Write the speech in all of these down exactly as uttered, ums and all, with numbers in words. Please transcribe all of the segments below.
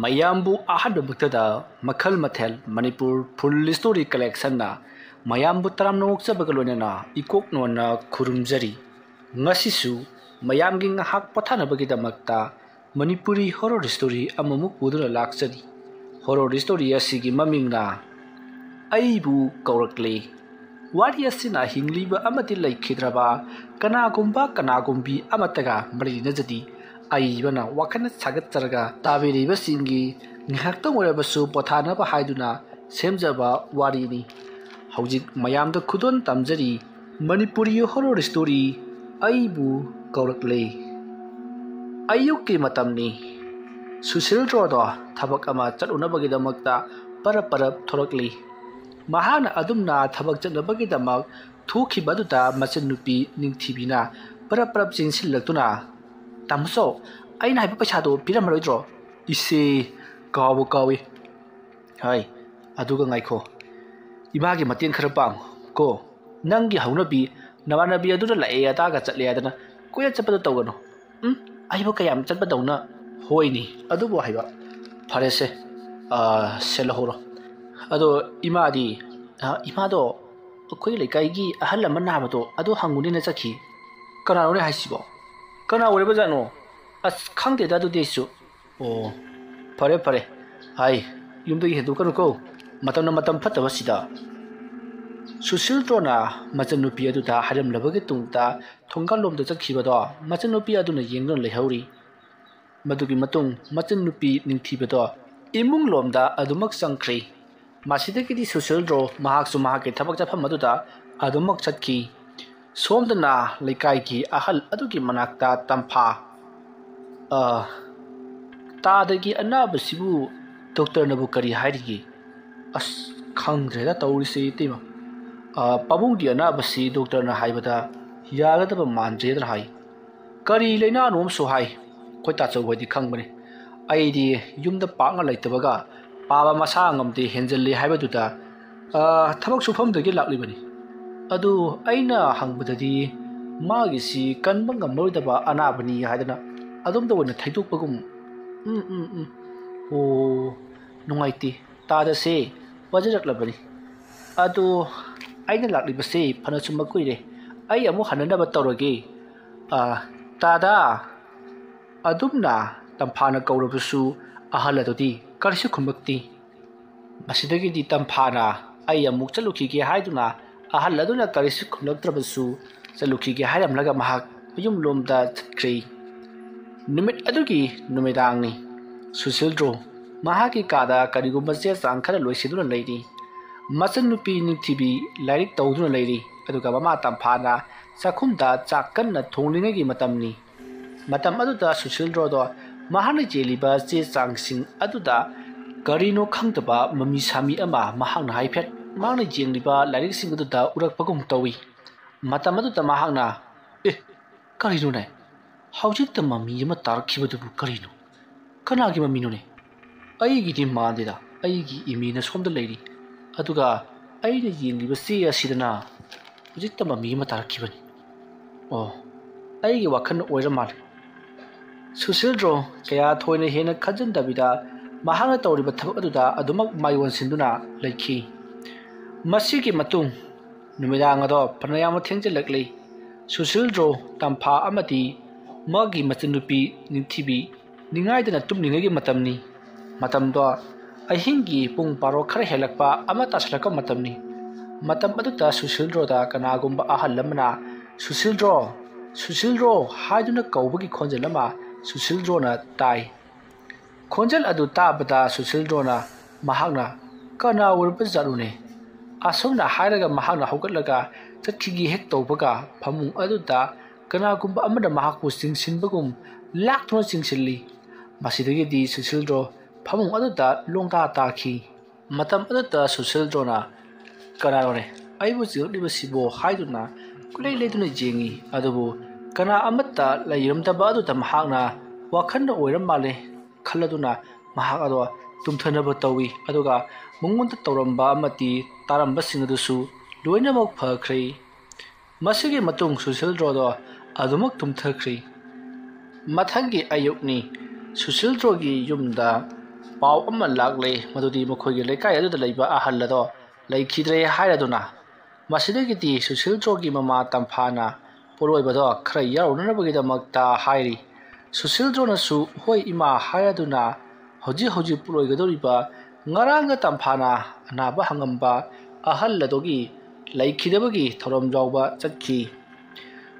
ꯃꯌꯥꯝꯕꯨ ꯑꯍꯥꯟꯕꯃꯛꯇꯗ ꯃꯈꯜ ꯃꯊꯦꯜ ꯃꯅꯤꯄꯨꯔ ꯐꯨꯜ ꯁ꯭ꯇꯣꯔꯤ ꯀꯂꯦꯛꯁꯟꯅ ꯃꯌꯥꯝꯕꯨ ꯇꯔꯥꯝꯅ ꯑꯣꯛꯆꯕꯒ ꯂꯣꯏꯅꯅ ꯏꯀꯣꯛ ꯅꯣꯟꯅ ꯈꯨꯔꯨꯝꯖꯔꯤ꯫ ꯉꯁꯤꯁꯨ ꯃꯌꯥꯝꯒꯤ ꯉꯥꯏꯍꯥꯛ ꯄꯣꯊꯥꯅꯕꯒꯤꯗꯃꯛꯇ ꯃꯅꯤꯄꯨꯔꯤ ꯍꯣꯔꯣꯔ ꯁ꯭ꯇꯣꯔꯤ ꯑꯃꯃꯨꯛ ꯄꯨꯗꯨꯅ ꯂꯥꯛꯆꯔꯤ꯫ ꯍꯣꯔꯣꯔ ꯁ꯭ꯇꯣꯔꯤ ꯑꯁꯤꯒꯤ ꯃꯃꯤꯡꯅ ꯑꯩꯕꯨ ꯀꯧꯔꯛꯂꯦ꯫ ꯋꯥꯔꯤ ꯑꯁꯤꯅ ꯍꯤꯡꯂꯤꯕ ꯑꯃꯗꯤ ꯂꯩꯈꯤꯗ꯭ꯔꯕ ꯀꯅꯥꯒꯨꯝꯕ ꯀꯅꯥꯒꯨꯝꯕꯤ ꯑꯃꯠꯇꯒ ꯃꯔꯤ ꯂꯩꯅꯖꯗꯦ꯫ ꯑꯏꯕꯅ ꯋꯥꯈꯜꯅ ꯁꯥꯒꯠꯆꯔꯒ ꯇꯥꯕꯤꯔꯤꯕꯁꯤꯡꯒꯤ ꯉꯥꯏꯍꯥꯛꯇꯪ ꯑꯣꯏꯔꯕꯁꯨ ꯄꯣꯊꯥꯅꯕ ꯍꯥꯏꯗꯨꯅ ꯁꯦꯝꯖꯕ ꯋꯥꯔꯤꯅꯤ꯫ ꯍꯧꯖꯤꯛ ꯃꯌꯥꯝꯗ ꯈꯨꯗꯣꯜ ꯇꯝꯖꯔꯤ ꯃꯅꯤꯄꯨꯔꯤ ꯍꯣꯔꯣꯔ ꯁ꯭ꯇꯣꯔꯤ ꯑꯩꯕꯨ ꯀꯧꯔꯛꯂꯦ꯫ ꯑꯌꯨꯛꯀꯤ ꯃꯇꯝꯅꯤ꯫ ꯁꯨꯁꯤꯜꯗ꯭ꯔꯣꯗꯣ ꯊꯕꯛ ꯑꯃ ꯆꯠꯂꯨꯅꯕꯒꯤꯗꯃꯛꯇ ꯄꯔꯞ ꯄꯔꯞ ꯊꯣꯔꯛꯂꯤ꯫ ꯃꯍꯥꯛꯅ ꯑꯗꯨꯝꯅ ꯊꯕꯛ ꯆꯠꯅꯕꯒꯤꯗꯃꯛ ꯊꯣꯛꯈꯤꯕ ꯑꯗꯨꯗ ꯃꯆꯟꯅꯨꯄꯤ ꯅꯤꯡꯊꯤꯕꯤꯅ ꯄꯔꯞ ꯄꯔꯞ ꯆꯦꯟꯁꯤꯜꯂꯛꯇꯨꯅ, "ꯇꯥꯃꯣꯆꯧ, ꯑꯩꯅ ꯍꯥꯏꯕ ꯄꯩꯁꯥꯗꯣ ꯄꯤꯔꯝꯃꯔꯣꯏꯗ꯭ꯔꯣ?" "ꯏꯁꯦ, ꯀꯥꯎꯕꯨ ꯀꯥꯎꯏ꯫ ꯍꯥꯏ, ꯑꯗꯨꯒ ꯉꯥꯏꯈꯣ, ꯏꯃꯥꯒꯤ ꯃꯇꯦꯡ ꯈꯔ ꯄꯥꯡꯉꯨ ꯀꯣ꯫ ꯅꯪꯒꯤ ꯍꯧꯅꯕꯤ ꯅꯃꯥꯟꯅꯕꯤ ꯑꯗꯨꯅ ꯂꯥꯛꯑꯦ ꯑꯗꯥꯒ ꯆꯠꯂꯦ ꯍꯥꯏꯗꯅ ꯀꯣꯏꯆꯠ ꯆꯠꯄꯗꯣ ꯇꯧꯒꯅꯨ꯫ ꯎꯝ, ꯑꯩꯕꯨ ꯀꯌꯥꯝ ꯆꯠꯄꯗꯧꯅ?" "ꯍꯣꯏꯅꯤ, ꯑꯗꯨꯕꯨ ꯍꯥꯏꯕ꯫ ꯐꯔꯦꯁꯦ, ꯑꯥ, ꯁꯦ ꯂꯧꯍꯧꯔꯣ꯫ ꯑꯗꯣ ꯏꯃꯥꯗꯤ?" "ꯑ, ꯏꯃꯥꯗꯣ ꯑꯩꯈꯣꯏ ꯂꯩꯀꯥꯏꯒꯤ ꯑꯍꯜ ꯑꯃ ꯅꯥꯕꯗꯣ ꯑꯗꯨ ꯍꯪꯉꯨꯅꯦꯅ ꯆꯠꯈꯤ꯫" "ꯀꯅꯥꯅꯣꯅꯦ ꯍꯥꯏꯁꯤꯕꯣ? ꯀꯅꯥ ꯑꯣꯏꯔꯕꯖꯥꯠꯅꯣ?" "ꯑꯁ, ꯈꯪꯗꯦꯗ ꯑꯗꯨꯗꯤ ꯑꯩꯁꯨ꯫" "ꯑꯣ, ꯐꯔꯦ ꯐꯔꯦ꯫ ꯍꯥꯏ, ꯌꯨꯝꯗꯒꯤ ꯍꯦꯟꯗꯣꯛꯀꯅꯨꯀꯣ, ꯃꯇꯝꯅ ꯃꯇꯝ ꯐꯠꯇꯕꯁꯤꯗ꯫" ꯁꯨꯁꯤꯜꯗ꯭ꯔꯣꯅ ꯃꯆꯟꯅꯨꯄꯤ ꯑꯗꯨꯗ ꯍꯥꯏꯔꯝꯂꯕꯒꯤ ꯇꯨꯡꯗ ꯊꯣꯡꯒꯥꯜꯂꯣꯝꯗ ꯆꯠꯈꯤꯕꯗꯣ ꯃꯆꯟꯅꯨꯄꯤ ꯑꯗꯨꯅ ꯌꯦꯡꯗꯨꯅ ꯂꯩꯍꯧꯔꯤ꯫ ꯃꯗꯨꯒꯤ ꯃꯇꯨꯡ ꯃꯆꯟꯅꯨꯄꯤ ꯅꯤꯡꯊꯤꯕꯗꯣ ꯏꯃꯨꯡꯂꯣꯝꯗ ꯑꯗꯨꯃꯛ ꯆꯪꯈ꯭ꯔꯤ꯫ ꯃꯁꯤꯗꯒꯤꯗꯤ ꯁꯨꯁꯤꯜꯗ꯭ꯔꯣ ꯃꯍꯥꯛꯁꯨ ꯃꯍꯥꯛꯀꯤ ꯊꯕꯛ ꯆꯠꯐꯝ ꯑꯗꯨꯗ ꯑꯗꯨꯃꯛ ꯆꯠꯈꯤ꯫ ꯁꯣꯝꯗꯅ ꯂꯩꯀꯥꯏꯒꯤ ꯑꯍꯜ ꯑꯗꯨꯒꯤ ꯃꯅꯥꯛꯇ ꯇꯝꯐꯥ, "ꯑ, ꯇꯥꯗꯒꯤ ꯑꯅꯥꯕꯁꯤꯕꯨ ꯗꯣꯛꯇꯔꯅꯕꯨ ꯀꯔꯤ ꯍꯥꯏꯔꯤꯒꯦ?" "ꯑꯁ, ꯈꯪꯗ꯭ꯔꯦꯗ ꯇꯧꯔꯤꯁꯦ ꯏꯇꯩꯃ꯫ ꯑ, ꯄꯥꯕꯨꯡꯒꯤ ꯑꯅꯥꯕꯁꯤ ꯗꯣꯛꯇꯔꯅ ꯍꯥꯏꯕꯗ ꯌꯥꯒꯗꯕ ꯃꯥꯟꯗ꯭ꯔꯦꯗꯅ ꯍꯥꯏ꯫ ꯀꯔꯤ ꯂꯩꯅꯥꯅꯣ ꯑꯃꯁꯨ ꯍꯥꯏ꯫ ꯑꯩꯈꯣꯏ ꯇꯥꯆꯧꯕꯗꯤ ꯈꯪꯕꯅꯤ꯫ ꯑꯩꯗꯤ ꯌꯨꯝꯗ ꯄꯥꯛꯅ ꯂꯩꯇꯕꯒ ꯄꯥꯕ ꯃꯁꯥ ꯉꯝꯗꯦ, ꯍꯦꯟꯖꯜꯂꯦ ꯍꯥꯏꯕꯗꯨꯗ, ꯑ, ꯊꯕꯛ ꯁꯨꯐꯝꯗꯒꯤ ꯂꯥꯛꯂꯤꯕꯅꯤ꯫ ꯑꯗꯨ ꯑꯩꯅ ꯍꯪꯕꯗꯗꯤ ꯃꯥꯒꯤꯁꯤ ꯀꯟꯕ ꯉꯝꯂꯔꯣꯏꯗꯕ ꯑꯅꯥꯕꯅꯤ ꯍꯥꯏꯗꯅ ꯑꯗꯣꯝꯗ ꯑꯣꯏꯅ ꯊꯩꯗꯣꯛꯄꯒꯨꯝ꯫ ꯎꯝ, ꯎꯝ, ꯎꯝ꯫ ꯑꯣ, ꯅꯨꯡꯉꯥꯏꯇꯦ꯫ ꯇꯥꯗꯁꯦ ꯋꯥꯖꯔꯛꯂꯕꯅꯤ꯫ ꯑꯗꯣ ꯑꯩꯅ ꯂꯥꯛꯂꯤꯕꯁꯦ ꯐꯅꯁꯨ ꯃꯀꯨꯏꯔꯦ꯫ ꯑꯩ ꯑꯃꯨꯛ ꯍꯟꯅꯅꯕ ꯇꯧꯔꯒꯦ꯫ ꯑ, ꯇꯥꯗꯥ꯫ ꯑꯗꯨꯝꯅ ꯇꯝꯐꯥꯅ ꯀꯧꯔꯕꯁꯨ ꯑꯍꯜ ꯑꯗꯨꯗꯤ ꯀꯔꯤꯁꯨ ꯈꯨꯝꯂꯛꯇꯦ꯫ ꯃꯁꯤꯗꯒꯤꯗꯤ ꯇꯝꯐꯥꯅ "ꯑꯩ ꯑꯃꯨꯛ ꯆꯠꯂꯨꯈꯤꯒꯦ" ꯍꯥꯏꯗꯨꯅ ꯑꯍꯜ ꯑꯗꯨꯅ ꯀꯔꯤꯁꯨ ꯈꯨꯝꯂꯛꯇ꯭ꯔꯕꯁꯨ ꯆꯠꯂꯨꯈꯤꯒꯦ ꯍꯥꯏꯔꯝꯂꯒ ꯃꯍꯥꯛ ꯃꯌꯨꯝꯂꯣꯝꯗ ꯆꯠꯈ꯭ꯔꯦ꯫ ꯅꯨꯃꯤꯠ ꯑꯗꯨꯒꯤ ꯅꯨꯃꯤꯗꯥꯡꯅꯤ꯫ ꯁꯨꯁꯤꯜꯗ꯭ꯔꯣ ꯃꯍꯥꯛꯀꯤ ꯀꯥꯗ ꯀꯔꯤꯒꯨꯝꯕ ꯆꯦ ꯆꯥꯡ ꯈꯔ ꯂꯣꯏꯁꯤꯟꯗꯨꯅ ꯂꯩꯔꯤ꯫ ꯃꯆꯟꯅꯨꯄꯤ ꯅꯤꯡꯊꯤꯕꯤ ꯂꯥꯏꯔꯤꯛ ꯇꯧꯗꯨꯅ ꯂꯩꯔꯤ, ꯑꯗꯨꯒ ꯃꯃꯥ ꯇꯝꯐꯥꯅ ꯆꯥꯛꯈꯨꯝꯗ ꯆꯥꯛ ꯀꯟꯅ ꯊꯣꯡꯂꯤꯉꯩꯒꯤ ꯃꯇꯝꯅꯤ꯫ ꯃꯇꯝ ꯑꯗꯨꯗ ꯁꯨꯁꯤꯜꯗ꯭ꯔꯣꯗꯣ ꯃꯍꯥꯛꯅ ꯌꯦꯡꯂꯤꯕ ꯆꯦ ꯆꯥꯡꯁꯤꯡ ꯑꯗꯨꯗ ꯀꯔꯤꯅꯣ ꯈꯪꯗꯕ ꯃꯃꯤ ꯁꯥꯃꯤ ꯑꯃ ꯃꯍꯥꯛꯅ ꯍꯥꯏꯐꯦꯠ ꯃꯍꯥꯛꯅ ꯌꯦꯡꯂꯤꯕ ꯂꯥꯏꯔꯤꯛꯁꯤꯡ ꯑꯗꯨꯗ ꯎꯔꯛꯄꯒꯨꯝ ꯇꯧꯏ꯫ ꯃꯇꯝ ꯑꯗꯨꯗ ꯃꯍꯥꯛꯅ, "ꯑꯦ, ꯀꯔꯤꯅꯣꯅꯦ? ꯍꯧꯖꯤꯛꯇ ꯃꯃꯤ ꯑꯃ ꯇꯥꯔꯛꯈꯤꯕꯗꯨꯕꯨ ꯀꯔꯤꯅꯣ? ꯀꯅꯥꯒꯤ ꯃꯃꯤꯅꯣꯅꯦ? ꯑꯩꯒꯤꯗꯤ ꯃꯥꯟꯗꯦꯗ, ꯑꯩꯒꯤ ꯏꯃꯦꯅ ꯁꯣꯝꯗ ꯂꯩꯔꯤ, ꯑꯗꯨꯒ ꯑꯩꯅ ꯌꯦꯡꯂꯤꯕ ꯆꯦ ꯑꯁꯤꯗꯅ ꯍꯧꯖꯤꯛꯇ ꯃꯃꯤ ꯑꯃ ꯇꯥꯔꯛꯈꯤꯕꯅꯤ꯫ ꯑꯣ, ꯑꯩꯒꯤ ꯋꯥꯈꯜ ꯑꯣꯏꯔ ꯃꯥꯜꯂꯦ꯫" ꯁꯨꯁꯤꯜꯗ꯭ꯔꯣ ꯀꯌꯥ ꯊꯣꯏꯅ ꯍꯦꯟꯅ ꯈꯟꯖꯤꯟꯗꯕꯤꯗ ꯃꯍꯥꯛꯅ ꯇꯧꯔꯤꯕ ꯊꯕꯛ ꯑꯗꯨꯗ ꯑꯗꯨꯃꯛ ꯃꯥꯏ ꯑꯣꯟꯁꯤꯟꯗꯨꯅ ꯂꯩꯈꯤ꯫ ꯃꯁꯤꯒꯤ ꯃꯇꯨꯡ ꯅꯨꯃꯤꯗꯥꯡ ꯑꯗꯣ ꯐꯅꯌꯥꯝ ꯊꯦꯡꯖꯤꯜꯂꯛꯂꯤ꯫ ꯁꯨꯁꯤꯜꯗ꯭ꯔꯣ, ꯇꯝꯐꯥ ꯑꯃꯗꯤ ꯃꯥꯒꯤ ꯃꯆꯟꯅꯨꯄꯤ ꯅꯤꯡꯊꯤꯕꯤ ꯅꯤꯡꯉꯥꯏꯗꯅ ꯇꯨꯝꯂꯤꯉꯩꯒꯤ ꯃꯇꯝꯅꯤ꯫ ꯃꯇꯝꯗꯣ ꯑꯍꯤꯡꯒꯤ ꯄꯨꯡ ꯕꯥꯔꯣ ꯈꯔ ꯍꯦꯜꯂꯛꯄ ꯑꯃ ꯇꯥꯁꯤꯜꯂꯛꯄ ꯃꯇꯝꯅꯤ꯫ ꯃꯇꯝ ꯑꯗꯨꯗ ꯁꯨꯁꯤꯜꯗ꯭ꯔꯣꯗ ꯀꯅꯥꯒꯨꯝꯕ ꯑꯍꯜ ꯑꯃꯅ, "ꯁꯨꯁꯤꯜꯗ꯭ꯔꯣ, ꯁꯨꯁꯤꯜꯗ꯭ꯔꯣ" ꯍꯥꯏꯗꯨꯅ ꯀꯧꯕꯒꯤ ꯈꯣꯟꯖꯦꯜ ꯑꯃ ꯁꯨꯁꯤꯜꯗ꯭ꯔꯣꯅ ꯇꯥꯏ꯫ ꯈꯣꯟꯖꯦꯜ ꯑꯗꯨ ꯇꯥꯕꯗ ꯁꯨꯁꯤꯜꯗ꯭ꯔꯣꯅ ꯃꯍꯥꯛꯅ "ꯀꯅꯥ ꯑꯣꯏꯔꯕ ꯖꯥꯠꯅꯣꯅꯦ?" ꯑꯁꯨꯝꯅ ꯍꯥꯏꯔꯒ ꯃꯍꯥꯛꯅ ꯍꯧꯒꯠꯂꯒ ꯆꯠꯈꯤꯒꯦ ꯍꯦꯛ ꯇꯧꯕꯒ ꯐꯃꯨꯡ ꯑꯗꯨꯗ ꯀꯅꯥꯒꯨꯝꯕ ꯑꯃꯅ ꯃꯍꯥꯛꯄꯨ ꯆꯤꯡꯁꯤꯟꯕꯒꯨꯝ ꯂꯥꯛꯇꯨꯅ ꯆꯤꯡꯁꯤꯜꯂꯤ꯫ ꯃꯁꯤꯗꯒꯤꯗꯤ ꯁꯨꯁꯤꯜꯗ꯭ꯔꯣ ꯐꯃꯨꯡ ꯑꯗꯨꯗ ꯂꯣꯡꯗꯥ ꯇꯥꯈꯤ꯫ ꯃꯇꯝ ꯑꯗꯨꯗ ꯁꯨꯁꯤꯜꯗ꯭ꯔꯣꯅ "ꯀꯅꯥꯅꯣꯅꯦ ꯑꯩꯕꯨ ꯆꯤꯡꯂꯛꯂꯤꯕꯁꯤꯕꯣ?" ꯍꯥꯏꯗꯨꯅ ꯀꯨꯂꯩ ꯂꯩꯗꯨꯅ ꯌꯦꯡꯉꯤ꯫ ꯑꯗꯨꯕꯨ ꯀꯅꯥ ꯑꯃꯠꯇ ꯂꯩꯔꯝꯗꯕ ꯑꯗꯨꯗ ꯃꯍꯥꯛꯅ ꯋꯥꯈꯜꯅ ꯑꯣꯏꯔ ꯃꯥꯜꯂꯦ ꯈꯜꯂꯗꯨꯅ ꯃꯍꯥꯛ ꯑꯗꯣ ꯇꯨꯝꯊꯅꯕ ꯇꯧꯏ꯫ ꯑꯗꯨꯒ ꯃꯉꯣꯟꯗ ꯇꯧꯔꯝꯕ ꯑꯃꯗꯤ ꯇꯥꯔꯝꯕꯁꯤꯡ ꯑꯗꯨꯁꯨ ꯂꯣꯏꯅꯃꯛ ꯐꯈ꯭ꯔꯦ꯫ ꯃꯁꯤꯒꯤ ꯃꯇꯨꯡ ꯁꯨꯁꯤꯜꯗ꯭ꯔꯣꯗꯣ ꯑꯗꯨꯃꯛ ꯇꯨꯝꯊꯈ꯭ꯔꯦ꯫ ꯃꯊꯪꯒꯤ ꯑꯌꯨꯛꯅꯤ꯫ ꯁꯨꯁꯤꯜꯗ꯭ꯔꯣꯒꯤ ꯌꯨꯝꯗ ꯄꯥꯎ ꯑꯃ ꯂꯥꯛꯂꯦ, ꯃꯗꯨꯗꯤ ꯃꯈꯣꯏꯒꯤ ꯂꯩꯀꯥꯏ ꯑꯗꯨꯗ ꯂꯩꯕ ꯑꯍꯜ ꯑꯗꯣ ꯂꯩꯈꯤꯗ꯭ꯔꯦ ꯍꯥꯏꯔꯗꯨꯅ꯫ ꯃꯁꯤꯗꯒꯤꯗꯤ ꯁꯨꯁꯤꯜꯗ꯭ꯔꯣꯒꯤ ꯃꯃꯥ ꯇꯝꯐꯥꯅ ꯄꯣꯠꯂꯣꯏꯕꯗꯣ ꯈꯔ ꯌꯥꯎꯔꯨꯅꯅꯕꯒꯤꯗꯃꯛꯇ ꯍꯥꯏꯔꯤ꯫ ꯁꯨꯁꯤꯜꯗ꯭ꯔꯣꯅꯁꯨ "ꯍꯣꯏ ꯏꯃꯥ" ꯍꯥꯏꯔꯗꯨꯅ ꯍꯧꯖꯤꯛ ꯍꯧꯖꯤꯛ ꯄꯣꯠꯂꯣꯏꯒꯗꯧꯔꯤꯕ ꯉꯔꯥꯡꯒ ꯇꯝꯐꯥꯅ ꯑꯅꯥꯕ ꯍꯪꯉꯝꯕ ꯑꯍꯜ ꯑꯗꯨꯒꯤ ꯂꯩꯈꯤꯗꯕꯒꯤ ꯊꯧꯔꯝ ꯌꯥꯎꯕ ꯆꯠꯈꯤ꯫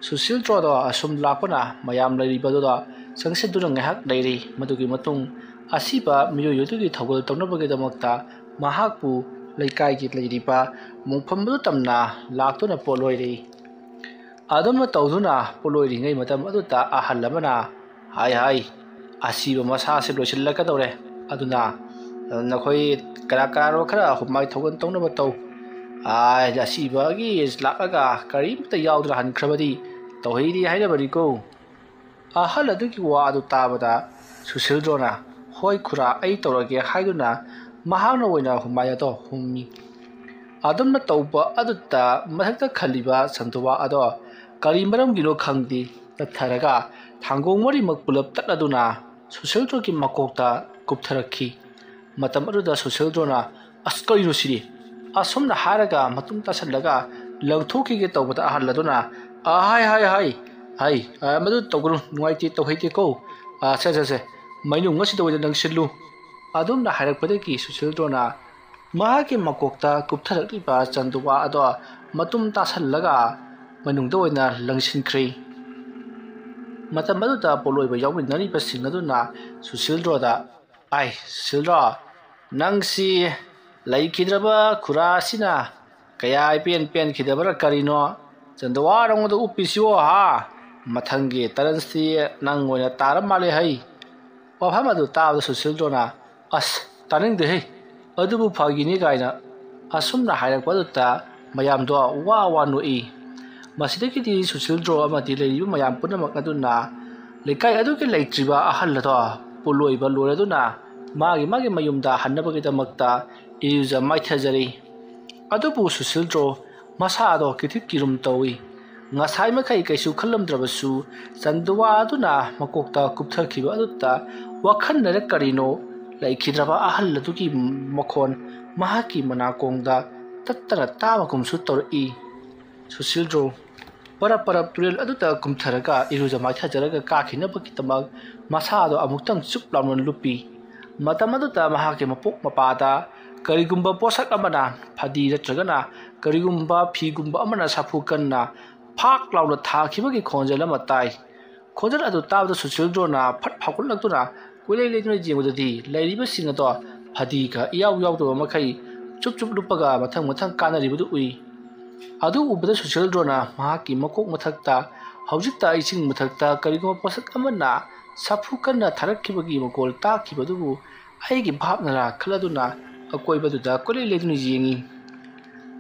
ꯁꯨꯁꯤꯜꯗ꯭ꯔꯣꯗꯣ ꯑꯁꯨꯝ ꯂꯥꯛꯄꯅ ꯃꯌꯥꯝ ꯂꯩꯔꯤꯕꯗꯨꯗ ꯆꯪꯁꯤꯟꯗꯨꯅ ꯉꯥꯏꯍꯥꯛ ꯂꯩꯔꯤ꯫ ꯃꯗꯨꯒꯤ ꯃꯇꯨꯡ ꯑꯁꯤꯕ ꯃꯤꯑꯣꯏ ꯑꯗꯨꯒꯤ ꯊꯧꯒꯜ ꯇꯧꯅꯕꯒꯤꯗꯃꯛꯇ ꯃꯍꯥꯛꯄꯨ ꯂꯩꯀꯥꯏꯒꯤ ꯂꯩꯔꯤꯕ ꯃꯣꯡꯐꯝ ꯑꯗꯨ ꯇꯝꯅ ꯂꯥꯛꯇꯨꯅ ꯄꯣꯠꯂꯣꯏꯔꯤ꯫ ꯑꯗꯨꯝꯅ ꯇꯧꯗꯨꯅ ꯄꯣꯠꯂꯣꯏꯔꯤꯉꯩ ꯃꯇꯝ ꯑꯗꯨꯗ ꯑꯍꯜ ꯑꯃꯅ, "ꯍꯥꯏ ꯍꯥꯏ, ꯑꯁꯤꯕ ꯃꯁꯥꯁꯦ ꯂꯣꯏꯁꯤꯜꯂꯛꯀꯗꯧꯔꯦ꯫ ꯑꯗꯨꯅ ꯅꯈꯣꯏ ꯀꯅꯥ ꯀꯅꯥꯅꯣ ꯈꯔ ꯍꯨꯃꯥꯏ ꯊꯧꯒꯜ ꯇꯧꯅꯕ ꯇꯧ꯫ ꯑꯥ, ꯑꯁꯤꯕꯒꯤ ꯂꯥꯛꯂꯒ ꯀꯔꯤꯝꯇ ꯌꯥꯎꯗꯅ ꯍꯟꯈ꯭ꯔꯕꯗꯤ ꯇꯧꯍꯩꯗꯦ ꯍꯥꯏꯅꯕꯅꯤꯀꯣ"꯫ ꯑꯍꯜ ꯑꯗꯨꯒꯤ ꯋꯥ ꯑꯗꯨ ꯇꯥꯕꯗ ꯁꯨꯁꯤꯜꯗ꯭ꯔꯣꯅ, "ꯍꯣꯏ ꯈꯨꯔꯥ, ꯑꯩ ꯇꯧꯔꯒꯦ" ꯍꯥꯏꯗꯨꯅ ꯃꯍꯥꯛꯅ ꯑꯣꯏꯅ ꯍꯨꯃꯥꯏ ꯑꯗꯣ ꯍꯨꯝꯃꯤ꯫ ꯑꯗꯨꯝꯅ ꯇꯧꯕ ꯑꯗꯨꯗ ꯃꯊꯛꯇ ꯈꯜꯂꯤꯕ ꯆꯟꯗꯨꯋꯥ ꯑꯗꯣ ꯀꯔꯤ ꯃꯔꯝꯒꯤꯅꯣ ꯈꯪꯗꯦ, ꯇꯠꯊꯔꯒ ꯊꯥꯡꯒꯣꯡ ꯃꯔꯤꯃꯛ ꯄꯨꯂꯞ ꯇꯠꯂꯗꯨꯅ ꯁꯨꯁꯤꯜꯗ꯭ꯔꯣꯒꯤ ꯃꯀꯣꯛꯇ ꯀꯨꯞꯊꯔꯛꯈꯤ꯫ ꯃꯇꯝ ꯑꯗꯨꯗ ꯁꯨꯁꯤꯜꯗ꯭ꯔꯣꯅ, "ꯑꯁ, ꯀꯔꯤꯅꯣ ꯁꯤꯗꯤ?" ꯑꯁꯨꯝꯅ ꯍꯥꯏꯔꯒ ꯃꯇꯨꯝ ꯇꯥꯁꯜꯂꯒ ꯂꯪꯊꯣꯛꯈꯤꯒꯦ ꯇꯧꯕꯗ ꯑꯍꯜ ꯑꯗꯨꯅ, "ꯑ, ꯍꯥꯏ, ꯍꯥꯏ, ꯍꯥꯏ, ꯍꯥꯏ, ꯑ, ꯃꯗꯨ ꯇꯧꯒꯅꯨ, ꯅꯨꯡꯉꯥꯏꯇꯦ, ꯇꯧꯍꯩꯗꯦꯀꯣ꯫ ꯑ, ꯁꯦ, ꯁꯦ, ꯁꯦ, ꯃꯩꯅꯨꯡ ꯑꯁꯤꯗ ꯑꯣꯏꯅ ꯂꯪꯁꯤꯜꯂꯨ"꯫ ꯑꯗꯨꯝꯅ ꯍꯥꯏꯔꯛꯄꯗꯒꯤ ꯁꯨꯁꯤꯜꯗ꯭ꯔꯣꯅ ꯃꯍꯥꯛꯀꯤ ꯃꯀꯣꯛꯇ ꯀꯨꯞꯊꯔꯛꯂꯤꯕ ꯆꯟꯗꯨꯋꯥ ꯑꯗꯣ ꯃꯇꯨꯝ ꯇꯥꯁꯜꯂꯒ ꯃꯅꯨꯡꯗ ꯑꯣꯏꯅ ꯂꯪꯁꯤꯟꯈ꯭ꯔꯦ꯫ ꯃꯇꯝ ꯑꯗꯨꯗ ꯄꯣꯠꯂꯣꯏꯕ ꯌꯥꯎꯃꯤꯟꯅꯔꯤꯕꯁꯤꯡ ꯑꯗꯨꯅ ꯁꯨꯁꯤꯜꯗ꯭ꯔꯣꯗ, "ꯑꯥꯏ, ꯁꯨꯁꯤꯜꯗ꯭ꯔꯣ, ꯅꯪꯁꯤ ꯂꯩꯈꯤꯗ꯭ꯔꯕ ꯈꯨꯔꯥ ꯑꯁꯤꯅ ꯀꯌꯥ ꯏꯄꯦꯟ ꯄꯦꯟꯈꯤꯗꯕ꯭ꯔꯥ ꯀꯔꯤꯅꯣ? ꯆꯟꯗꯨꯋꯥ ꯅꯉꯣꯟꯗ ꯎꯞꯄꯤꯁꯤꯕꯣ ꯍꯥ? ꯃꯊꯪꯒꯤ ꯇꯔꯟꯁꯤ ꯅꯪ ꯑꯣꯏꯅ ꯇꯥꯔ ꯃꯥꯜꯂꯦ ꯍꯩ"꯫ ꯋꯥꯐꯝ ꯑꯗꯨ ꯇꯥꯕꯗ ꯁꯨꯁꯤꯜꯗ꯭ꯔꯣꯅ, "ꯑꯁ, ꯇꯥꯅꯤꯡꯗꯦꯍꯦ, ꯑꯗꯨꯕꯨ ꯐꯥꯒꯤꯅꯤ" ꯀꯥꯏꯅ ꯑꯁꯨꯝꯅ ꯍꯥꯏꯔꯛꯄ ꯑꯗꯨꯗ ꯃꯌꯥꯝꯗꯣ ꯋꯥ ꯋꯥ ꯅꯣꯛꯏ꯫ ꯃꯁꯤꯗꯒꯤꯗꯤ ꯁꯨꯁꯤꯜꯗ꯭ꯔꯣ ꯑꯃꯗꯤ ꯂꯩꯔꯤꯕ ꯃꯌꯥꯝ ꯄꯨꯝꯅꯃꯛ ꯑꯗꯨꯅ ꯂꯩꯀꯥꯏ ꯑꯗꯨꯒꯤ ꯂꯩꯇ꯭ꯔꯤꯕ ꯑꯍꯜ ꯑꯗꯣ ꯄꯣꯠꯂꯣꯏꯕ ꯂꯣꯏꯔꯗꯨꯅ ꯃꯥꯒꯤ ꯃꯥꯒꯤ ꯃꯌꯨꯝꯗ ꯍꯟꯅꯕꯒꯤꯗꯃꯛꯇ ꯏꯔꯨꯖ ꯃꯥꯏꯊꯖꯔꯤ꯫ ꯑꯗꯨꯕꯨ ꯁꯨꯁꯤꯜꯗ꯭ꯔꯣ ꯃꯁꯥꯗꯣ ꯀꯤꯊꯤꯛ ꯀꯤꯔꯨꯝ ꯇꯧꯏ꯫ ꯉꯁꯥꯏ ꯃꯈꯩ ꯀꯩꯁꯨ ꯈꯜꯂꯝꯗ꯭ꯔꯕꯁꯨ ꯆꯟꯗꯨꯋꯥ ꯑꯗꯨꯅ ꯃꯀꯣꯛꯇ ꯀꯨꯞꯊꯈꯤꯕ ꯑꯗꯨꯗ ꯋꯥꯈꯜꯅꯔ ꯀꯔꯤꯅꯣ ꯂꯩꯈꯤꯗ꯭ꯔꯕ ꯑꯍꯜ ꯑꯗꯨꯒꯤ ꯃꯈꯣꯟ ꯃꯍꯥꯛꯀꯤ ꯃꯅꯥꯀꯣꯡꯗ ꯇꯠꯇꯅ ꯇꯥꯕꯒꯨꯝꯁꯨ ꯇꯧꯔꯛꯏ꯫ ꯁꯨꯁꯤꯜꯗ꯭ꯔꯣ ꯄꯔꯞ ꯄꯔꯞ ꯇꯨꯔꯦꯜ ꯑꯗꯨꯗ ꯀꯨꯝꯊꯔꯒ ꯏꯔꯨꯖ ꯃꯥꯏꯊꯖꯔꯒ ꯀꯥꯈꯤꯅꯕꯒꯤꯗꯃꯛ ꯃꯁꯥꯗꯣ ꯑꯃꯨꯛꯇꯪ ꯆꯨꯞ ꯂꯥꯎꯅ ꯂꯨꯞꯄꯤ꯫ ꯃꯇꯝ ꯑꯗꯨꯗ ꯃꯍꯥꯛꯀꯤ ꯃꯄꯣꯛ ꯃꯄꯥꯗ ꯀꯔꯤꯒꯨꯝꯕ ꯄꯣꯠꯁꯛ ꯑꯃꯅ, ꯐꯗꯤ ꯅꯠꯇ꯭ꯔꯒꯅ ꯀꯔꯤꯒꯨꯝꯕ ꯐꯤꯒꯨꯝꯕ ꯑꯃꯅ ꯁꯥꯐꯨ ꯀꯟꯅ ꯐꯥꯛ ꯂꯥꯎꯅ ꯊꯥꯈꯤꯕꯒꯤ ꯈꯣꯟꯖꯦꯜ ꯑꯃ ꯇꯥꯏ꯫ ꯈꯣꯟꯖꯦꯜ ꯑꯗꯨ ꯇꯥꯕꯗ ꯁꯨꯁꯤꯜꯗ꯭ꯔꯣꯅ ꯐꯠ ꯐꯥꯎꯒꯠꯂꯛꯇꯨꯅ ꯀꯣꯏꯂꯩ ꯂꯩꯗꯨꯅ ꯌꯦꯡꯕꯗꯗꯤ ꯂꯩꯔꯤꯕꯁꯤꯡ ꯑꯗꯣ ꯐꯗꯤꯒ ꯏꯌꯥꯎ ꯌꯥꯎꯗꯕ ꯃꯈꯩ ꯆꯨꯞ ꯆꯨꯞ ꯂꯨꯞꯄꯒ ꯃꯊꯪ ꯃꯊꯪ ꯀꯥꯟꯅꯔꯤꯕꯗꯨ ꯎꯏ꯫ ꯑꯗꯨ ꯎꯕꯗ ꯁꯨꯁꯤꯜꯗ꯭ꯔꯣꯅ ꯃꯍꯥꯛꯀꯤ ꯃꯀꯣꯛ ꯃꯊꯛꯇ, ꯍꯧꯖꯤꯛꯇ ꯏꯁꯤꯡ ꯃꯊꯛꯇ ꯀꯔꯤꯒꯨꯝꯕ ꯄꯣꯠꯁꯛ ꯑꯃꯅ ꯁꯥꯐꯨ ꯀꯟꯅ ꯊꯥꯔꯛꯈꯤꯕꯒꯤ ꯃꯈꯣꯜ ꯇꯥꯈꯤꯕꯗꯨꯕꯨ ꯑꯩꯒꯤ ꯚꯥꯞꯅꯔꯥ ꯈꯜꯂꯗꯨꯅ ꯑꯀꯣꯏꯕꯗꯨꯗ ꯀꯣꯏꯂꯩ ꯂꯩꯗꯨꯅ ꯌꯦꯡꯏ꯫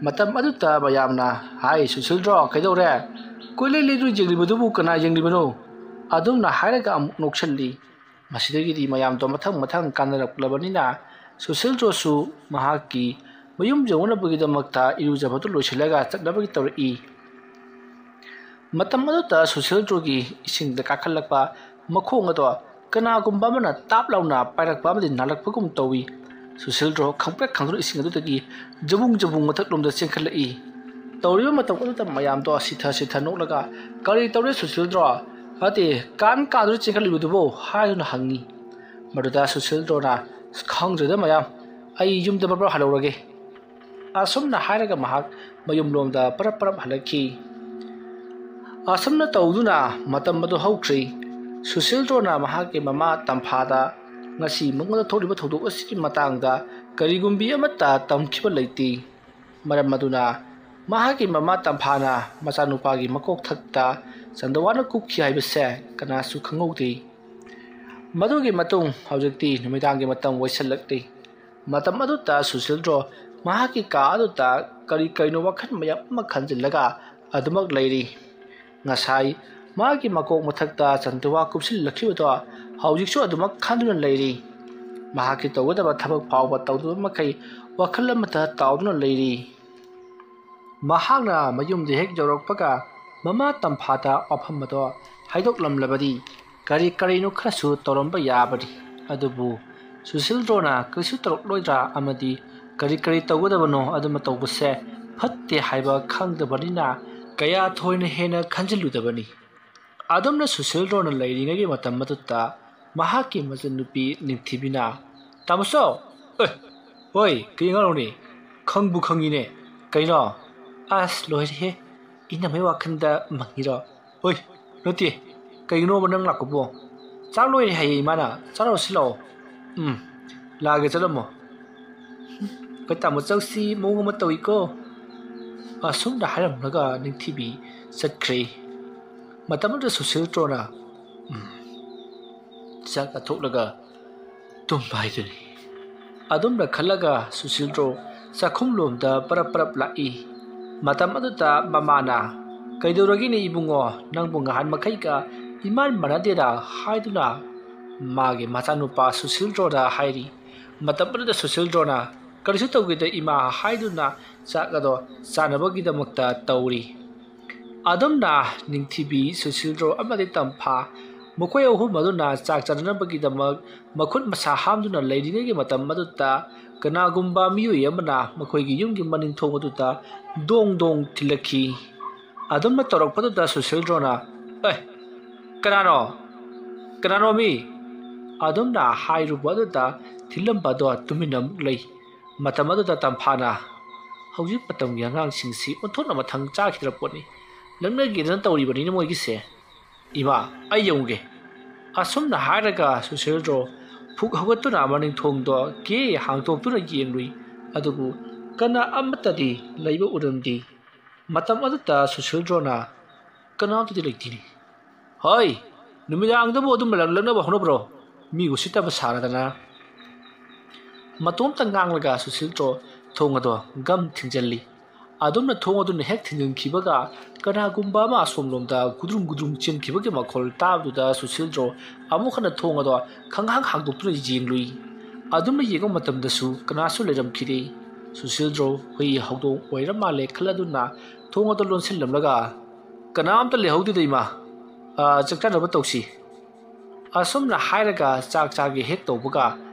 ꯃꯇꯝ ꯑꯗꯨꯗ ꯃꯌꯥꯝꯅ, "ꯍꯥꯏ ꯁꯨꯁꯤꯜꯗ꯭ꯔꯣ, ꯀꯩꯗꯧꯔꯦ? ꯀꯣꯏꯂꯩ ꯂꯩꯗꯨꯅ ꯌꯦꯡꯂꯤꯕꯗꯨꯕꯨ ꯀꯅꯥ ꯌꯦꯡꯂꯤꯕꯅꯣ?" ꯑꯗꯨꯝꯅ ꯍꯥꯏꯔꯒ ꯑꯃꯨꯛ ꯅꯣꯛꯁꯜꯂꯤ꯫ ꯃꯁꯤꯗꯒꯤꯗꯤ ꯃꯌꯥꯝꯗꯣ ꯃꯊꯪ ꯃꯊꯪ ꯀꯥꯟꯅꯔꯛꯂꯕꯅꯤꯅ ꯁꯨꯁꯤꯜꯗ꯭ꯔꯣꯁꯨ ꯃꯍꯥꯛꯀꯤ ꯃꯌꯨꯝ ꯌꯧꯅꯕꯒꯤꯗꯃꯛꯇ ꯏꯔꯨꯖꯕꯗꯨ ꯂꯣꯏꯁꯤꯜꯂꯒ ꯆꯠꯅꯕꯒꯤ ꯇꯧꯔꯛꯏ꯫ ꯃꯇꯝ ꯑꯗꯨꯗ ꯁꯨꯁꯤꯜꯗ꯭ꯔꯣꯒꯤ ꯏꯁꯤꯡꯗ ꯀꯥꯈꯠꯂꯛꯄ ꯃꯈꯣꯡ ꯑꯗꯣ ꯀꯅꯥꯒꯨꯝꯕ ꯑꯃꯅ ꯇꯥꯞ ꯂꯥꯎꯅ ꯄꯥꯏꯔꯛꯄ ꯑꯃꯗꯤ ꯅꯥꯜꯂꯛꯄꯒꯨꯝ ꯇꯧꯏ꯫ ꯁꯨꯁꯤꯜꯗ꯭ꯔꯣ ꯈꯪꯄ꯭ꯔꯦꯛ ꯈꯪꯗꯨꯅ ꯏꯁꯤꯡ ꯑꯗꯨꯗꯒꯤ ꯖꯕꯨꯡ ꯖꯕꯨꯡ ꯃꯊꯛꯂꯣꯝꯗ ꯆꯦꯟꯈꯠꯂꯛꯏ꯫ ꯇꯧꯔꯤꯕ ꯃꯇꯝ ꯑꯗꯨꯗ ꯃꯌꯥꯝꯗꯣ ꯁꯤꯊ ꯁꯤꯊ ꯅꯣꯛꯂꯒ, "ꯀꯔꯤ ꯇꯧꯔꯦ ꯁꯨꯁꯤꯜꯗ꯭ꯔꯣ? ꯅꯠꯇꯦ, ꯀꯥꯟ ꯀꯥꯗꯨꯅ ꯆꯦꯟꯈꯠꯂꯤꯕꯗꯨꯕꯨ?" ꯍꯥꯏꯗꯨꯅ ꯍꯪꯉꯤ꯫ ꯃꯗꯨꯗ ꯁꯨꯁꯤꯜꯗ꯭ꯔꯣꯅ, "ꯈꯪꯗ꯭ꯔꯦꯗ ꯃꯌꯥꯝ, ꯑꯩ ꯌꯨꯝꯗ ꯕꯔ ꯕꯔ ꯍꯜꯂꯧꯔꯒꯦ"꯫ ꯑꯁꯨꯝꯅ ꯍꯥꯏꯔꯒ ꯃꯍꯥꯛ ꯃꯌꯨꯝꯂꯣꯝꯗ ꯄꯔꯞ ꯄꯔꯞ ꯍꯜꯂꯛꯈꯤ꯫ ꯑꯁꯨꯝꯅ ꯇꯧꯗꯨꯅ ꯃꯇꯝ ꯑꯗꯨ ꯍꯧꯈ꯭ꯔꯦ꯫ ꯁꯨꯁꯤꯜꯗ꯭ꯔꯣꯅ ꯃꯍꯥꯛꯀꯤ ꯃꯃꯥ ꯇꯝꯐꯥꯗ ꯉꯁꯤ ꯃꯉꯣꯟꯗ ꯊꯣꯛꯂꯤꯕ ꯊꯧꯗꯣꯛ ꯑꯁꯤꯒꯤ ꯃꯇꯥꯡꯗ ꯀꯔꯤꯒꯨꯝꯕꯤ ꯑꯃꯠꯇ ꯇꯝꯈꯤꯕ ꯂꯩꯇꯦ꯫ ꯃꯔꯝ ꯑꯗꯨꯅ ꯃꯍꯥꯛꯀꯤ ꯃꯃꯥ ꯇꯝꯐꯥꯅ ꯃꯆꯥꯅꯨꯄꯥꯒꯤ ꯃꯀꯣꯛꯊꯛꯇ ꯆꯟꯗꯋꯥꯅ ꯀꯨꯞꯈꯤ ꯍꯥꯏꯕꯁꯦ ꯀꯅꯥꯁꯨ ꯈꯪꯍꯧꯗꯦ꯫ ꯃꯗꯨꯒꯤ ꯃꯇꯨꯡ ꯍꯧꯖꯤꯛꯇꯤ ꯅꯨꯃꯤꯗꯥꯡꯒꯤ ꯃꯇꯝ ꯑꯣꯏꯁꯤꯜꯂꯛꯂꯤ꯫ ꯃꯇꯝ ꯑꯗꯨꯗ ꯁꯨꯁꯤꯜꯗ꯭ꯔꯣ ꯃꯍꯥꯛꯀꯤ ꯀꯥ ꯑꯗꯨꯗ ꯀꯔꯤ ꯀꯔꯤꯅꯣ ꯋꯥꯈꯜ ꯃꯌꯥꯝ ꯑꯃ ꯈꯟꯖꯤꯜꯂꯒ ꯑꯗꯨꯃꯛ ꯂꯩꯔꯤ꯫ ꯉꯁꯥꯏ ꯃꯥꯒꯤ ꯃꯀꯣꯛ ꯃꯊꯛꯇ ꯆꯟꯗꯋꯥ ꯀꯨꯞꯁꯤꯜꯂꯛꯈꯤꯕꯗꯣ ꯍꯧꯖꯤꯛꯁꯨ ꯑꯗꯨꯃꯛ ꯈꯟꯗꯨꯅ ꯂꯩꯔꯤ꯫ ꯃꯍꯥꯛꯀꯤ ꯇꯧꯒꯗꯕ ꯊꯕꯛ ꯐꯥꯎꯕ ꯇꯧꯗꯕ ꯃꯈꯩ ꯋꯥꯈꯜ ꯑꯃꯠꯇ ꯇꯥꯎꯗꯨꯅ ꯂꯩꯔꯤ꯫ ꯃꯍꯥꯛꯅ ꯃꯌꯨꯝꯗ ꯍꯦꯛ ꯌꯧꯔꯛꯄꯒ ꯃꯃꯥ ꯇꯝꯐꯥꯗ ꯋꯥꯐꯝ ꯑꯗꯣ ꯍꯥꯏꯗꯣꯛꯂꯝꯂꯕꯗꯤ ꯀꯔꯤ ꯀꯔꯤꯅꯣ ꯈꯔꯁꯨ ꯇꯧꯔꯝꯕ ꯌꯥꯕꯅꯤ꯫ ꯑꯗꯨꯕꯨ ꯁꯨꯁꯤꯜꯗ꯭ꯔꯣꯅ ꯀꯩꯁꯨ ꯇꯧꯔꯛꯂꯣꯏꯗ꯭ꯔꯥ ꯑꯃꯗꯤ ꯀꯔꯤ ꯀꯔꯤ ꯇꯧꯒꯗꯕꯅꯣ ꯑꯗꯨꯃ ꯇꯧꯕꯁꯦ ꯐꯠꯇꯦ ꯍꯥꯏꯕ ꯈꯪꯗꯕꯅꯤꯅ ꯀꯌꯥ ꯊꯣꯏꯅ ꯍꯦꯟꯅ ꯈꯟꯖꯤꯜꯂꯨꯗꯕꯅꯤ꯫ ꯑꯗꯨꯝꯅ ꯁꯨꯁꯤꯜꯗ꯭ꯔꯣꯅ ꯂꯩꯔꯤꯉꯩꯒꯤ ꯃꯇꯝ ꯑꯗꯨꯗ ꯃꯍꯥꯛꯀꯤ ꯃꯆꯟꯅꯨꯄꯤ ꯅꯤꯡꯊꯤꯕꯤꯅ, "ꯇꯥꯃꯣꯆꯧ!" "ꯑꯦ, ꯍꯣꯏ, ꯀꯩ ꯉꯥꯡꯂꯧꯅꯤ? ꯈꯪꯕꯨ ꯈꯪꯉꯤꯅꯦ꯫ ꯀꯩꯅꯣ?" "ꯑꯁ, ꯂꯣꯏꯔꯦꯍꯦ꯫ ꯏꯅꯝꯃꯩ ꯋꯥꯈꯜꯗ ꯃꯪꯉꯤꯔꯣ?" "ꯍꯣꯏ, ꯅꯠꯇꯦ꯫ ꯀꯩꯒꯤꯅꯣꯕ ꯅꯪ ꯂꯥꯛꯄꯕꯨ?" "ꯆꯥꯛ ꯂꯣꯏꯔꯦ ꯍꯥꯏꯌꯦ ꯏꯃꯥꯅ꯫ ꯆꯥꯔꯨꯔꯁꯤ ꯂꯥꯛꯑꯣ꯫" "ꯎꯝ, ꯂꯥꯛꯑꯒꯦ, ꯆꯠꯂꯝꯃꯣ꯫" "ꯑꯩꯈꯣꯏ ꯇꯥꯃꯣ ꯆꯧꯁꯤ ꯃꯑꯣꯡ ꯑꯃ ꯇꯧꯏꯀꯣ꯫" ꯑꯁꯨꯝꯅ ꯍꯥꯏꯔꯝꯂꯒ ꯅꯤꯡꯊꯤꯕꯤ ꯆꯠꯈ꯭ꯔꯦ꯫ ꯃꯇꯝ ꯑꯗꯨꯗ ꯁꯨꯁꯤꯜꯗ꯭ꯔꯣꯅ, "ꯎꯝ, ꯆꯥꯛ ꯆꯥꯊꯣꯛꯂꯒ ꯇꯨꯝꯕ ꯍꯥꯏꯗꯨꯅꯤ꯫" ꯑꯗꯨꯝꯅ ꯈꯜꯂꯒ ꯁꯨꯁꯤꯜꯗ꯭ꯔꯣ ꯆꯥꯛꯈꯨꯝꯂꯣꯝꯗ ꯄꯔꯞ ꯄꯔꯞ ꯂꯥꯛꯏ꯫ ꯃꯇꯝ ꯑꯗꯨꯗ ꯃꯃꯥꯅ, "ꯀꯩꯗꯧꯔꯒꯦꯅꯦ ꯏꯕꯨꯡꯉꯣ, ꯅꯪꯕꯨ ꯉꯍꯥꯟ ꯃꯈꯩꯒ ꯏꯃꯥꯟ ꯃꯥꯟꯅꯗꯦꯗ?" ꯍꯥꯏꯗꯨꯅ ꯃꯥꯒꯤ ꯃꯆꯥꯅꯨꯄꯥ ꯁꯨꯁꯤꯜꯗ꯭ꯔꯣꯗ ꯍꯥꯏꯔꯤ꯫ ꯃꯇꯝ ꯑꯗꯨꯗ ꯁꯨꯁꯤꯜꯗ꯭ꯔꯣꯅ, "ꯀꯔꯤꯁꯨ ꯇꯧꯒꯦꯗ ꯏꯃꯥ" ꯍꯥꯏꯗꯨꯅ ꯆꯥꯛ ꯑꯗꯣ ꯆꯥꯅꯕꯒꯤꯗꯃꯛꯇ ꯇꯧꯔꯤ꯫ ꯑꯗꯨꯝꯅ ꯅꯤꯡꯊꯤꯕꯤ, ꯁꯨꯁꯤꯜꯗ꯭ꯔꯣ ꯑꯃꯗꯤ ꯇꯝꯐꯥ, ꯃꯈꯣꯏ ꯑꯍꯨꯝ ꯑꯗꯨꯅ ꯆꯥꯛ ꯆꯥꯅꯅꯕꯒꯤꯗꯃꯛ ꯃꯈꯨꯠ ꯃꯁꯥ ꯍꯥꯝꯗꯨꯅ ꯂꯩꯔꯤꯉꯩꯒꯤ ꯃꯇꯝ ꯑꯗꯨꯗ ꯀꯅꯥꯒꯨꯝꯕ ꯃꯤꯑꯣꯏ ꯑꯃꯅ ꯃꯈꯣꯏꯒꯤ ꯌꯨꯝꯒꯤ ꯃꯅꯤꯡ ꯊꯣꯡ ꯑꯗꯨꯗ ꯗꯣꯡ ꯗꯣꯡ ꯊꯤꯜꯂꯛꯈꯤ꯫ ꯑꯗꯨꯝꯅ ꯇꯧꯔꯛꯄꯗꯨꯗ ꯁꯨꯁꯤꯜꯗ꯭ꯔꯣꯅ, "ꯑꯦ, ꯀꯅꯥꯅꯣ? ꯀꯅꯥꯅꯣ ꯃꯤ?" ꯑꯗꯨꯝꯅ ꯍꯥꯏꯔꯨꯕ ꯑꯗꯨꯗ ꯊꯤꯜꯂꯝꯕ ꯑꯗꯣ ꯇꯨꯃꯤꯟꯅ ꯑꯃꯨꯛ ꯂꯩ꯫ ꯃꯇꯝ ꯑꯗꯨꯗ ꯇꯝꯐꯥꯅ, "ꯍꯧꯖꯤꯛ ꯃꯇꯝꯒꯤ ꯑꯉꯥꯡꯁꯤꯡꯁꯤ ꯑꯣꯟꯊꯣꯛꯅ ꯃꯊꯪ ꯆꯥꯈꯤꯗ꯭ꯔ ꯄꯣꯠꯅꯤ꯫ ꯂꯛꯅꯒꯦꯗꯅ ꯇꯧꯔꯤꯕꯅꯤꯅ ꯃꯣꯏꯒꯤꯁꯦ꯫ ꯏꯃꯥ, ꯑꯩ ꯌꯦꯡꯉꯨꯒꯦ꯫" ꯑꯁꯨꯝꯅ ꯍꯥꯏꯔꯒ ꯁꯨꯁꯤꯜꯗ꯭ꯔꯣ ꯐꯨꯛ ꯍꯧꯒꯠꯇꯨꯅ ꯃꯅꯤꯡ ꯊꯣꯡꯗꯣ ꯀꯦ ꯍꯥꯡꯗꯣꯛꯇꯨꯅ ꯌꯦꯡꯂꯨꯏ꯫ ꯑꯗꯨꯕꯨ ꯀꯅꯥ ꯑꯃꯠꯇꯗꯤ ꯂꯩꯕ ꯎꯔꯝꯗꯦ꯫ ꯃꯇꯝ ꯑꯗꯨꯗ ꯁꯨꯁꯤꯜꯗ꯭ꯔꯣꯅ, "ꯀꯅꯥꯝꯇꯗꯤ ꯂꯩꯇꯦꯅꯦ꯫ ꯍꯣꯏ, ꯅꯨꯃꯤꯗꯥꯡꯗꯕꯨ ꯑꯗꯨꯝ ꯂꯛꯅꯕ ꯍꯧꯅꯕ꯭ꯔꯣ? ꯃꯤ ꯎꯁꯤꯠꯇꯕ ꯁꯥꯔꯗꯅ꯫" ꯃꯇꯣꯝꯇ ꯉꯥꯡꯂꯒ ꯁꯨꯁꯤꯜꯗ꯭ꯔꯣ ꯊꯣꯡ ꯑꯗꯣ ꯒꯝ ꯊꯤꯡꯖꯤꯜꯂꯤ꯫ ꯑꯗꯨꯝꯅ ꯊꯣꯡ ꯑꯗꯨꯅ ꯍꯦꯛ ꯊꯤꯡꯖꯤꯟꯈꯤꯕꯒ ꯀꯅꯥꯒꯨꯝꯕ ꯑꯃ ꯑꯁꯣꯝꯂꯣꯝꯗ ꯒꯨꯗ꯭ꯔꯨꯝ ꯒꯨꯗ꯭ꯔꯨꯝ ꯆꯦꯟꯈꯤꯕꯒꯤ ꯃꯈꯣꯜ ꯇꯥꯕꯗꯨꯗ ꯁꯨꯁꯤꯜꯗ꯭ꯔꯣ ꯑꯃꯨꯛ ꯍꯟꯅ ꯊꯣꯡ ꯑꯗꯣ ꯈꯪꯍꯥꯡ ꯍꯥꯡꯗꯣꯛꯇꯨꯅ ꯌꯦꯡꯂꯨꯏ꯫ ꯑꯗꯨꯝꯅ ꯌꯦꯡꯕ ꯃꯇꯝꯗꯁꯨ ꯀꯅꯥꯁꯨ ꯂꯩꯔꯝꯈꯤꯗꯦ꯫ ꯁꯨꯁꯤꯜꯗ꯭ꯔꯣ ꯍꯨꯏ ꯍꯧꯗꯣꯡ ꯑꯣꯏꯔ ꯃꯥꯜꯂꯦ ꯈꯜꯂꯗꯨꯅ ꯊꯣꯡ ꯑꯗꯣ ꯂꯣꯟꯁꯤꯜꯂꯝꯂꯒ, "ꯀꯅꯥꯝꯇ ꯂꯩꯍꯧꯗꯦꯗ ꯏꯃꯥ꯫ ꯑꯥ, ꯆꯥꯛ ꯆꯥꯅꯕ ꯇꯧꯁꯤ꯫" ꯑꯁꯨꯝꯅ ꯍꯥꯏꯔꯒ ꯆꯥꯛ ꯆꯥꯒꯦ ꯍꯦꯛ ꯇꯧꯕꯒ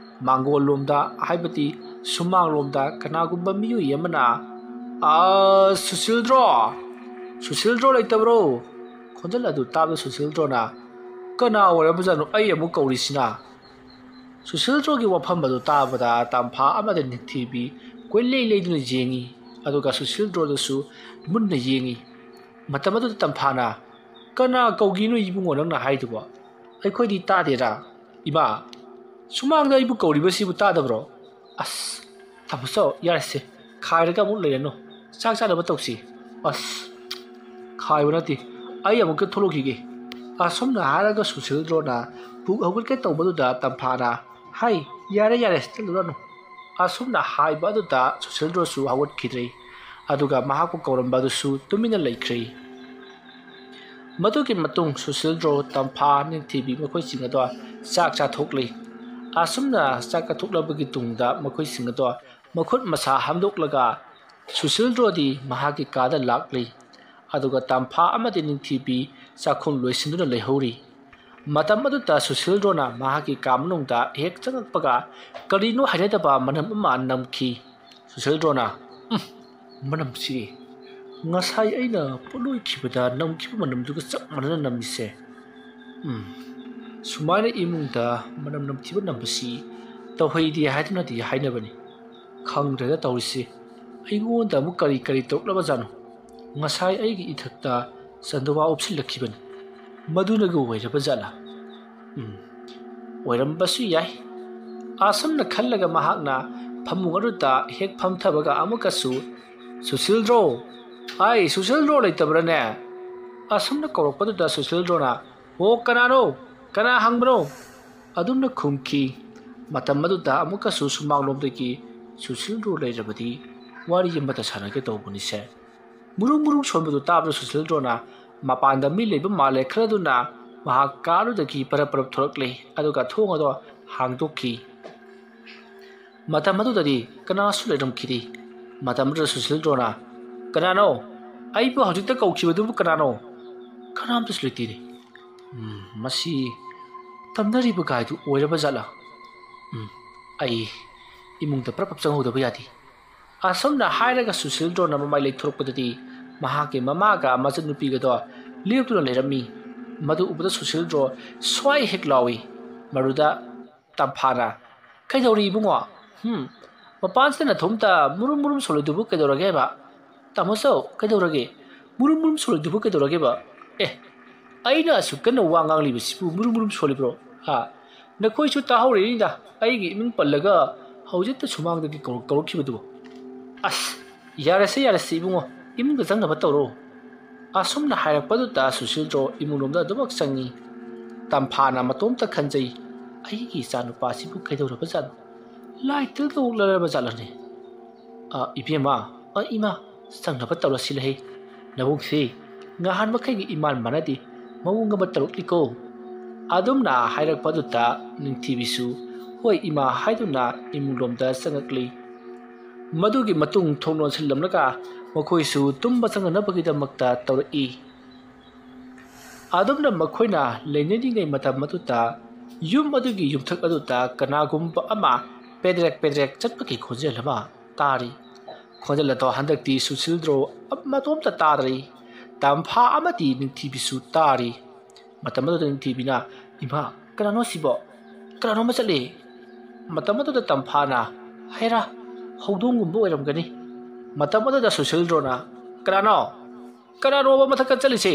ꯃꯥꯡꯒꯣꯜ ꯂꯣꯝꯗ, ꯍꯥꯏꯕꯗꯤ ꯁꯨꯃꯥꯡꯂꯣꯝꯗ ꯀꯅꯥꯒꯨꯝꯕ ꯃꯤꯑꯣꯏ ꯑꯃꯅ, "ꯑ, ꯁꯨꯁꯤꯜꯗ꯭ꯔꯣ? ꯁꯨꯁꯤꯜꯗ꯭ꯔꯣ ꯂꯩꯇꯕ꯭ꯔꯣ?" ꯈꯣꯟꯖꯦꯜ ꯑꯗꯨ ꯇꯥꯕꯗ ꯁꯨꯁꯤꯜꯗ꯭ꯔꯣꯅ, "ꯀꯅꯥ ꯑꯣꯏꯔꯕꯖꯥꯠꯅꯣ ꯑꯩ ꯑꯃꯨꯛ ꯀꯧꯔꯤꯁꯤꯅ?" ꯁꯨꯁꯤꯜꯗ꯭ꯔꯣꯒꯤ ꯋꯥꯐꯝ ꯑꯗꯨ ꯇꯥꯕꯗ ꯇꯝꯐꯥ ꯑꯃꯗꯤ ꯅꯤꯡꯊꯤꯕꯤ ꯀꯣꯏꯂꯩ ꯂꯩꯗꯨꯅ ꯌꯦꯡꯉꯤ꯫ ꯑꯗꯨꯒ ꯁꯨꯁꯤꯜꯗ꯭ꯔꯣꯗꯁꯨ ꯃꯨꯟꯅ ꯌꯦꯡꯉꯤ꯫ ꯃꯇꯝ ꯑꯗꯨꯗ ꯇꯝꯐꯥꯅ, "ꯀꯅꯥ ꯀꯧꯒꯤꯅꯣ ꯏꯕꯨꯡꯉꯣ ꯅꯪꯅ ꯍꯥꯏꯗꯨꯕꯣ? ꯑꯩꯈꯣꯏꯗꯤ ꯇꯥꯗꯦꯗ꯫ ꯏꯃꯥ, ꯁꯨꯃꯥꯡꯗ ꯑꯩꯕꯨ ꯀꯧꯔꯤꯕꯁꯤꯕꯨ ꯇꯥꯗꯕ꯭ꯔꯣ? ꯑꯁ, ꯇꯥꯃꯣꯆꯧ, ꯌꯥꯔꯦꯁꯦ, ꯈꯥꯏꯔꯒ ꯑꯃꯨꯛ ꯂꯩꯔꯅꯨ꯫ ꯆꯥꯛ ꯆꯥꯅꯕ ꯇꯧꯁꯤ꯫ ꯑꯁ, ꯈꯥꯏꯕ ꯅꯠꯇꯦ, ꯑꯩ ꯑꯃꯨꯛꯇ ꯊꯣꯛꯂꯛꯈꯤꯒꯦ꯫" ꯑꯁꯨꯝꯅ ꯍꯥꯏꯔꯒ ꯁꯨꯁꯤꯜꯗ꯭ꯔꯣꯅ ꯄꯨꯛ ꯍꯧꯒꯠꯀꯦ ꯇꯧꯕꯗꯨꯗ ꯇꯝꯐꯥꯅ, "ꯍꯩ, ꯌꯥꯔꯦ, ꯌꯥꯔꯦ, ꯆꯠꯂꯨꯔꯅꯨ꯫" ꯑꯁꯨꯝꯅ ꯍꯥꯏꯕ ꯑꯗꯨꯗ ꯁꯨꯁꯤꯜꯗ꯭ꯔꯣꯁꯨ ꯍꯧꯒꯠꯈꯤꯗ꯭ꯔꯦ꯫ ꯑꯗꯨꯒ ꯃꯍꯥꯛꯄꯨ ꯀꯧꯔꯝꯕ ꯑꯗꯨꯁꯨ ꯇꯨꯃꯤꯟꯅ ꯂꯩꯈ꯭ꯔꯦ꯫ ꯃꯗꯨꯒꯤ ꯃꯇꯨꯡ ꯁꯨꯁꯤꯜꯗ꯭ꯔꯣ, ꯇꯝꯐꯥ, ꯅꯤꯡꯊꯤꯕꯤ ꯃꯈꯣꯏꯁꯤꯡ ꯑꯗꯣ ꯆꯥꯛ ꯆꯥꯊꯣꯛꯂꯤ꯫ ꯑꯁꯨꯝꯅ ꯆꯥꯛ ꯆꯥꯊꯣꯛꯂꯕꯒꯤ ꯇꯨꯡꯗ ꯃꯈꯣꯏꯁꯤꯡ ꯑꯗꯣ ꯃꯈꯨꯠ ꯃꯁꯥ ꯍꯥꯝꯗꯣꯛꯂꯒ ꯁꯨꯁꯤꯜꯗ꯭ꯔꯣꯗꯤ ꯃꯍꯥꯛꯀꯤ ꯀꯥꯗ ꯂꯥꯛꯂꯤ꯫ ꯑꯗꯨꯒ ꯇꯝꯐꯥ ꯑꯃꯗꯤ ꯅꯤꯡꯊꯤꯕꯤ ꯆꯥꯛꯈꯨꯝ ꯂꯣꯏꯁꯤꯟꯗꯨꯅ ꯂꯩꯍꯧꯔꯤ꯫ ꯃꯇꯝ ꯑꯗꯨꯗ ꯁꯨꯁꯤꯜꯗ꯭ꯔꯣꯅ ꯃꯍꯥꯛꯀꯤ ꯀꯥ ꯃꯅꯨꯡꯗ ꯍꯦꯛ ꯆꯪꯉꯛꯄꯒ ꯀꯔꯤꯅꯣ ꯍꯩꯅꯗꯕ ꯃꯅꯝ ꯑꯃ ꯅꯝꯈꯤ꯫ ꯁꯨꯁꯤꯜꯗ꯭ꯔꯣꯅ, "ꯎꯝ, ꯃꯅꯝꯁꯤ ꯉꯁꯥꯏ ꯑꯩꯅ ꯄꯣꯠꯂꯣꯏꯈꯤꯕꯗ ꯅꯝꯈꯤꯕ ꯃꯅꯝꯗꯨꯒ ꯆꯞ ꯃꯥꯟꯅꯅ ꯅꯝꯃꯤꯁꯦ꯫ ꯎꯝ, ꯁꯨꯃꯥꯏꯅ ꯏꯃꯨꯡꯗ ꯃꯅꯝ ꯅꯝꯊꯤꯕ ꯅꯝꯕꯁꯤ ꯇꯧꯍꯩꯗꯦ ꯍꯥꯏꯗꯨꯅꯗꯤ ꯍꯥꯏꯅꯕꯅꯤ꯫ ꯈꯪꯗ꯭ꯔꯦꯗ ꯇꯧꯔꯤꯁꯤ, ꯑꯩꯉꯣꯟꯗ ꯑꯃꯨꯛ ꯀꯔꯤ ꯀꯔꯤ ꯇꯧꯔꯛꯂꯕꯖꯥꯠꯅꯣ? ꯉꯁꯥꯏ ꯑꯩꯒꯤ ꯏꯊꯛꯇ ꯆꯟꯗꯨꯋꯥ ꯎꯞꯁꯤꯜꯂꯛꯈꯤꯕꯅꯤ꯫ ꯃꯗꯨꯅꯒ ꯑꯣꯏꯔꯕ ꯖꯥꯠꯂꯥ? ꯎꯝ, ꯑꯣꯏꯔꯝꯕꯁꯨ ꯌꯥꯏ꯫" ꯑꯁꯨꯝꯅ ꯈꯜꯂꯒ ꯃꯍꯥꯛꯅ ꯐꯃꯨꯡ ꯑꯗꯨꯗ ꯍꯦꯛ ꯐꯝꯊꯕꯒ ꯑꯃꯨꯛꯀꯁꯨ, "ꯁꯨꯁꯤꯜꯗ꯭ꯔꯣ? ꯑꯩ ꯁꯨꯁꯤꯜꯗ꯭ꯔꯣ ꯂꯩꯇꯕ꯭ꯔꯥꯅꯦ?" ꯑꯁꯨꯝꯅ ꯀꯧꯔꯛꯄꯗꯨꯗ ꯁꯨꯁꯤꯜꯗ꯭ꯔꯣꯅ, "ꯑꯣ, ꯀꯅꯥꯅꯣ? ꯀꯅꯥ ꯍꯪꯕꯅꯣ?" ꯑꯗꯨꯝꯅ ꯈꯨꯝꯈꯤ꯫ ꯃꯇꯝ ꯑꯗꯨꯗ ꯑꯃꯨꯛꯀꯁꯨ ꯁꯨꯃꯥꯡꯂꯣꯝꯗꯒꯤ, "ꯁꯨꯁꯤꯜꯗ꯭ꯔꯣ ꯂꯩꯔꯕꯗꯤ ꯋꯥꯔꯤ ꯑꯃꯇ ꯁꯥꯟꯅꯒꯦ ꯇꯧꯕꯅꯤꯁꯦ꯫" ꯃꯨꯔꯨ ꯃꯨꯔꯨ ꯁꯣꯟꯕꯗꯨ ꯇꯥꯕꯗ ꯁꯨꯁꯤꯜꯗ꯭ꯔꯣꯅ ꯃꯄꯥꯟꯗ ꯃꯤ ꯂꯩꯕ ꯃꯥꯜꯂꯦ ꯈꯜꯂꯗꯨꯅ ꯃꯍꯥꯛ ꯀꯥ ꯑꯗꯨꯗꯒꯤ ꯄꯔꯞ ꯄꯔꯞ ꯊꯣꯔꯛꯂꯦ, ꯑꯗꯨꯒ ꯊꯣꯡ ꯑꯗꯣ ꯍꯥꯡꯗꯣꯛꯈꯤ꯫ ꯃꯇꯝ ꯑꯗꯨꯗꯗꯤ ꯀꯅꯥꯁꯨ ꯂꯩꯔꯝꯈꯤꯗꯦ꯫ ꯃꯇꯝ ꯑꯗꯨꯗ ꯁꯨꯁꯤꯜꯗ꯭ꯔꯣꯅ, "ꯀꯅꯥꯅꯣ? ꯑꯩꯕꯨ ꯍꯧꯖꯤꯛꯇ ꯀꯧꯈꯤꯕꯗꯨꯕꯨ ꯀꯅꯥꯅꯣ? ꯀꯅꯥꯝꯇꯁꯨ ꯂꯩꯇꯦꯅꯦ꯫ ꯎꯝ, ꯃꯁꯤ ꯇꯝꯅꯔꯤꯕ ꯒꯥꯏꯗꯨ ꯑꯣꯏꯔꯕ ꯖꯥꯠꯂꯥ? ꯎꯝ, ꯑꯩ ꯏꯃꯨꯡꯗ ꯄ꯭ꯔꯞ ꯄ꯭ꯔꯞ ꯆꯪꯍꯧꯗꯕ ꯌꯥꯗꯦ꯫ ꯑꯁꯨꯝꯅ ꯍꯥꯏꯔꯒ ꯁꯨꯁꯤꯜꯗ꯭ꯔꯣꯅ ꯃꯃꯥꯏ ꯂꯩꯊꯣꯔꯛꯄꯗꯗꯤ ꯃꯍꯥꯛꯀꯤ ꯃꯃꯥꯒ ꯃꯆꯟꯅꯨꯄꯤꯒꯗꯣ ꯂꯦꯞꯇꯨꯅ ꯂꯩꯔꯝꯃꯤ꯫ ꯃꯗꯨ ꯎꯕꯗ ꯁꯨꯁꯤꯜꯗ꯭ꯔꯣ ꯁ꯭ꯋꯥꯏ ꯍꯦꯛ ꯂꯥꯎꯏ꯫ ꯃꯗꯨꯗ ꯇꯝꯐꯥꯅ, "ꯀꯩꯗꯧꯔꯤ ꯏꯕꯨꯡꯉꯣ? ꯍꯨꯝ, ꯃꯄꯥꯟꯁꯤꯗ ꯅꯊꯣꯝꯇ ꯃꯨꯔꯨꯝ ꯃꯨꯔꯨꯝ ꯁꯣꯜꯂꯤꯗꯨꯕꯨ ꯀꯩꯗꯧꯔꯒꯦ ꯍꯥꯏꯕ? ꯇꯥꯃꯣ ꯆꯧ, ꯀꯩꯗꯧꯔꯒꯦ? ꯃꯨꯔꯨꯝ ꯃꯨꯔꯨꯝ ꯁꯣꯜꯂꯤꯗꯨꯕꯨ ꯀꯩꯗꯧꯔꯒꯦꯕ? ꯑꯦ, ꯑꯩꯅ ꯑꯁꯨꯛ ꯀꯟꯅ ꯋꯥ ꯉꯥꯡꯂꯤꯕꯁꯤꯕꯨ ꯃꯨꯔꯨꯝ ꯃꯨꯔꯨꯝ ꯁꯣꯜꯂꯤꯕ꯭ꯔꯣ? ꯍꯥ? ꯅꯈꯣꯏꯁꯨ ꯇꯥꯍꯧꯔꯤꯅꯤꯗ, ꯑꯩꯒꯤ ꯏꯃꯤꯡ ꯄꯜꯂꯒ ꯍꯧꯖꯤꯛꯇ ꯁꯨꯃꯥꯡꯗꯒꯤ ꯀꯧꯔꯛ-, ꯀꯧꯔꯛꯈꯤꯕꯗꯨꯕꯨ꯫ ꯑꯁ, ꯌꯥꯔꯦꯁꯦ, ꯌꯥꯔꯦꯁꯦ ꯏꯕꯨꯡꯉꯣ, ꯏꯃꯨꯡꯗ ꯆꯪꯅꯕ ꯇꯧꯔꯣ꯫" ꯑꯁꯨꯝꯅ ꯍꯥꯏꯔꯛꯄꯗꯨꯗ ꯁꯨꯁꯤꯜꯗ꯭ꯔꯣ ꯏꯃꯨꯡꯂꯣꯝꯗ ꯑꯗꯨꯃꯛ ꯆꯪꯉꯤ꯫ ꯇꯝꯐꯥꯅ ꯃꯇꯣꯝꯇ ꯈꯟꯖꯩ, "ꯑꯩꯒꯤ ꯏꯆꯥꯅꯨꯄꯥꯁꯤꯕꯨ ꯀꯩꯗꯧꯔꯕꯖꯥꯠꯅꯣ? ꯂꯥꯏ ꯇꯤꯜꯒ ꯑꯣꯛꯂꯔꯕ ꯖꯥꯠꯂꯅꯦ?" "ꯑ, ꯏꯕꯦꯝꯃ, ꯑ, ꯏꯃꯥ, ꯆꯪꯅꯕ ꯇꯧꯔꯁꯤ ꯂꯩ꯫ ꯅꯕꯨꯡꯁꯤ ꯉꯍꯥꯟ ꯃꯈꯩꯒꯤ ꯏꯃꯥꯟ ꯃꯥꯟꯅꯗꯦ, ꯃꯑꯣꯡ ꯑꯃ ꯇꯧꯔꯛꯂꯤꯀꯣ꯫" ꯑꯗꯨꯝꯅ ꯍꯥꯏꯔꯛꯄꯗꯨꯗ ꯅꯤꯡꯊꯤꯕꯤꯁꯨ "ꯍꯣꯏ ꯏꯃꯥ" ꯍꯥꯏꯗꯨꯅ ꯏꯃꯨꯡꯂꯣꯝꯗ ꯆꯪꯉꯛꯂꯤ꯫ ꯃꯗꯨꯒꯤ ꯃꯇꯨꯡ ꯊꯣꯡ ꯂꯣꯟꯁꯤꯜꯂꯝꯂꯒ ꯃꯈꯣꯏꯁꯨ ꯇꯨꯝꯕ ꯆꯪꯅꯅꯕꯒꯤꯗꯃꯛꯇ ꯇꯧꯔꯛꯏ꯫ ꯑꯗꯨꯝꯅ ꯃꯈꯣꯏꯅ ꯂꯩꯅꯔꯤꯉꯩ ꯃꯇꯝ ꯑꯗꯨꯗ ꯌꯨꯝ ꯑꯗꯨꯒꯤ ꯌꯨꯝꯊꯛ ꯑꯗꯨꯗ ꯀꯅꯥꯒꯨꯝꯕ ꯑꯃ ꯄꯦꯗ꯭ꯔꯦꯛ ꯄꯦꯗ꯭ꯔꯦꯛ ꯆꯠꯄꯒꯤ ꯈꯣꯟꯖꯦꯜ ꯑꯃ ꯇꯥꯔꯤ꯫ ꯈꯣꯟꯖꯦꯜ ꯑꯗꯣ ꯍꯟꯗꯛꯇꯤ ꯁꯨꯁꯤꯜꯗ꯭ꯔꯣ ꯃꯇꯣꯝꯇ ꯇꯥꯗ꯭ꯔꯤ꯫ ꯇꯝꯐꯥ ꯑꯃꯗꯤ ꯅꯤꯡꯊꯤꯕꯤꯁꯨ ꯇꯥꯔꯤ꯫ ꯃꯇꯝ ꯑꯗꯨꯗ ꯅꯤꯡꯊꯤꯕꯤꯅ, "ꯏꯃꯥ, ꯀꯅꯥꯅꯣ ꯁꯤꯕꯣ? ꯀꯅꯥꯅꯣ ꯑꯃ ꯆꯠꯂꯦ!" ꯃꯇꯝ ꯑꯗꯨꯗ ꯇꯝꯐꯥꯅ, "ꯍꯩꯔꯥ, ꯍꯧꯗꯣꯡꯒꯨꯝꯕ ꯑꯣꯏꯔꯝꯒꯅꯤ꯫" ꯃꯇꯝ ꯑꯗꯨꯗ ꯁꯨꯁꯤꯜꯗ꯭ꯔꯣꯅ, "ꯀꯅꯥꯅꯣ? ꯀꯅꯥꯅꯣꯕ ꯃꯊꯛꯇ ꯆꯠꯂꯤꯁꯦ?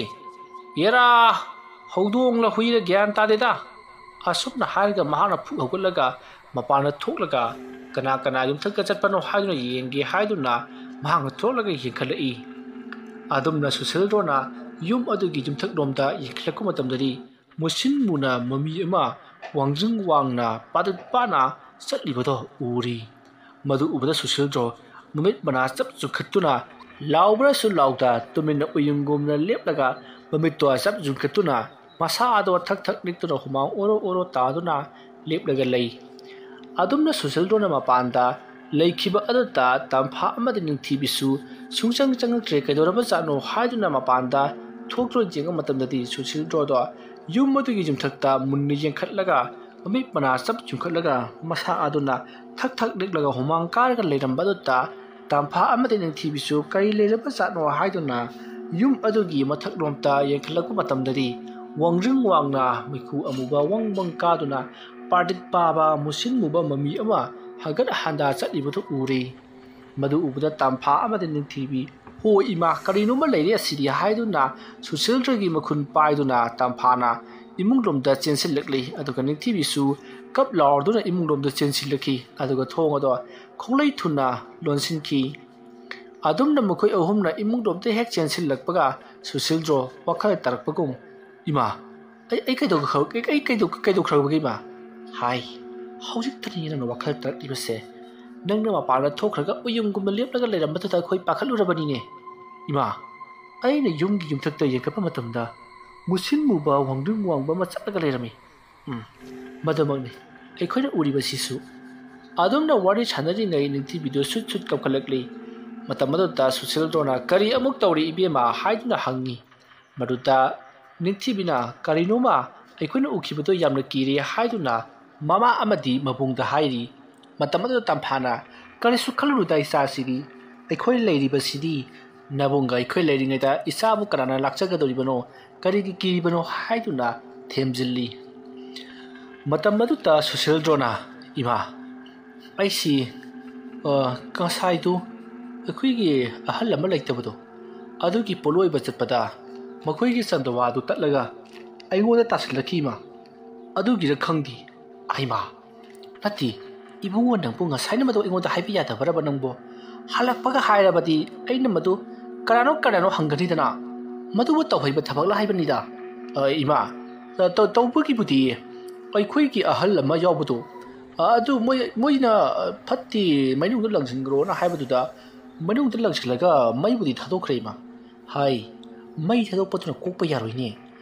ꯌꯦꯔꯥ, ꯍꯧꯗꯣꯡꯂ ꯍꯨꯏꯔ ꯒ꯭ꯌꯥꯟ ꯇꯥꯗꯦꯗ꯫" ꯑꯁꯨꯝꯅ ꯍꯥꯏꯔꯒ ꯃꯍꯥꯛꯅ ꯐꯨꯛ ꯍꯧꯒꯠꯂꯒ ꯃꯄꯥꯟꯗ ꯊꯣꯛꯂꯒ ꯀꯅꯥ ꯀꯅꯥ ꯌꯨꯝꯊꯛꯇ ꯆꯠꯄꯅꯣ ꯍꯥꯏꯗꯨꯅ ꯌꯦꯡꯒꯦ ꯍꯥꯏꯗꯨꯅ ꯃꯍꯥꯛꯅ ꯊꯣꯛꯂꯒ ꯌꯦꯡꯈꯠꯂꯛꯏ꯫ ꯑꯗꯨꯝꯅ ꯁꯨꯁꯤꯜꯗ꯭ꯔꯣꯅ ꯌꯨꯝ ꯑꯗꯨꯒꯤ ꯌꯨꯝꯊꯛꯂꯣꯝꯗ ꯌꯦꯡꯈꯠꯂꯛꯄ ꯃꯇꯝꯗꯗꯤ ꯃꯨꯁꯤꯟ ꯃꯨꯅ ꯃꯃꯤ ꯑꯃ ꯋꯥꯡꯖꯤꯡ ꯋꯥꯡꯅ ꯄꯥꯗꯠ ꯄꯥꯅ ꯆꯠꯂꯤꯕꯗꯣ ꯎꯔꯤ꯫ ꯃꯗꯨ ꯎꯕꯗ ꯁꯨꯁꯤꯜꯗ꯭ꯔꯣ ꯃꯃꯤꯠ ꯃꯅꯥ ꯆꯞ ꯆꯨꯡꯈꯠꯇꯨꯅ ꯂꯥꯎꯕ꯭ꯔꯁꯨ ꯂꯥꯎꯗ ꯇꯨꯃꯤꯟꯅ ꯎꯌꯨꯡꯒꯨꯝꯅ ꯂꯦꯞꯂꯒ ꯃꯃꯤꯠꯇꯣ ꯆꯞ ꯆꯨꯡꯈꯠꯇꯨꯅ ꯃꯁꯥꯗꯣ ꯊꯛ ꯊꯛ ꯅꯤꯛꯇꯨꯅ ꯍꯨꯃꯥꯡ ꯑꯣꯔꯣ ꯑꯣꯔꯣ ꯇꯥꯗꯨꯅ ꯂꯦꯞꯂꯒ ꯂꯩ꯫ ꯑꯗꯨꯝꯅ ꯁꯨꯁꯤꯜꯗ꯭ꯔꯣꯅ ꯃꯄꯥꯟꯗ ꯂꯩꯈꯤꯕ ꯑꯗꯨꯗ ꯇꯝꯐꯥ ꯑꯃꯗꯤ ꯅꯤꯡꯊꯤꯕꯤꯁꯨ ꯁꯨꯡꯆꯪ ꯆꯪꯉꯛꯇ꯭ꯔꯦ, ꯀꯩꯗꯧꯔꯕꯖꯥꯠꯅꯣ ꯍꯥꯏꯗꯨꯅ ꯃꯄꯥꯟꯗ ꯊꯣꯛꯇꯨꯅ ꯌꯦꯡꯕ ꯃꯇꯝꯗꯗꯤ ꯁꯨꯁꯤꯜꯗ꯭ꯔꯣꯗꯣ ꯌꯨꯝ ꯑꯗꯨꯒꯤ ꯌꯨꯝꯊꯛꯇ ꯃꯨꯟꯅ ꯌꯦꯡꯈꯠꯂꯒ ꯃꯃꯤꯠ ꯃꯅꯥ ꯆꯞ ꯌꯨꯡꯈꯠꯂꯒ ꯃꯁꯥ ꯑꯗꯨꯅ ꯊꯛ ꯊꯛ ꯅꯤꯛꯂꯒ ꯍꯨꯃꯥꯡ ꯀꯥꯔꯒ ꯂꯩꯔꯝꯕ ꯑꯗꯨꯗ ꯇꯥꯝꯐꯥ ꯑꯃꯗꯤ ꯅꯤꯡꯊꯤꯕꯤꯁꯨ ꯀꯔꯤ ꯂꯩꯔꯕ ꯖꯥꯠꯅꯣ ꯍꯥꯏꯗꯨꯅ ꯌꯨꯝ ꯑꯗꯨꯒꯤ ꯃꯊꯛꯂꯣꯝꯗ ꯌꯦꯡꯈꯠꯂꯛꯄ ꯃꯇꯝꯗꯗꯤ ꯋꯥꯡꯖꯤꯡ ꯋꯥꯡꯅ ꯃꯩꯈꯨ ꯑꯃꯨꯕ ꯋꯪ ꯋꯪ ꯀꯥꯗꯨꯅ ꯄꯥꯔꯗꯤꯠ ꯄꯥꯕ ꯃꯨꯁꯤꯟ ꯃꯨꯕ ꯃꯃꯤ ꯑꯃ ꯍꯒꯠ ꯍꯟꯗꯥ ꯆꯠꯂꯤꯕꯗꯨ ꯎꯔꯦ꯫ ꯃꯗꯨ ꯎꯕꯗ ꯇꯥꯝꯐꯥ ꯑꯃꯗꯤ ꯅꯤꯡꯊꯤꯕꯤ, "ꯍꯣ ꯏꯃꯥ, ꯀꯔꯤꯅꯣꯃ ꯂꯩꯔꯦ ꯑꯁꯤꯗꯤ" ꯍꯥꯏꯗꯨꯅ ꯁꯨꯁꯤꯜꯗ꯭ꯔꯒꯤ ꯃꯈꯨꯟ ꯄꯥꯏꯗꯨꯅ ꯇꯥꯝꯐꯥꯅ ꯏꯃꯨꯡꯂꯣꯝꯗ ꯆꯦꯟꯁꯤꯜꯂꯛꯂꯤ꯫ ꯑꯗꯨꯒ ꯅꯤꯡꯊꯤꯕꯤꯁꯨ ꯀꯞ ꯂꯥꯎꯔꯗꯨꯅ ꯏꯃꯨꯡꯂꯣꯝꯗ ꯆꯦꯟꯁꯤꯜꯂꯛꯈꯤ꯫ ꯑꯗꯨꯒ ꯊꯣꯡ ꯑꯗꯣ ꯈꯣꯡꯂꯩ ꯊꯨꯅ ꯂꯣꯟꯁꯤꯟꯈꯤ꯫ ꯑꯗꯨꯝꯅ ꯃꯈꯣꯏ ꯑꯍꯨꯝꯅ ꯏꯃꯨꯡꯂꯣꯝꯗ ꯍꯦꯛ ꯆꯦꯟꯁꯤꯜꯂꯛꯄꯒ ꯁꯨꯁꯤꯜꯗ꯭ꯔꯣ ꯋꯥꯈꯜ ꯇꯥꯔꯛꯄꯒꯨꯝ, "ꯏꯃꯥ, ꯑꯩ, ꯑꯩ ꯀꯩꯗꯧꯈ꯭ꯔ-, ꯑꯩ, ꯑꯩ ꯀꯩꯗꯧ-, ꯀꯩꯗꯧꯈ꯭ꯔꯕꯒꯦ ꯏꯃꯥ?" "ꯍꯥꯏ, ꯍꯧꯖꯤꯛꯇꯅꯤ ꯅꯪꯅ ꯋꯥꯈꯜ ꯇꯥꯔꯛꯂꯤꯕꯁꯦ꯫ ꯅꯪꯅ ꯃꯄꯥꯟꯗ ꯊꯣꯛꯈ꯭ꯔꯒ ꯎꯌꯨꯝꯒꯨꯝꯅ ꯂꯦꯞꯂꯒ ꯂꯩꯔꯝꯕꯗꯨꯗ ꯑꯩꯈꯣꯏ ꯄꯥꯈꯠꯂꯨꯔꯕꯅꯤꯅꯦ꯫ ꯏꯃꯥ, ꯑꯩꯅ ꯌꯨꯝꯒꯤ ꯌꯨꯝꯊꯛꯇ ꯌꯦꯡꯈꯠꯄ ꯃꯇꯝꯗ ꯃꯨꯁꯤꯟ ꯃꯨꯕ ꯋꯥꯡꯗ꯭ꯔꯤꯡ ꯋꯥꯡꯕ ꯑꯃ ꯆꯠꯂꯒ ꯂꯩꯔꯝꯃꯤ꯫ ꯎꯝ, ꯃꯗꯨꯃꯛꯅꯤ ꯑꯩꯈꯣꯏꯅ ꯎꯔꯤꯕꯁꯤꯁꯨ"꯫ ꯑꯗꯨꯝꯅ ꯋꯥꯔꯤ ꯁꯥꯟꯅꯔꯤꯉꯩ ꯅꯤꯡꯊꯤꯕꯤꯗꯨ ꯁꯨꯠ ꯁꯨꯠ ꯀꯞꯈꯠꯂꯛꯂꯤ꯫ ꯃꯇꯝ ꯑꯗꯨꯗ ꯁꯨꯁꯤꯜꯗ꯭ꯔꯣꯅ, "ꯀꯔꯤ ꯑꯃꯨꯛ ꯇꯧꯔꯤ ꯏꯕꯦꯝꯃ?" ꯍꯥꯏꯗꯨꯅ ꯍꯪꯉꯤ꯫ ꯃꯗꯨꯗ ꯅꯤꯡꯊꯤꯕꯤꯅ, "ꯀꯔꯤꯅꯣꯃ ꯑꯩꯈꯣꯏꯅ ꯎꯈꯤꯕꯗꯣ ꯌꯥꯝꯅ ꯀꯤꯔꯦ" ꯍꯥꯏꯗꯨꯅ ꯃꯃꯥ ꯑꯃꯗꯤ ꯃꯕꯨꯡꯗ ꯍꯥꯏꯔꯤ꯫ ꯃꯇꯝ ꯑꯗꯨꯗ ꯇꯝꯐꯥꯅ, "ꯀꯔꯤꯁꯨ ꯈꯜꯂꯨꯅꯨꯗ ꯏꯆꯥꯁꯤꯗꯤ, ꯑꯩꯈꯣꯏ ꯂꯩꯔꯤꯕꯁꯤꯗꯤ, ꯅꯕꯨꯡꯒ ꯑꯩꯈꯣꯏ ꯂꯩꯔꯤꯉꯩꯗ ꯏꯆꯥꯕꯨ ꯀꯅꯥꯅ ꯂꯥꯛꯆꯒꯗꯧꯔꯤꯕꯅꯣ, ꯀꯔꯤꯒꯤ ꯀꯤꯔꯤꯕꯅꯣ?" ꯍꯥꯏꯗꯨꯅ ꯊꯦꯝꯖꯤꯜꯂꯤ꯫ ꯃꯇꯝ ꯑꯗꯨꯗ ꯁꯨꯁꯤꯜꯗ꯭ꯔꯣꯅ, "ꯏꯃꯥ, ꯑꯩꯁꯤ, ꯑ, ꯉꯁꯥꯏꯗꯨ ꯑꯩꯈꯣꯏꯒꯤ ꯑꯍꯜ ꯑꯃ ꯂꯩꯇꯕꯗꯣ, ꯑꯗꯨꯒꯤ ꯄꯣꯠꯂꯣꯏꯕ ꯆꯠꯄꯗ ꯃꯈꯣꯏꯒꯤ ꯆꯟꯗꯋꯥꯗꯨ ꯇꯠꯂꯒ ꯑꯩꯉꯣꯟꯗ ꯇꯥꯁꯤꯜꯂꯛꯈꯤ ꯏꯃꯥ꯫ ꯑꯗꯨꯒꯤꯔ ꯈꯪꯗꯦ"꯫ "ꯑꯩꯃꯥ, ꯅꯠꯇꯦ, ꯏꯕꯨꯡꯉꯣ, ꯅꯪꯕꯨ ꯉꯁꯥꯏꯅ ꯃꯗꯨ ꯑꯩꯉꯣꯟꯗ ꯍꯥꯏꯕ ꯌꯥꯗꯕ꯭ꯔꯕ ꯅꯪꯕꯨ? ꯍꯜꯂꯛꯄꯒ ꯍꯥꯏꯔꯕꯗꯤ ꯑꯩꯅ ꯃꯗꯨ ꯀꯅꯥꯅꯣ ꯀꯅꯥꯅꯣ ꯍꯪꯒꯅꯤꯗꯅ꯫ ꯃꯗꯨꯕꯨ ꯇꯧꯍꯩꯕ ꯊꯕꯛꯂ ꯍꯥꯏꯕꯅꯤꯗ"꯫ "ꯑ, ꯏꯃꯥ, ꯇ-, ꯇꯧꯕꯒꯤꯕꯨꯗꯤ ꯑꯩꯈꯣꯏꯒꯤ ꯑꯍꯜ ꯑꯃ ꯌꯥꯎꯕꯗꯣ, ꯑ, ꯑꯗꯨ ꯃꯣꯏ, ꯃꯣꯏꯅ, ꯑ, ꯐꯠꯇꯦ, ꯃꯅꯨꯡꯗ ꯂꯪꯁꯤꯟꯈ꯭ꯔꯣꯅ ꯍꯥꯏꯕꯗꯨꯗ ꯃꯅꯨꯡꯗ ꯂꯪꯁꯤꯜꯂꯒ ꯃꯩꯕꯨꯗꯤ ꯊꯥꯗꯣꯛꯈ꯭ꯔꯦ ꯏꯃꯥ"꯫ "ꯍꯥꯏ, ꯃꯩ ꯊꯥꯗꯣꯛꯄꯗꯨꯅ ꯀꯣꯛꯄ ꯌꯥꯔꯣꯏꯅꯦ꯫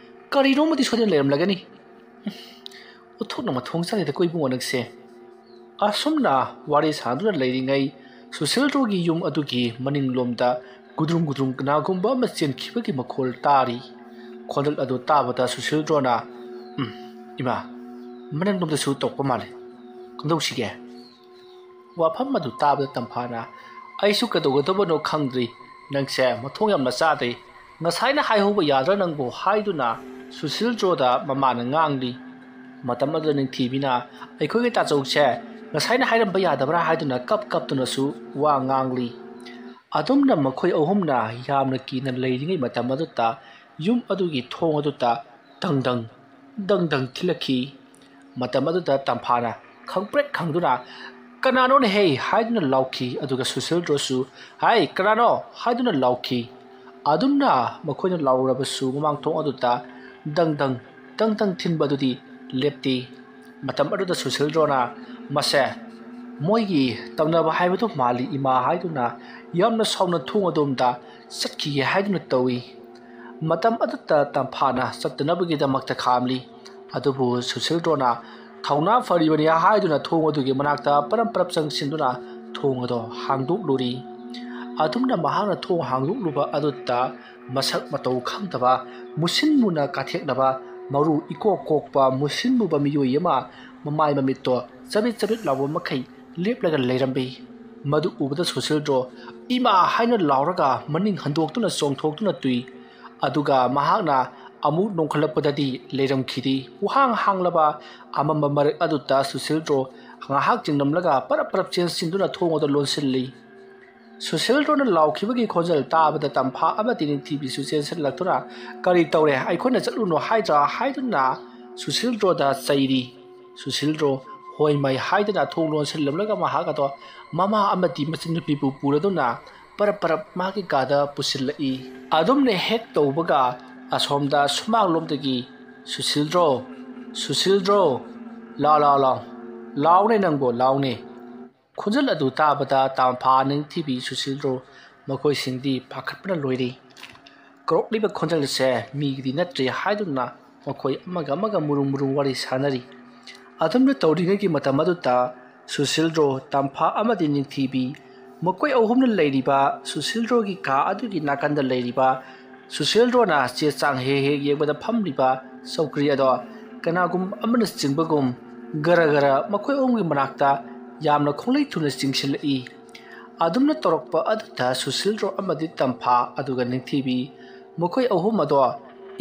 ꯀꯔꯤꯅꯣꯃꯗꯤ ꯁꯣꯏꯗꯅ ꯂꯩꯔꯝꯂꯒꯅꯤ"꯫ ꯎꯊꯣꯛꯅ ꯃꯊꯣꯡ ꯆꯥꯗꯦꯗꯀꯣ ꯏꯕꯨꯡꯉꯣ ꯅꯪꯁꯦ꯫ ꯑꯁꯨꯝꯅ ꯋꯥꯔꯤ ꯁꯥꯗꯨꯅ ꯂꯩꯔꯤꯉꯩ ꯁꯨꯁꯤꯜꯗ꯭ꯔꯣꯒꯤ ꯌꯨꯝ ꯑꯗꯨꯒꯤ ꯃꯅꯤꯡꯂꯣꯝꯗ ꯒꯨꯗ꯭ꯔꯨꯝ ꯒꯨꯗ꯭ꯔꯨꯝ ꯀꯅꯥꯒꯨꯝꯕ ꯑꯃ ꯆꯦꯟꯈꯤꯕꯒꯤ ꯃꯈꯣꯜ ꯇꯥꯔꯤ꯫ ꯈꯣꯟꯖꯦꯜ ꯑꯗꯨ ꯇꯥꯕꯗ ꯁꯨꯁꯤꯜꯗ꯭ꯔꯣꯅ, "ꯎꯝ, ꯏꯃꯥ, ꯃꯅꯤꯡꯂꯣꯝꯗꯁꯨ ꯇꯧꯔꯛꯄ ꯃꯥꯜꯂꯦ꯫ ꯀꯝꯗꯧꯁꯤꯒꯦ? ꯋꯥꯐꯝ ꯑꯗꯨ ꯇꯥꯕꯗ ꯇꯝꯐꯥꯅ, "ꯑꯩꯁꯨ ꯀꯩꯗꯧꯒꯗꯕꯅꯣ ꯈꯪꯗ꯭ꯔꯤ꯫ ꯅꯪꯁꯦ ꯃꯊꯣꯡ ꯌꯥꯝꯅ ꯆꯥꯗꯦ꯫ ꯉꯁꯥꯏꯅ ꯍꯥꯏꯍꯧꯕ ꯌꯥꯗ꯭ꯔꯥ ꯅꯪꯕꯨ?" ꯍꯥꯏꯗꯨꯅ ꯁꯨꯁꯤꯜꯗ꯭ꯔꯣꯗ ꯃꯃꯥꯅ ꯉꯥꯡꯂꯤ꯫ ꯃꯇꯝ ꯑꯗꯨꯗ ꯅꯤꯡꯊꯤꯕꯤꯅ, "ꯑꯩꯈꯣꯏꯒꯤ ꯇꯥꯆꯧꯁꯦ ꯉꯁꯥꯏꯅ ꯍꯥꯏꯔꯝꯕ ꯌꯥꯗꯕ꯭ꯔꯥ?" ꯍꯥꯏꯗꯨꯅ ꯀꯞ ꯀꯞꯇꯨꯅꯁꯨ ꯋꯥ ꯉꯥꯡꯂꯤ꯫ ꯑꯗꯨꯝꯅ ꯃꯈꯣꯏ ꯑꯍꯨꯝꯅ ꯌꯥꯝꯅ ꯀꯤꯅ ꯂꯩꯔꯤꯉꯩ ꯃꯇꯝ ꯑꯗꯨꯗ ꯌꯨꯝ ꯑꯗꯨꯒꯤ ꯊꯣꯡ ꯑꯗꯨꯗ ꯗꯪ ꯗꯪ, ꯗꯪ ꯗꯪ ꯊꯤꯜꯂꯛꯈꯤ꯫ ꯃꯇꯝ ꯑꯗꯨꯗ ꯇꯝꯐꯥꯅ ꯈꯪꯄ꯭ꯔꯦꯛ ꯈꯪꯗꯨꯅ, "ꯀꯅꯥꯅꯣꯅꯦꯍꯦ?" ꯍꯥꯏꯗꯨꯅ ꯂꯥꯎꯈꯤ꯫ ꯑꯗꯨꯒ ꯁꯨꯁꯤꯜꯗ꯭ꯔꯣꯁꯨ, "ꯍꯥꯏ, ꯀꯅꯥꯅꯣ?" ꯍꯥꯏꯗꯨꯅ ꯂꯥꯎꯈꯤ꯫ ꯑꯗꯨꯝꯅ ꯃꯈꯣꯏꯅ ꯂꯥꯎꯔꯕꯁꯨ ꯃꯃꯥꯡ ꯊꯣꯡ ꯑꯗꯨꯗ ꯗꯪ ꯗꯪ, ꯗꯪ ꯗꯪ ꯊꯤꯟꯕ ꯑꯗꯨꯗꯤ ꯂꯦꯞꯇꯦ꯫ ꯃꯇꯝ ꯑꯗꯨꯗ ꯁꯨꯁꯤꯜꯗ꯭ꯔꯣꯅ, "ꯃꯁꯦ ꯃꯣꯏꯒꯤ ꯇꯝꯅꯕ ꯍꯥꯏꯕꯗꯨ ꯃꯥꯜꯂꯤ, ꯏꯃꯥ" ꯍꯥꯏꯗꯨꯅ ꯌꯥꯝꯅ ꯁꯥꯎꯅ ꯊꯣꯡ ꯑꯗꯣꯝꯗ ꯆꯠꯈꯤꯒꯦ ꯍꯥꯏꯗꯨꯅ ꯇꯧꯏ꯫ ꯃꯇꯝ ꯑꯗꯨꯗ ꯇꯝꯐꯥꯅ ꯆꯠꯇꯅꯕꯒꯤꯗꯃꯛꯇ ꯈꯥꯝꯂꯤ꯫ ꯑꯗꯨꯕꯨ ꯁꯨꯁꯤꯜꯗ꯭ꯔꯣꯅ ꯊꯧꯅꯥ ꯐꯔꯤꯕꯅꯤ ꯍꯥꯏꯗꯨꯅ ꯊꯣꯡ ꯑꯗꯨꯒꯤ ꯃꯅꯥꯛꯇ ꯄꯔꯞ ꯄꯔꯞ ꯆꯪꯁꯤꯟꯗꯨꯅ ꯊꯣꯡ ꯑꯗꯣ ꯍꯥꯡꯗꯣꯛꯂꯨꯔꯤ꯫ ꯑꯗꯨꯝꯅ ꯃꯍꯥꯛꯅ ꯊꯣꯡ ꯍꯥꯡꯗꯣꯛꯂꯨꯕ ꯑꯗꯨꯗ ꯃꯁꯛ ꯃꯇꯧ ꯈꯪꯗꯕ, ꯃꯨꯁꯤꯟ ꯃꯨꯅ ꯀꯥꯊꯦꯛꯅꯕ, ꯃꯔꯨ ꯏꯀꯣꯛ ꯀꯣꯛꯄ ꯃꯨꯁꯤꯟ ꯃꯨꯕ ꯃꯤꯑꯣꯏ ꯑꯃ ꯃꯃꯥꯏ ꯃꯃꯤꯠꯇꯣ ꯆꯕꯤꯠ ꯆꯕꯤꯠ ꯂꯥꯎꯕ ꯃꯈꯩ ꯂꯦꯞꯂꯒ ꯂꯩꯔꯝꯃꯤ꯫ ꯃꯗꯨ ꯎꯕꯗ ꯁꯨꯁꯤꯜꯗ꯭ꯔꯣ "ꯏꯃꯥ" ꯍꯥꯏꯅ ꯂꯥꯎꯔꯒ ꯃꯅꯤꯡ ꯍꯟꯗꯣꯛꯇꯨꯅ ꯆꯣꯡꯊꯣꯛꯇꯨꯅ ꯇꯨꯏ꯫ ꯑꯗꯨꯒ ꯃꯍꯥꯛꯅ ꯑꯃꯨꯛ ꯅꯣꯡꯈꯠꯂꯛꯄꯗꯗꯤ ꯂꯩꯔꯝꯈꯤꯗꯦ꯫ ꯋꯥꯍꯥꯡ ꯍꯥꯡꯂꯕ ꯑꯃꯝꯕ ꯃꯔꯛ ꯑꯗꯨꯗ ꯁꯨꯁꯤꯜꯗ꯭ꯔꯣ ꯉꯥꯏꯍꯥꯛ ꯆꯤꯡꯂꯝꯂꯒ ꯄꯔꯞ ꯄꯔꯞ ꯆꯦꯟꯁꯤꯟꯗꯨꯅ ꯊꯣꯡ ꯑꯗꯨ ꯂꯣꯟꯁꯤꯜꯂꯤ꯫ ꯁꯨꯁꯤꯜꯗ꯭ꯔꯣꯅ ꯂꯥꯎꯈꯤꯕꯒꯤ ꯈꯣꯟꯖꯦꯜ ꯇꯥꯕꯗ ꯇꯝꯐꯥ ꯑꯃꯗꯤ ꯅꯤꯡꯊꯤꯕꯤꯁꯨ ꯆꯦꯟꯁꯤꯜꯂꯛꯇꯨꯅ, "ꯀꯔꯤ ꯇꯧꯔꯦ? ꯑꯩꯈꯣꯏꯅ ꯆꯠꯂꯨꯅꯨ ꯍꯥꯏꯗ꯭ꯔꯥ?" ꯍꯥꯏꯗꯨꯅ ꯁꯨꯁꯤꯜꯗ꯭ꯔꯣꯗ ꯆꯩꯔꯤ꯫ ꯁꯨꯁꯤꯜꯗ꯭ꯔꯣ "ꯍꯣꯏ ꯃꯥꯏ" ꯍꯥꯏꯗꯨꯅ ꯊꯣꯡ ꯂꯣꯟꯁꯤꯜꯂꯝꯂꯒ ꯃꯍꯥꯛ ꯑꯗꯣ ꯃꯃꯥ ꯑꯃꯗꯤ ꯃꯆꯟꯅꯨꯄꯤꯕꯨ ꯄꯨꯔꯗꯨꯅ ꯄꯔꯞ ꯄꯔꯞ ꯃꯥꯒꯤ ꯀꯥꯗ ꯄꯨꯁꯤꯜꯂꯛꯏ꯫ ꯑꯗꯨꯝꯅ ꯍꯦꯛ ꯇꯧꯕꯒ ꯑꯁꯣꯝꯗ ꯁꯨꯃꯥꯡꯂꯣꯝꯗꯒꯤ, "ꯁꯨꯁꯤꯜꯗ꯭ꯔꯣ, ꯁꯨꯁꯤꯜꯗ꯭ꯔꯣ, ꯂꯥꯎ, ꯂꯥꯎ, ꯂꯥꯎ, ꯂꯥꯎꯅꯦ ꯅꯪꯕꯣ, ꯂꯥꯎꯅꯦ!" ꯈꯣꯟꯖꯦꯜ ꯑꯗꯨ ꯇꯥꯕꯗ ꯇꯥꯝꯐꯥ, ꯅꯤꯡꯊꯤꯕꯤ, ꯁꯨꯁꯤꯜꯗ꯭ꯔꯣ ꯃꯈꯣꯏꯁꯤꯡꯗꯤ ꯄꯥꯈꯠꯄꯅ ꯂꯣꯏꯔꯤ꯫ ꯀꯧꯔꯛꯂꯤꯕ ꯈꯣꯟꯖꯦꯜꯁꯦ ꯃꯤꯒꯤꯗꯤ ꯅꯠꯇ꯭ꯔꯦ ꯍꯥꯏꯗꯨꯅ ꯃꯈꯣꯏ ꯑꯃꯒ ꯑꯃꯒ ꯃꯨꯔꯨꯝ ꯃꯨꯔꯨꯝ ꯋꯥꯔꯤ ꯁꯥꯅꯔꯤ꯫ ꯑꯗꯨꯝꯅ ꯇꯧꯔꯤꯉꯩꯒꯤ ꯃꯇꯝ ꯑꯗꯨꯗ ꯁꯨꯁꯤꯜꯗ꯭ꯔꯣ, ꯇꯥꯝꯐꯥ ꯑꯃꯗꯤ ꯅꯤꯡꯊꯤꯕꯤ, ꯃꯈꯣꯏ ꯑꯍꯨꯝꯅ ꯂꯩꯔꯤꯕ ꯁꯨꯁꯤꯜꯗ꯭ꯔꯣꯒꯤ ꯀꯥ ꯑꯗꯨꯒꯤ ꯅꯥꯀꯟꯗ ꯂꯩꯔꯤꯕ ꯁꯨꯁꯤꯜꯗ꯭ꯔꯣꯅ ꯆꯦ ꯆꯥꯡ ꯍꯦꯛ ꯍꯦꯛ ꯌꯦꯡꯕꯗ ꯐꯝꯂꯤꯕ ꯆꯧꯀ꯭ꯔꯤ ꯑꯗꯣ ꯀꯅꯥꯒꯨꯝꯕ ꯑꯃꯅ ꯆꯤꯡꯕꯒꯨꯝ ꯒꯔ ꯒꯔ ꯃꯈꯣꯏ ꯑꯍꯨꯝꯒꯤ ꯃꯅꯥꯛꯇ ꯌꯥꯝꯅ ꯈꯣꯡꯂꯩ ꯊꯨꯅ ꯆꯤꯡꯁꯤꯜꯂꯛꯏ꯫ ꯑꯗꯨꯝꯅ ꯇꯧꯔꯛꯄ ꯑꯗꯨꯗ ꯁꯨꯁꯤꯜꯗ꯭ꯔꯣ ꯑꯃꯗꯤ ꯇꯝꯐꯥ ꯑꯗꯨꯒ ꯅꯤꯡꯊꯤꯕꯤ ꯃꯈꯣꯏ ꯑꯍꯨꯝ ꯑꯗꯣ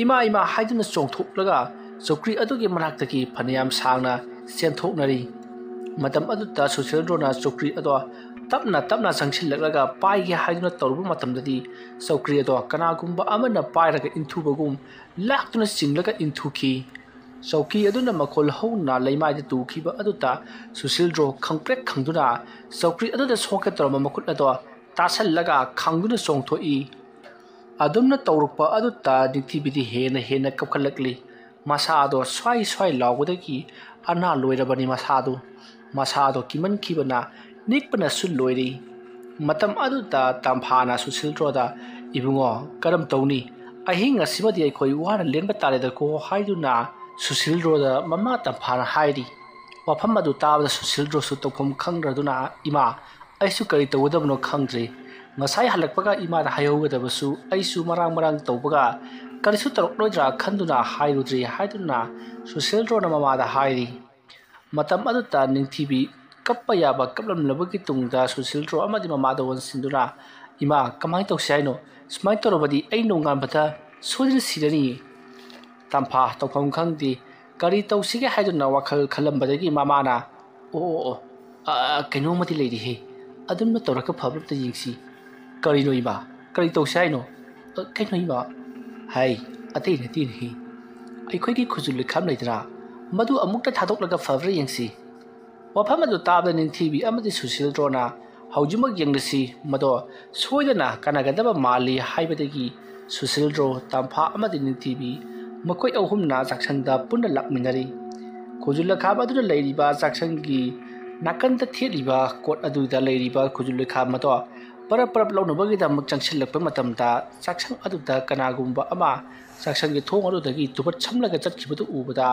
ꯏꯃꯥ ꯏꯃꯥ ꯍꯥꯏꯗꯨꯅ ꯆꯣꯡꯊꯣꯛꯂꯒ ꯆꯧꯀ꯭ꯔꯤ ꯑꯗꯨꯒꯤ ꯃꯅꯥꯛꯇꯒꯤ ꯐꯅꯌꯥꯝ ꯁꯥꯡꯅ ꯆꯦꯟꯊꯣꯛꯅꯔꯤ꯫ ꯃꯇꯝ ꯑꯗꯨꯗ ꯁꯨꯁꯤꯜꯗ꯭ꯔꯣꯅ ꯆꯧꯀ꯭ꯔꯤ ꯑꯗꯣ ꯇꯞꯅ ꯇꯞꯅ ꯆꯪꯁꯤꯜꯂꯛꯂꯒ ꯄꯥꯏꯒꯦ ꯍꯥꯏꯗꯨꯅ ꯇꯧꯔꯨꯕ ꯃꯇꯝꯗꯗꯤ ꯆꯧꯀ꯭ꯔꯤ ꯑꯗꯣ ꯀꯅꯥꯒꯨꯝꯕ ꯑꯃꯅ ꯄꯥꯏꯔꯒ ꯏꯟꯊꯨꯕꯒꯨꯝ ꯂꯥꯛꯇꯨꯅ ꯆꯤꯡꯂꯒ ꯏꯟꯊꯨꯈꯤ꯫ ꯆꯧꯀꯤ ꯑꯗꯨꯅ ꯃꯈꯣꯜ ꯍꯧꯅ ꯂꯩꯃꯥꯏꯗ ꯇꯨꯈꯤꯕ ꯑꯗꯨꯗ ꯁꯨꯁꯤꯜꯗ꯭ꯔꯣ ꯈꯪꯄ꯭ꯔꯦꯛ ꯈꯪꯗꯨꯅ ꯆꯧꯀ꯭ꯔꯤ ꯑꯗꯨꯗ ꯁꯣꯛꯀꯦ ꯇꯧꯔꯝꯕ ꯃꯈꯨꯠ ꯑꯗꯣ ꯇꯥꯁꯜꯂꯒ ꯈꯪꯗꯨꯅ ꯆꯣꯡꯊꯣꯛꯏ꯫ ꯑꯗꯨꯝꯅ ꯇꯧꯔꯛꯄ ꯑꯗꯨꯗ ꯅꯤꯡꯊꯤꯕꯤꯗꯤ ꯍꯦꯟꯅ ꯍꯦꯟꯅ ꯀꯞꯈꯠꯂꯛꯂꯤ꯫ ꯃꯁꯥꯗꯣ ꯁ꯭ꯋꯥꯏ ꯁ꯭ꯋꯥꯏ ꯂꯥꯎꯕꯗꯒꯤ ꯑꯅꯥ ꯂꯣꯏꯔꯕꯅꯤ ꯃꯁꯥꯗꯣ꯫ ꯃꯁꯥꯗꯣ ꯀꯤꯃꯟꯈꯤꯕꯅ ꯅꯤꯛꯄꯅꯁꯨ ꯂꯣꯏꯔꯤ꯫ ꯃꯇꯝ ꯑꯗꯨꯗ ꯇꯝꯐꯥꯅ ꯁꯨꯁꯤꯜꯗ꯭ꯔꯣꯗ, "ꯏꯕꯨꯡꯉꯣ, ꯀꯔꯝ ꯇꯧꯅꯤ? ꯑꯍꯤꯡ ꯑꯁꯤꯃꯗꯤ ꯑꯩꯈꯣꯏ ꯋꯥꯅ ꯂꯦꯟꯕ ꯇꯥꯔꯦꯗꯀꯣ" ꯍꯥꯏꯗꯨꯅ ꯁꯨꯁꯤꯜꯗ꯭ꯔꯣꯗ ꯃꯃꯥ ꯇꯝꯐꯥꯅ ꯍꯥꯏꯔꯤ꯫ ꯋꯥꯐꯝ ꯑꯗꯨ ꯇꯥꯕꯗ ꯁꯨꯁꯤꯜꯗ꯭ꯔꯣꯁꯨ ꯇꯧꯐꯝ ꯈꯪꯗ꯭ꯔꯗꯨꯅ, "ꯏꯃꯥ, ꯑꯩꯁꯨ ꯀꯔꯤ ꯇꯧꯒꯗꯕꯅꯣ ꯈꯪꯗ꯭ꯔꯦ꯫ ꯉꯁꯥꯏ ꯍꯜꯂꯛꯄꯒ ꯏꯃꯥꯗ ꯍꯥꯏꯍꯧꯒꯗꯕꯁꯨ ꯑꯩꯁꯨ ꯃꯔꯥꯡ ꯃꯔꯥꯡ ꯇꯧꯕꯒ ꯀꯔꯤꯁꯨ ꯇꯧꯔꯛꯂꯣꯏꯗ꯭ꯔꯥ ꯈꯟꯗꯨꯅ ꯍꯥꯏꯔꯨꯗ꯭ꯔꯦ" ꯍꯥꯏꯗꯨꯅ ꯁꯨꯁꯤꯜꯗ꯭ꯔꯣꯅ ꯃꯃꯥꯗ ꯍꯥꯏꯔꯤ꯫ ꯃꯇꯝ ꯑꯗꯨꯗ ꯅꯤꯡꯊꯤꯕꯤ ꯀꯞꯄ ꯌꯥꯕ ꯀꯞꯂꯝꯂꯕꯒꯤ ꯇꯨꯡꯗ ꯁꯨꯁꯤꯜꯗ꯭ꯔꯣ ꯑꯃꯗꯤ ꯃꯃꯥꯗ ꯑꯣꯟꯁꯤꯟꯗꯨꯅ, "ꯏꯃꯥ, ꯀꯃꯥꯏꯅ ꯇꯧꯁꯤ ꯍꯥꯏꯅꯣ? ꯁꯨꯃꯥꯏꯅ ꯇꯧꯔꯕꯗꯤ ꯑꯩ ꯅꯣꯡꯉꯥꯟꯕꯗ ꯁꯣꯏꯗꯅ ꯁꯤꯔꯅꯤ꯫" ꯇꯝꯐꯥ ꯇꯧꯐꯝ ꯈꯪꯗꯦ꯫ ꯀꯔꯤ ꯇꯧꯁꯤꯒꯦ ꯍꯥꯏꯗꯨꯅ ꯋꯥꯈꯜ ꯈꯜꯂꯝꯕꯗꯒꯤ ꯃꯃꯥꯅ, "ꯑꯣ, ꯑꯣ, ꯑꯣ, ꯑ, ꯀꯩꯅꯣꯝꯃꯗꯤ ꯂꯩꯔꯤꯍꯦ꯫ ꯑꯗꯨꯝꯅ ꯇꯧꯔꯒ ꯐꯕ ꯑꯝꯇ ꯌꯦꯡꯁꯤ꯫" "ꯀꯔꯤꯅꯣ ꯏꯃꯥ? ꯀꯔꯤ ꯇꯧꯁꯤ ꯍꯥꯏꯅꯣ?" "ꯑ, ꯀꯩꯅꯣ ꯏꯃꯥ?" "ꯍꯥꯏ, ꯑꯇꯩ ꯅꯠꯇꯦꯅꯦꯍꯦ꯫ ꯑꯩꯈꯣꯏꯒꯤ ꯈꯨꯖꯨ ꯂꯩꯈꯥꯝ ꯂꯩꯗ꯭ꯔꯥ? ꯃꯗꯨ ꯑꯃꯨꯛꯇ ꯊꯥꯗꯣꯛꯂꯒ ꯐꯕ꯭ꯔꯥ ꯌꯦꯡꯁꯤ꯫" ꯋꯥꯐꯝ ꯑꯗꯨ ꯇꯥꯕꯗ ꯅꯤꯡꯊꯤꯕꯤ ꯑꯃꯗꯤ ꯁꯨꯁꯤꯜꯗ꯭ꯔꯣꯅ ꯍꯧꯖꯤꯛꯃꯛ ꯌꯦꯡꯂꯁꯤ, ꯃꯗꯣ ꯁꯣꯏꯗꯅ ꯀꯥꯟꯅꯒꯗꯕ ꯃꯥꯜꯂꯤ ꯍꯥꯏꯕꯗꯒꯤ ꯁꯨꯁꯤꯜꯗ꯭ꯔꯣ, ꯇꯝꯐꯥ ꯑꯃꯗꯤ ꯅꯤꯡꯊꯤꯕꯤ ꯃꯈꯣꯏ ꯑꯍꯨꯝꯅ ꯆꯥꯛꯁꯪꯗ ꯄꯨꯟꯅ ꯂꯥꯛꯃꯤꯟꯅꯔꯤ꯫ ꯈꯨꯖꯨ ꯂꯩꯈꯥꯝ ꯑꯗꯨꯅ ꯂꯩꯔꯤꯕ ꯆꯥꯛꯁꯪꯒꯤ ꯅꯥꯀꯟꯗ ꯊꯦꯠꯂꯤꯕ ꯀꯣꯠ ꯑꯗꯨꯗ ꯂꯩꯔꯤꯕ ꯈꯨꯖꯨ ꯂꯩꯈꯥꯝ ꯑꯗꯣ ꯄꯔꯞ ꯄꯔꯞ ꯂꯧꯅꯕꯒꯤꯗꯃꯛ ꯆꯪꯁꯤꯜꯂꯛꯄ ꯃꯇꯝꯗ ꯆꯥꯛꯁꯪ ꯑꯗꯨꯗ ꯀꯅꯥꯒꯨꯝꯕ ꯑꯃ ꯆꯥꯛꯁꯪꯒꯤ ꯊꯣꯡ ꯑꯗꯨꯗꯒꯤ ꯇꯨꯕꯠ ꯁꯝꯂꯒ ꯆꯠꯈꯤꯕꯗꯨ ꯎꯕꯗ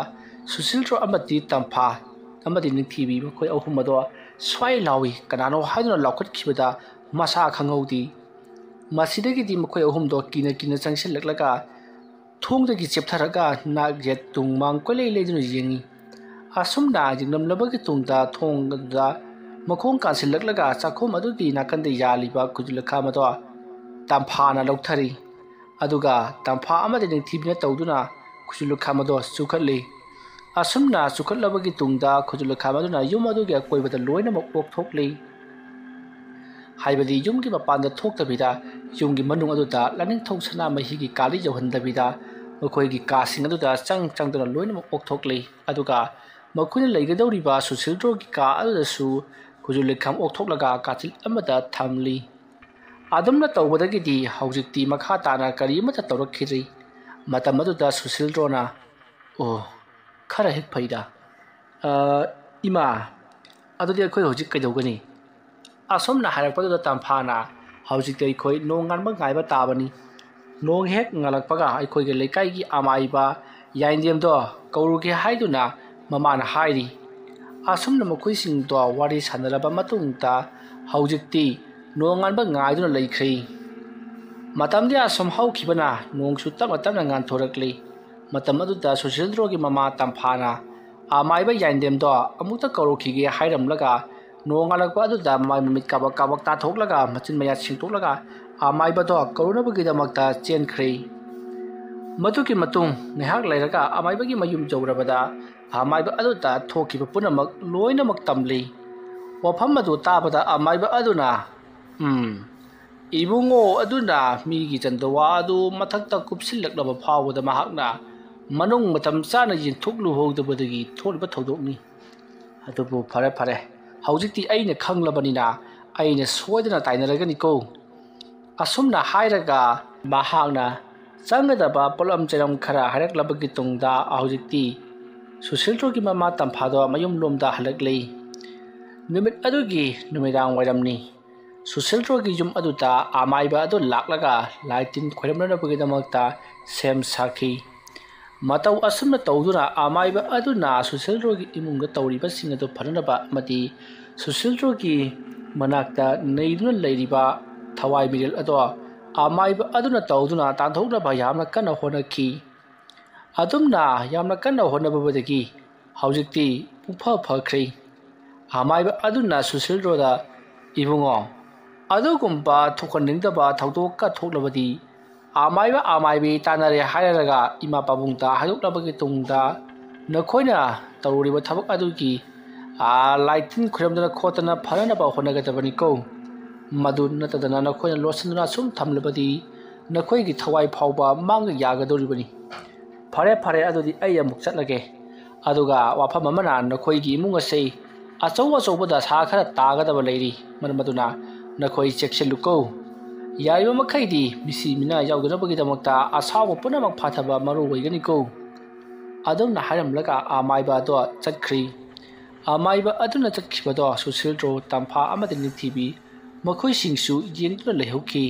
ꯁꯨꯁꯤꯜꯗ꯭ꯔꯣ ꯑꯃꯗꯤ ꯇꯝꯐꯥ ꯑꯃꯗꯤ ꯅꯤꯡꯊꯤꯕꯤ ꯃꯈꯣꯏ ꯑꯍꯨꯝ ꯑꯗꯣ ꯁ꯭ꯋꯥꯏ ꯂꯥꯎꯏ, ꯀꯅꯥꯅꯣ ꯍꯥꯏꯗꯨꯅ ꯂꯥꯎꯈꯠꯈꯤꯕꯗ ꯃꯁꯥ ꯈꯪꯍꯧꯗꯦ꯫ ꯃꯁꯤꯗꯒꯤꯗꯤ ꯃꯈꯣꯏ ꯑꯍꯨꯝꯗꯣ ꯀꯤꯅ ꯀꯤꯅ ꯆꯪꯁꯤꯜꯂꯛꯂꯒ ꯊꯣꯡꯗꯒꯤ ꯆꯦꯞꯊꯔꯒ ꯅꯥꯛ ꯌꯦꯠ ꯇꯨꯡ ꯃꯥꯡ ꯀꯣꯏꯂꯩ ꯂꯩꯗꯨꯅ ꯌꯦꯡꯉꯤ꯫ ꯑꯁꯨꯝꯅ ꯌꯦꯡꯂꯝꯂꯕꯒꯤ ꯇꯨꯡꯗ ꯊꯣꯡ ꯑꯗꯨꯗ ꯃꯈꯣꯡ ꯀꯥꯟꯁꯤꯜꯂꯛꯂꯒ ꯆꯥꯛꯈꯨꯝ ꯑꯗꯨꯒꯤ ꯅꯥꯀꯟꯗ ꯌꯥꯜꯂꯤꯕ ꯈꯨꯖꯨ ꯂꯨꯈꯥꯝ ꯑꯗꯣ ꯇꯝꯐꯥꯅ ꯂꯧꯊꯔꯤ꯫ ꯑꯗꯨꯒ ꯇꯝꯐꯥ ꯑꯃꯗꯤ ꯅꯤꯡꯊꯤꯕꯤꯅ ꯇꯧꯗꯨꯅ ꯈꯨꯖꯨ ꯂꯨꯈꯥꯝ ꯑꯗꯣ ꯆꯨꯈꯠꯂꯤ꯫ ꯑꯁꯨꯝꯅ ꯆꯨꯈꯠꯂꯕꯒꯤ ꯇꯨꯡꯗ ꯈꯨꯖꯨ ꯂꯨꯈꯥꯝ ꯑꯗꯨꯅ ꯌꯨꯝ ꯑꯗꯨꯒꯤ ꯑꯀꯣꯏꯕꯗ ꯂꯣꯏꯅꯃꯛ ꯑꯣꯛꯊꯣꯛꯂꯤ꯫ ꯍꯥꯏꯕꯗꯤ ꯌꯨꯝꯒꯤ ꯃꯄꯥꯟꯗ ꯊꯣꯛꯇꯕꯤꯗ, ꯌꯨꯝꯒꯤ ꯃꯅꯨꯡ ꯑꯗꯨꯗ ꯂꯥꯏꯅꯤꯡꯊꯧ ꯁꯅꯥꯃꯍꯤꯒꯤ ꯀꯥꯂꯤ ꯌꯧꯍꯟꯗꯕꯤꯗ, ꯃꯈꯣꯏꯒꯤ ꯀꯥꯁꯤꯡ ꯑꯗꯨꯗ ꯆꯪ ꯆꯪꯗꯨꯅ ꯂꯣꯏꯅꯃꯛ ꯑꯣꯛꯊꯣꯛꯂꯤ꯫ ꯑꯗꯨꯒ ꯃꯈꯣꯏꯅ ꯂꯩꯒꯗꯧꯔꯤꯕ ꯁꯨꯁꯤꯜꯗ꯭ꯔꯣꯒꯤ ꯀꯥ ꯑꯗꯨꯗꯁꯨ ꯈꯨꯖꯨ ꯂꯨꯈꯥꯝ ꯑꯣꯛꯊꯣꯛꯂꯒ ꯀꯥꯆꯤꯜ ꯑꯃꯗ ꯊꯝꯂꯤ꯫ ꯑꯗꯨꯝꯅ ꯇꯧꯕꯗꯒꯤꯗꯤ ꯍꯧꯖꯤꯛꯇꯤ ꯃꯈꯥ ꯇꯥꯅ ꯀꯔꯤ ꯑꯃꯠꯇ ꯇꯧꯔꯛꯈꯤꯗ꯭ꯔꯤ꯫ ꯃꯇꯝ ꯑꯗꯨꯗ ꯁꯨꯁꯤꯜꯗ꯭ꯔꯣꯅ, "ꯑꯣ, ꯈꯔ ꯍꯦꯛ ꯐꯩꯗ꯫ ꯑ, ꯏꯃꯥ, ꯑꯗꯨꯗꯤ ꯑꯩꯈꯣꯏ ꯍꯧꯖꯤꯛ ꯀꯩꯗꯧꯒꯅꯤ?" ꯑꯁꯨꯝꯅ ꯍꯥꯏꯔꯛꯄꯗꯨꯗ ꯇꯝꯐꯥꯅ, "ꯍꯧꯖꯤꯛꯇꯤ ꯑꯩꯈꯣꯏ ꯅꯣꯡ ꯉꯥꯟꯕ ꯉꯥꯏꯕ ꯇꯥꯕꯅꯤ꯫ ꯅꯣꯡ ꯍꯦꯛ ꯉꯥꯜꯂꯛꯄꯒ ꯑꯩꯈꯣꯏꯒꯤ ꯂꯩꯀꯥꯏꯒꯤ ꯑꯃꯥꯏꯕ ꯌꯥꯏꯟꯗꯦꯝꯗꯣ ꯀꯧꯔꯨꯒꯦ" ꯍꯥꯏꯗꯨꯅ ꯃꯃꯥꯅ ꯍꯥꯏꯔꯤ꯫ ꯑꯁꯨꯝꯅ ꯃꯈꯣꯏꯁꯤꯡꯗꯣ ꯋꯥꯔꯤ ꯁꯥꯟꯅꯔꯕ ꯃꯇꯨꯡꯗ ꯍꯧꯖꯤꯛꯇꯤ ꯅꯣꯡ ꯉꯥꯟꯕ ꯉꯥꯏꯗꯨꯅ ꯂꯩꯈ꯭ꯔꯦ꯫ ꯃꯇꯝꯗꯤ ꯑꯁꯨꯝ ꯍꯧꯈꯤꯕꯅ ꯅꯣꯡꯁꯨ ꯇꯞꯅ ꯇꯞꯅ ꯉꯥꯟꯊꯣꯔꯛꯂꯤ꯫ ꯃꯇꯝ ꯑꯗꯨꯗ ꯁꯨꯁꯤꯜꯗ꯭ꯔꯣꯒꯤ ꯃꯃꯥ ꯇꯝꯐꯥꯅ ꯑꯃꯥꯏꯕ ꯌꯥꯏꯟꯗꯦꯝꯗꯣ ꯑꯃꯨꯛꯇ ꯀꯧꯔꯛꯈꯤꯒꯦ ꯍꯥꯏꯔꯝꯂꯒ ꯅꯣꯡꯉꯥꯜꯂꯛꯄ ꯑꯗꯨꯗ ꯃꯃꯥꯏ ꯃꯃꯤꯠ ꯀꯥꯕꯛ ꯀꯥꯕꯛ ꯇꯥꯊꯣꯛꯂꯒ ꯃꯆꯤꯟ ꯃꯌꯥ ꯁꯦꯡꯗꯣꯛꯂꯒ ꯑꯃꯥꯏꯕꯗꯣ ꯀꯧꯔꯨꯅꯕꯒꯤꯗꯃꯛꯇ ꯆꯦꯟꯈ꯭ꯔꯦ꯫ ꯃꯗꯨꯒꯤ ꯃꯇꯨꯡ ꯉꯥꯏꯍꯥꯛ ꯂꯩꯔꯒ ꯑꯃꯥꯏꯕꯒꯤ ꯃꯌꯨꯝ ꯌꯧꯔꯕꯗ ꯑꯃꯥꯏꯕ ꯑꯗꯨꯗ ꯊꯣꯛꯈꯤꯕ ꯄꯨꯝꯅꯃꯛ ꯂꯣꯏꯅꯃꯛ ꯇꯝꯂꯤ꯫ ꯋꯥꯐꯝ ꯑꯗꯨ ꯇꯥꯕꯗ ꯑꯃꯥꯏꯕ ꯑꯗꯨꯅ, "ꯎꯝ, ꯏꯕꯨꯡꯉꯣ ꯑꯗꯨꯅ ꯃꯤꯒꯤ ꯆꯟꯗꯋꯥ ꯑꯗꯨ ꯃꯊꯛꯇ ꯀꯨꯞꯁꯤꯜꯂꯛꯂꯕ ꯐꯥꯎꯕꯗ ꯃꯍꯥꯛꯅ ꯃꯅꯨꯡ ꯃꯇꯝ ꯆꯥꯅ ꯌꯦꯟꯊꯣꯛꯂꯨꯍꯧꯗꯕꯗꯒꯤ ꯊꯣꯛꯂꯤꯕ ꯊꯧꯗꯣꯛꯅꯤ꯫ ꯑꯗꯨꯕꯨ ꯐꯔꯦ ꯐꯔꯦ, ꯍꯧꯖꯤꯛꯇꯤ ꯑꯩꯅ ꯈꯪꯂꯕꯅꯤꯅ ꯑꯩꯅ ꯁꯣꯏꯗꯅ ꯇꯥꯏꯅꯔꯒꯅꯤꯀꯣ"꯫ ꯑꯁꯨꯝꯅ ꯍꯥꯏꯔꯒ ꯃꯍꯥꯛꯅ ꯆꯪꯒꯗꯕ ꯄꯣꯠꯂꯝ ꯆꯩꯔꯝ ꯈꯔ ꯍꯥꯏꯔꯛꯂꯕꯒꯤ ꯇꯨꯡꯗ ꯍꯧꯖꯤꯛꯇꯤ ꯁꯨꯁꯤꯜꯗ꯭ꯔꯣꯒꯤ ꯃꯃꯥ ꯇꯝꯐꯥꯗꯣ ꯃꯌꯨꯝꯂꯣꯝꯗ ꯍꯜꯂꯛꯂꯤ꯫ ꯅꯨꯃꯤꯠ ꯑꯗꯨꯒꯤ ꯅꯨꯃꯤꯗꯥꯡ ꯋꯥꯏꯔꯝꯅꯤ꯫ ꯁꯨꯁꯤꯜꯗ꯭ꯔꯣꯒꯤ ꯌꯨꯝ ꯑꯗꯨꯗ ꯑꯃꯥꯏꯕ ꯑꯗꯨ ꯂꯥꯛꯂꯒ ꯂꯥꯏ ꯇꯤꯟ ꯈꯣꯏꯔꯝꯅꯅꯕꯒꯤꯗꯃꯛꯇ ꯁꯦꯝ ꯁꯥꯈꯤ꯫ ꯃꯇꯧ ꯑꯁꯨꯝꯅ ꯇꯧꯗꯨꯅ ꯑꯃꯥꯏꯕ ꯑꯗꯨꯅ ꯁꯨꯁꯤꯜꯗ꯭ꯔꯣꯒꯤ ꯏꯃꯨꯡꯗ ꯇꯧꯔꯤꯕꯁꯤꯡ ꯑꯗꯨ ꯐꯅꯅꯕ ꯑꯃꯗꯤ ꯁꯨꯁꯤꯜꯗ꯭ꯔꯣꯒꯤ ꯃꯅꯥꯛꯇ ꯅꯩꯗꯨꯅ ꯂꯩꯔꯤꯕ ꯊꯋꯥꯏ ꯃꯤꯔꯦꯜ ꯑꯗꯣ ꯑꯃꯥꯏꯕ ꯑꯗꯨꯅ ꯇꯧꯗꯨꯅ ꯇꯥꯟꯊꯣꯛꯅꯕ ꯌꯥꯝꯅ ꯀꯟꯅ ꯍꯣꯠꯅꯈꯤ꯫ ꯑꯗꯨꯝꯅ ꯌꯥꯝꯅ ꯀꯟꯅ ꯍꯣꯠꯅꯕꯗꯒꯤ ꯍꯧꯖꯤꯛꯇꯤ ꯄꯨꯡꯐ ꯐꯈ꯭ꯔꯦ꯫ ꯑꯃꯥꯏꯕ ꯑꯗꯨꯅ ꯁꯨꯁꯤꯜꯗ꯭ꯔꯣꯗ, "ꯏꯕꯨꯡꯉꯣ, ꯑꯗꯨꯒꯨꯝꯕ ꯊꯣꯛꯍꯟꯅꯤꯡꯗꯕ ꯊꯧꯗꯣꯛꯀ ꯊꯣꯛꯂꯕꯗꯤ ꯑꯃꯥꯏꯕ ꯑꯃꯥꯏꯕꯤ ꯇꯥꯟꯅꯔꯦ ꯍꯥꯏꯔꯒ ꯏꯃꯥ ꯄꯥꯕꯨꯡꯗ ꯍꯥꯏꯗꯣꯛꯂꯕꯒꯤ ꯇꯨꯡꯗ ꯅꯈꯣꯏꯅ ꯇꯧꯔꯤꯕ ꯊꯕꯛ ꯑꯗꯨꯒꯤ, ꯑꯥ, ꯂꯥꯏ ꯇꯤꯟ ꯈꯨꯔꯝꯗꯅ ꯈꯣꯠꯇꯅ ꯐꯅꯅꯕ ꯍꯣꯠꯅꯒꯗꯕꯅꯤꯀꯣ꯫ ꯃꯗꯨ ꯅꯠꯇꯗꯅ ꯅꯈꯣꯏꯅ ꯂꯣꯠꯁꯤꯟꯗꯨꯅ ꯁꯨꯝ ꯊꯝꯂꯕꯗꯤ ꯅꯈꯣꯏꯒꯤ ꯊꯋꯥꯏ ꯐꯥꯎꯕ ꯃꯥꯡꯕ ꯌꯥꯒꯗꯧꯔꯤꯕꯅꯤ꯫ ꯐꯔꯦ, ꯐꯔꯦ, ꯑꯗꯨꯗꯤ ꯑꯩ ꯑꯃꯨꯛ ꯆꯠꯂꯒꯦ꯫ ꯑꯗꯨꯒ ꯋꯥꯐꯝ ꯑꯃꯅ, ꯅꯈꯣꯏꯒꯤ ꯏꯃꯨꯡ ꯑꯁꯤ ꯑꯆꯧ ꯑꯆꯧꯕ ꯗꯁꯥ ꯈꯔ ꯇꯥꯒꯗꯕ ꯂꯩꯔꯤ, ꯃꯔꯝ ꯑꯗꯨꯅ ꯅꯈꯣꯏ ꯆꯦꯛꯁꯤꯜꯂꯨꯀꯣ꯫ ꯌꯥꯔꯤꯕ ꯃꯈꯩꯗꯤ ꯃꯤꯁꯤ ꯃꯤꯅꯥ ꯌꯥꯎꯗꯅꯕꯒꯤꯗꯃꯛꯇ ꯑꯁꯥꯎꯕ ꯄꯨꯝꯅꯃꯛ ꯐꯥꯊꯕ ꯃꯔꯨ ꯑꯣꯏꯒꯅꯤꯀꯣ꯫" ꯑꯗꯨꯝꯅ ꯍꯥꯏꯔꯝꯂꯒ ꯑꯃꯥꯏꯕ ꯑꯗꯣ ꯆꯠꯈ꯭ꯔꯤ꯫ ꯑꯃꯥꯏꯕ ꯑꯗꯨꯅ ꯆꯠꯈꯤꯕꯗꯣ ꯁꯨꯁꯤꯜꯗ꯭ꯔꯣ, ꯇꯝꯐꯥ ꯑꯃꯗꯤ ꯅꯤꯡꯊꯤꯕꯤ ꯃꯈꯣꯏꯁꯤꯡꯁꯨ ꯌꯦꯡꯗꯨꯅ ꯂꯩꯍꯧꯈꯤ꯫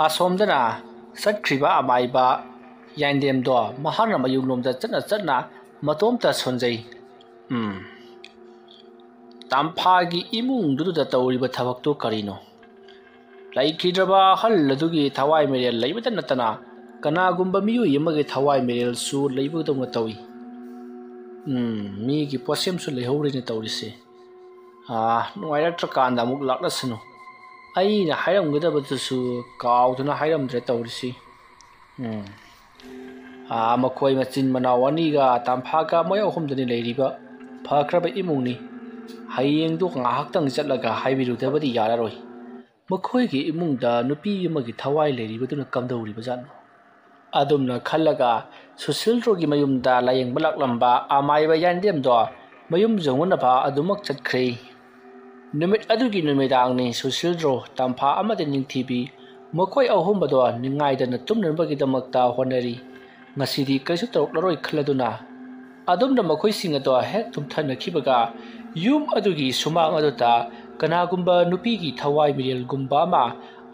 ꯑꯁꯣꯝꯗꯅ ꯆꯠꯈ꯭ꯔꯤꯕ ꯑꯃꯥꯏꯕ ꯌꯥꯏꯟꯗꯦꯝꯗꯣ ꯃꯍꯥꯛꯅ ꯃꯌꯨꯝꯂꯣꯝꯗ ꯆꯠꯅ ꯆꯠꯅ ꯃꯇꯣꯝꯇ ꯁꯣꯟꯖꯩ꯫ "ꯎꯝ, ꯇꯝꯐꯥꯒꯤ ꯏꯃꯨꯡꯗꯨꯗ ꯇꯧꯔꯤꯕ ꯊꯕꯛꯇꯨ ꯀꯔꯤꯅꯣ? ꯂꯩꯈꯤꯗ꯭ꯔꯕ ꯑꯍꯜ ꯑꯗꯨꯒꯤ ꯊꯋꯥꯏ ꯃꯤꯔꯦꯜ ꯂꯩꯕꯇ ꯅꯠꯇꯅ ꯀꯅꯥꯒꯨꯝꯕ ꯃꯤꯑꯣꯏ ꯑꯃꯒꯤ ꯊꯋꯥꯏ ꯃꯤꯔꯦꯜꯁꯨ ꯂꯩꯕꯗꯧꯅ ꯇꯧꯏ꯫ ꯎꯝ, ꯃꯤꯒꯤ ꯄꯣꯠꯁꯦꯝꯁꯨ ꯂꯩꯍꯧꯔꯦꯅꯦ ꯇꯧꯔꯤꯁꯦ꯫ ꯑꯥ, ꯅꯨꯡꯉꯥꯏꯔꯛꯇ꯭ꯔꯀꯥꯟꯗ ꯑꯃꯨꯛ ꯂꯥꯛꯂꯁꯅꯨ꯫ ꯑꯩꯅ ꯍꯥꯏꯔꯝꯒꯗꯕꯗꯨꯁꯨ ꯀꯥꯎꯗꯨꯅ ꯍꯥꯏꯔꯝꯗ꯭ꯔꯦ ꯇꯧꯔꯤꯁꯤ꯫ ꯎꯝ꯫ ꯑꯥ, ꯃꯈꯣꯏ ꯃꯆꯤꯟ ꯃꯅꯥꯎ ꯑꯅꯤꯒ ꯇꯝꯐꯥꯒ ꯃꯣꯏ ꯑꯍꯨꯝꯗꯅꯤ ꯂꯩꯔꯤꯕ꯫ ꯐꯈ꯭ꯔꯕ ꯏꯃꯨꯡꯅꯤ꯫ ꯍꯌꯦꯡꯗꯨ ꯉꯥꯏꯍꯥꯛꯇꯪ ꯆꯠꯂꯒ ꯍꯥꯏꯕꯤꯔꯨꯗꯕꯗꯤ ꯌꯥꯔꯔꯣꯏ꯫ ꯃꯈꯣꯏꯒꯤ ꯏꯃꯨꯡꯗ ꯅꯨꯄꯤ ꯑꯃꯒꯤ ꯊꯋꯥꯏ ꯂꯩꯔꯤꯕꯗꯨꯅ ꯀꯝꯗꯧꯔꯤꯕꯖꯥꯠꯅꯣ?" ꯑꯗꯨꯝꯅ ꯈꯜꯂꯒ ꯁꯨꯁꯤꯜꯗ꯭ꯔꯣꯒꯤ ꯃꯌꯨꯝꯗ ꯂꯥꯌꯦꯡꯕ ꯂꯥꯛꯂꯝꯕ ꯑꯃꯥꯏꯕ ꯌꯥꯏꯟꯗꯦꯝꯗꯣ ꯃꯌꯨꯝ ꯌꯧꯅꯅꯕ ꯑꯗꯨꯃꯛ ꯆꯠꯈ꯭ꯔꯦ꯫ ꯅꯨꯃꯤꯠ ꯑꯗꯨꯒꯤ ꯅꯨꯃꯤꯗꯥꯡꯅꯤ꯫ ꯁꯨꯁꯤꯜꯗ꯭ꯔꯣ, ꯇꯝꯐꯥ ꯑꯃꯗꯤ ꯅꯤꯡꯊꯤꯕꯤ ꯃꯈꯣꯏ ꯑꯍꯨꯝ ꯑꯗꯣ ꯅꯤꯡꯉꯥꯏꯗꯅ ꯇꯨꯝꯅꯅꯕꯒꯤꯗꯃꯛꯇ ꯍꯣꯠꯅꯔꯤ꯫ ꯉꯁꯤꯗꯤ ꯀꯔꯤꯁꯨ ꯇꯧꯔꯛꯂꯔꯣꯏ ꯈꯜꯂꯗꯨꯅ ꯑꯗꯨꯝꯅ ꯃꯈꯣꯏꯁꯤꯡ ꯑꯗꯣ ꯍꯦꯛ ꯇꯨꯝꯊꯅꯈꯤꯕꯒ ꯌꯨꯝ ꯑꯗꯨꯒꯤ ꯁꯨꯃꯥꯡ ꯑꯗꯨꯗ ꯀꯅꯥꯒꯨꯝꯕ ꯅꯨꯄꯤꯒꯤ ꯊꯋꯥꯏ ꯃꯤꯔꯦꯜꯒꯨꯝꯕ ꯑꯃ,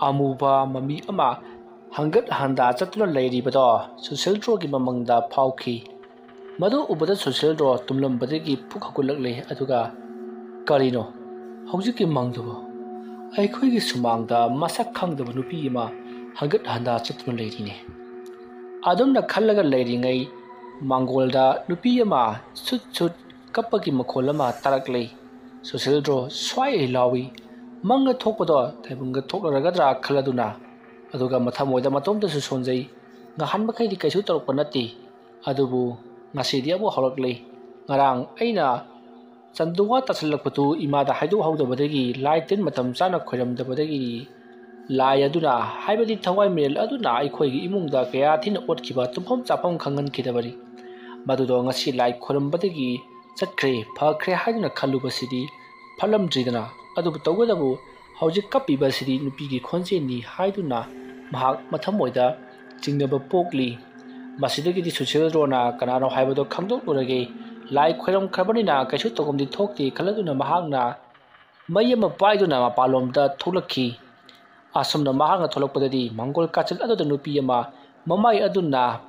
ꯑꯃꯨꯕ ꯃꯃꯤ ꯑꯃ ꯍꯪꯒꯠ ꯍꯟꯗꯥ ꯆꯠꯇꯨꯅ ꯂꯩꯔꯤꯕꯗꯣ ꯁꯨꯁꯤꯜꯗ꯭ꯔꯣꯒꯤ ꯃꯃꯪꯗ ꯐꯥꯎꯈꯤ꯫ ꯃꯗꯨ ꯎꯕꯗ ꯁꯨꯁꯤꯜꯗ꯭ꯔꯣ ꯇꯨꯝꯂꯝꯕꯗꯒꯤ ꯐꯨꯛ ꯍꯧꯒꯠꯂꯛꯂꯦ, ꯑꯗꯨꯒ, "ꯀꯔꯤꯅꯣ ꯍꯧꯖꯤꯛꯀꯤ ꯃꯪꯗꯨꯕꯨ? ꯑꯩꯈꯣꯏꯒꯤ ꯁꯨꯃꯥꯡꯗ ꯃꯁꯛ ꯈꯪꯗꯕ ꯅꯨꯄꯤ ꯑꯃ ꯍꯪꯒꯠ ꯍꯟꯗꯥ ꯆꯠꯇꯨꯅ ꯂꯩꯔꯤꯅꯤ꯫ ꯑꯗꯨꯝꯅ ꯈꯜꯂꯒ ꯂꯩꯔꯤꯉꯩ ꯃꯥꯡꯒꯣꯜꯗ ꯅꯨꯄꯤ ꯑꯃ ꯁꯨꯠ ꯁꯨꯠ ꯀꯞꯄꯒꯤ ꯃꯈꯣꯜ ꯑꯃ ꯇꯥꯔꯛꯂꯦ꯫ ꯁꯨꯁꯤꯜꯗ꯭ꯔꯣ ꯁ꯭ꯋꯥꯏ ꯂꯥꯎꯏ꯫ ꯃꯪꯒ ꯊꯣꯛꯄꯗꯣ ꯇꯥꯏꯕꯪꯒ ꯊꯣꯛꯂꯔꯒꯗ꯭ꯔꯥ ꯈꯜꯂꯗꯨꯅ, ꯑꯗꯨꯒ ꯃꯊꯃꯣꯏꯗ ꯃꯇꯣꯝꯇꯁꯨ ꯁꯣꯟꯖꯩ꯫ ꯉꯍꯥꯟ ꯃꯈꯩꯗꯤ ꯀꯩꯁꯨ ꯇꯧꯔꯛꯄ ꯅꯠꯇꯦ, ꯑꯗꯨꯕꯨ ꯉꯁꯤꯗꯤ ꯑꯃꯨꯛ ꯍꯧꯔꯛꯂꯦ꯫ ꯉꯔꯥꯡ ꯑꯩꯅ ꯆꯟꯗꯨꯋꯥ ꯇꯥꯁꯤꯜꯂꯛꯄꯗꯨ ꯏꯃꯥꯗ ꯍꯥꯏꯗꯣꯛꯍꯧꯗꯕꯗꯒꯤ, ꯂꯥꯏ ꯇꯤꯟ ꯃꯇꯝ ꯆꯥꯅ ꯈꯣꯏꯔꯝꯗꯕꯗꯒꯤ, ꯂꯥꯏ ꯑꯗꯨꯅ, ꯍꯥꯏꯕꯗꯤ ꯊꯋꯥꯏ ꯃꯤꯔꯦꯜ ꯑꯗꯨꯅ ꯑꯩꯈꯣꯏꯒꯤ ꯏꯃꯨꯡꯗ ꯀꯌꯥ ꯊꯤꯅ ꯑꯣꯠꯈꯤꯕ, ꯇꯨꯝꯐꯝ ꯆꯥꯐꯝ ꯈꯪꯍꯟꯈꯤꯗꯕꯅꯤ꯫ ꯃꯗꯨꯗꯣ ꯉꯁꯤ ꯂꯥꯏ ꯈꯣꯏꯔꯝꯕꯗꯒꯤ ꯆꯠꯈ꯭ꯔꯦ, ꯐꯈ꯭ꯔꯦ ꯍꯥꯏꯗꯨꯅ ꯈꯜꯂꯨꯕꯁꯤꯗꯤ ꯐꯠꯂꯝꯗ꯭ꯔꯤꯗꯅ꯫ ꯑꯗꯨꯕꯨ ꯇꯧꯕꯇꯕꯨ ꯍꯧꯖꯤꯛ ꯀꯞꯄꯤꯕꯁꯤꯗꯤ ꯅꯨꯄꯤꯒꯤ ꯈꯣꯟꯖꯦꯜꯅꯤ ꯍꯥꯏꯗꯨꯅ ꯃꯍꯥꯛ ꯃꯊꯃꯣꯏꯗ ꯆꯤꯡꯅꯕ ꯄꯣꯛꯂꯤ꯫ ꯃꯁꯤꯗꯒꯤꯗꯤ ꯁꯨꯁꯤꯜꯗ꯭ꯔꯣꯅ ꯀꯅꯥꯅꯣ ꯍꯥꯏꯕꯗꯨ ꯈꯪꯗꯣꯛꯂꯨꯔꯒꯦ꯫ ꯂꯥꯏ ꯈꯣꯏꯔꯝꯈ꯭ꯔꯕꯅꯤꯅ ꯀꯩꯁꯨ ꯇꯧꯐꯝꯗꯤ ꯊꯣꯛꯇꯦ ꯈꯜꯂꯗꯨꯅ ꯃꯍꯥꯛꯅ ꯃꯩ ꯑꯃ ꯄꯥꯏꯗꯨꯅ ꯃꯄꯥꯟꯂꯣꯝꯗ ꯊꯣꯛꯂꯛꯈꯤ꯫ ꯑꯁꯨꯝꯅ ꯃꯍꯥꯛꯅ ꯊꯣꯛꯂꯛꯄꯗꯗꯤ ꯃꯪꯒꯣꯜ ꯀꯥꯆꯤꯜ ꯑꯗꯨꯗ ꯅꯨꯄꯤ ꯑꯃ ꯃꯃꯥꯏ ꯑꯗꯨꯅ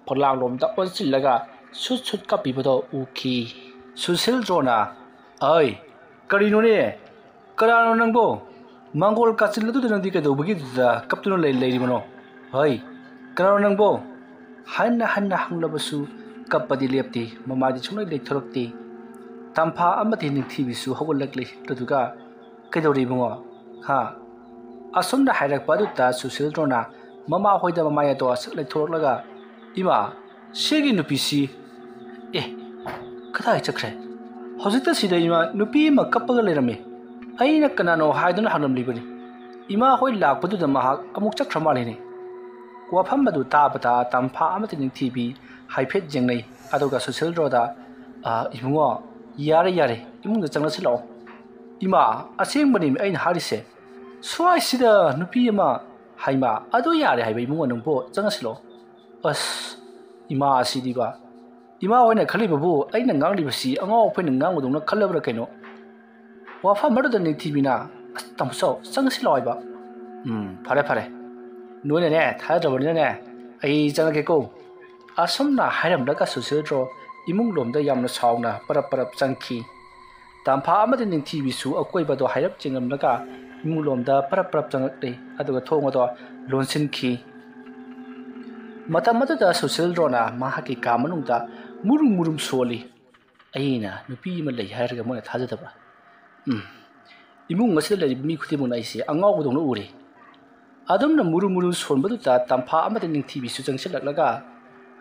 ꯐꯛꯂꯥꯡꯂꯣꯝꯗ ꯑꯣꯟꯁꯤꯜꯂꯒ ꯁꯨꯠ ꯁꯨꯠ ꯀꯥꯞꯄꯤꯕꯗꯣ ꯎꯈꯤ꯫ ꯁꯨꯁꯤꯜꯗ꯭ꯔꯣꯅ, "ꯑꯩ, ꯀꯔꯤꯅꯣꯅꯦ? ꯀꯅꯥꯅꯣ ꯅꯪꯕꯣ? ꯃꯪꯒꯣꯜ ꯀꯥꯆꯤꯜ ꯑꯗꯨꯗ ꯅꯪꯗꯤ ꯀꯩꯗꯧꯕꯒꯤꯗꯨꯗ ꯀꯞꯇꯨꯅ ꯂꯩ-, ꯂꯩꯔꯤꯕꯅꯣ? ꯍꯩ, ꯀꯅꯥꯅꯣ ꯅꯪꯕꯣ?" ꯍꯟꯅ ꯍꯟꯅ ꯍꯪꯂꯕꯁꯨ ꯀꯞꯄꯗꯤ ꯂꯦꯞꯇꯦ, ꯃꯃꯥꯏꯗꯤ ꯁꯨꯡꯂꯩ ꯂꯩꯊꯣꯔꯛꯇꯦ꯫ ꯇꯝꯐꯥ ꯑꯃꯗꯤ ꯅꯤꯡꯊꯤꯕꯤꯁꯨ ꯍꯧꯒꯠꯂꯛꯂꯤ꯫ ꯑꯗꯨꯗꯨꯒ, "ꯀꯩꯗꯧꯔꯤꯕꯅꯣ? ꯍꯥ?" ꯑꯁꯨꯝꯅ ꯍꯥꯏꯔꯛꯄ ꯑꯗꯨꯗ ꯁꯨꯁꯤꯜꯗ꯭ꯔꯣꯅ ꯃꯃꯥ ꯍꯣꯏꯗ ꯃꯃꯥꯏ ꯑꯗꯣ ꯑꯁꯛ ꯂꯩꯊꯣꯔꯛꯂꯒ, "ꯏꯃꯥ, ꯁꯤꯒꯤ ꯅꯨꯄꯤꯁꯤ, ꯑꯦ, ꯀꯗꯥꯏ ꯆꯠꯈ꯭ꯔꯦ? ꯍꯧꯖꯤꯛꯇ ꯁꯤꯗ ꯏꯃꯥ ꯅꯨꯄꯤ ꯑꯃ ꯀꯞꯄꯒ ꯂꯩꯔꯝꯃꯤ꯫ ꯑꯩꯅ ꯀꯅꯥꯅꯣ ꯍꯥꯏꯗꯨꯅ ꯍꯪꯂꯝꯂꯤꯕꯅꯤ꯫ ꯏꯃꯥ ꯍꯣꯏ ꯂꯥꯛꯄꯗꯨꯗ ꯃꯍꯥꯛ ꯑꯃꯨꯛ ꯆꯠꯈ꯭ꯔ ꯃꯥꯜꯂꯤꯅꯦ꯫" ꯋꯥꯐꯝ ꯑꯗꯨ ꯇꯥꯕꯗ ꯇꯝꯐꯥ ꯑꯃꯗꯤ ꯅꯤꯡꯊꯤꯕꯤ ꯍꯥꯏꯐꯦꯠ ꯌꯦꯡꯅꯩ꯫ ꯑꯗꯨꯒ ꯁꯨꯁꯤꯜꯗ꯭ꯔꯣꯗ, "ꯑ, ꯏꯕꯨꯡꯉꯣ, ꯌꯥꯔꯦ, ꯌꯥꯔꯦ, ꯏꯃꯨꯡꯗ ꯆꯪꯂꯁꯤ ꯂꯥꯛꯑꯣ꯫" "ꯏꯃꯥ, ꯑꯁꯦꯡꯕꯅꯤ ꯑꯩꯅ ꯍꯥꯏꯔꯤꯁꯦ꯫ ꯁ꯭ꯋꯥꯏꯁꯤꯗ ꯅꯨꯄꯤ ꯑꯃ, ꯍꯩꯃꯥ, ꯑꯗꯨ ꯌꯥꯔꯦ ꯍꯥꯏꯕ ꯏꯕꯨꯡꯉꯣ ꯅꯪꯕꯨ, ꯆꯪꯉꯁꯤ ꯂꯥꯛꯑꯣ꯫" ꯑꯁ, ꯏꯃꯥ ꯑꯁꯤꯗꯤꯕ꯫ ꯏꯃꯥ ꯍꯣꯏꯅ ꯈꯜꯂꯤꯕꯕꯨ ꯑꯩꯅ ꯉꯥꯡꯂꯤꯕꯁꯤ ꯑꯉꯥꯎ ꯑꯐꯩꯅ ꯉꯥꯡꯕꯗꯧꯅ ꯈꯜꯂꯕ꯭ꯔꯥ ꯀꯩꯅꯣ? ꯋꯥꯐꯝ ꯑꯗꯨꯗ ꯅꯤꯡꯊꯤꯕꯤꯅ, "ꯑꯁ, ꯇꯥꯃꯣ ꯆꯥꯎ, ꯆꯪꯉꯁꯤ ꯂꯥꯛꯑꯣ ꯍꯥꯏꯕ꯫" "ꯎꯝ, ꯐꯔꯦ, ꯐꯔꯦ꯫ ꯅꯣꯏꯅꯅꯦ ꯊꯥꯖꯗ꯭ꯔꯕꯅꯤꯅꯅꯦ ꯑꯩ ꯆꯪꯉꯒꯦꯀꯣ꯫" ꯑꯁꯨꯝꯅ ꯍꯥꯏꯔꯝꯂꯒ ꯁꯨꯁꯤꯜꯗ꯭ꯔꯣ ꯏꯃꯨꯡ ꯂꯣꯝꯗ ꯌꯥꯝꯅ ꯁꯥꯎꯅ ꯄꯔꯞ ꯄꯔꯞ ꯆꯪꯈꯤ꯫ ꯇꯝꯐꯥ ꯑꯃꯗꯤ ꯅꯤꯡꯊꯤꯕꯤꯁꯨ ꯑꯀꯣꯏꯕꯗꯣ ꯍꯥꯏꯔꯞ ꯌꯦꯡꯂꯝꯂꯒ ꯏꯃꯨꯡꯂꯣꯝꯗ ꯄꯔꯞ ꯄꯔꯞ ꯆꯪꯂꯛꯂꯦ, ꯑꯗꯨꯒ ꯊꯣꯡ ꯑꯗꯣ ꯂꯣꯟꯁꯤꯟꯈꯤ꯫ ꯃꯇꯝ ꯑꯗꯨꯗ ꯁꯨꯁꯤꯜꯗ꯭ꯔꯣꯅ ꯃꯍꯥꯛꯀꯤ ꯀꯥ ꯃꯅꯨꯡꯗ ꯃꯨꯔꯨꯝ ꯃꯨꯔꯨꯝ ꯁꯣꯜꯂꯤ꯫ ꯑꯩꯅ ꯅꯨꯄꯤ ꯑꯃ ꯂꯩ ꯍꯥꯏꯔꯒ ꯃꯣꯏꯅ ꯊꯥꯖꯗꯕ꯭ꯔꯥ? ꯎꯝ, ꯏꯃꯨꯡ ꯑꯁꯤꯗ ꯂꯩꯔꯤꯕ ꯃꯤ ꯈꯨꯗꯤꯡꯃꯛꯅ ꯑꯩꯁꯦ ꯑꯉꯥꯎꯕꯗꯧꯅ ꯎꯔꯦ꯫ ꯑꯗꯨꯝꯅ ꯃꯨꯔꯨꯝ ꯃꯨꯔꯨꯝ ꯁꯣꯟꯕꯗꯨꯗ ꯇꯝꯐꯥ ꯑꯃꯗꯤ ꯅꯤꯡꯊꯤꯕꯤꯁꯨ ꯆꯪꯁꯤꯜꯂꯛꯂꯒ,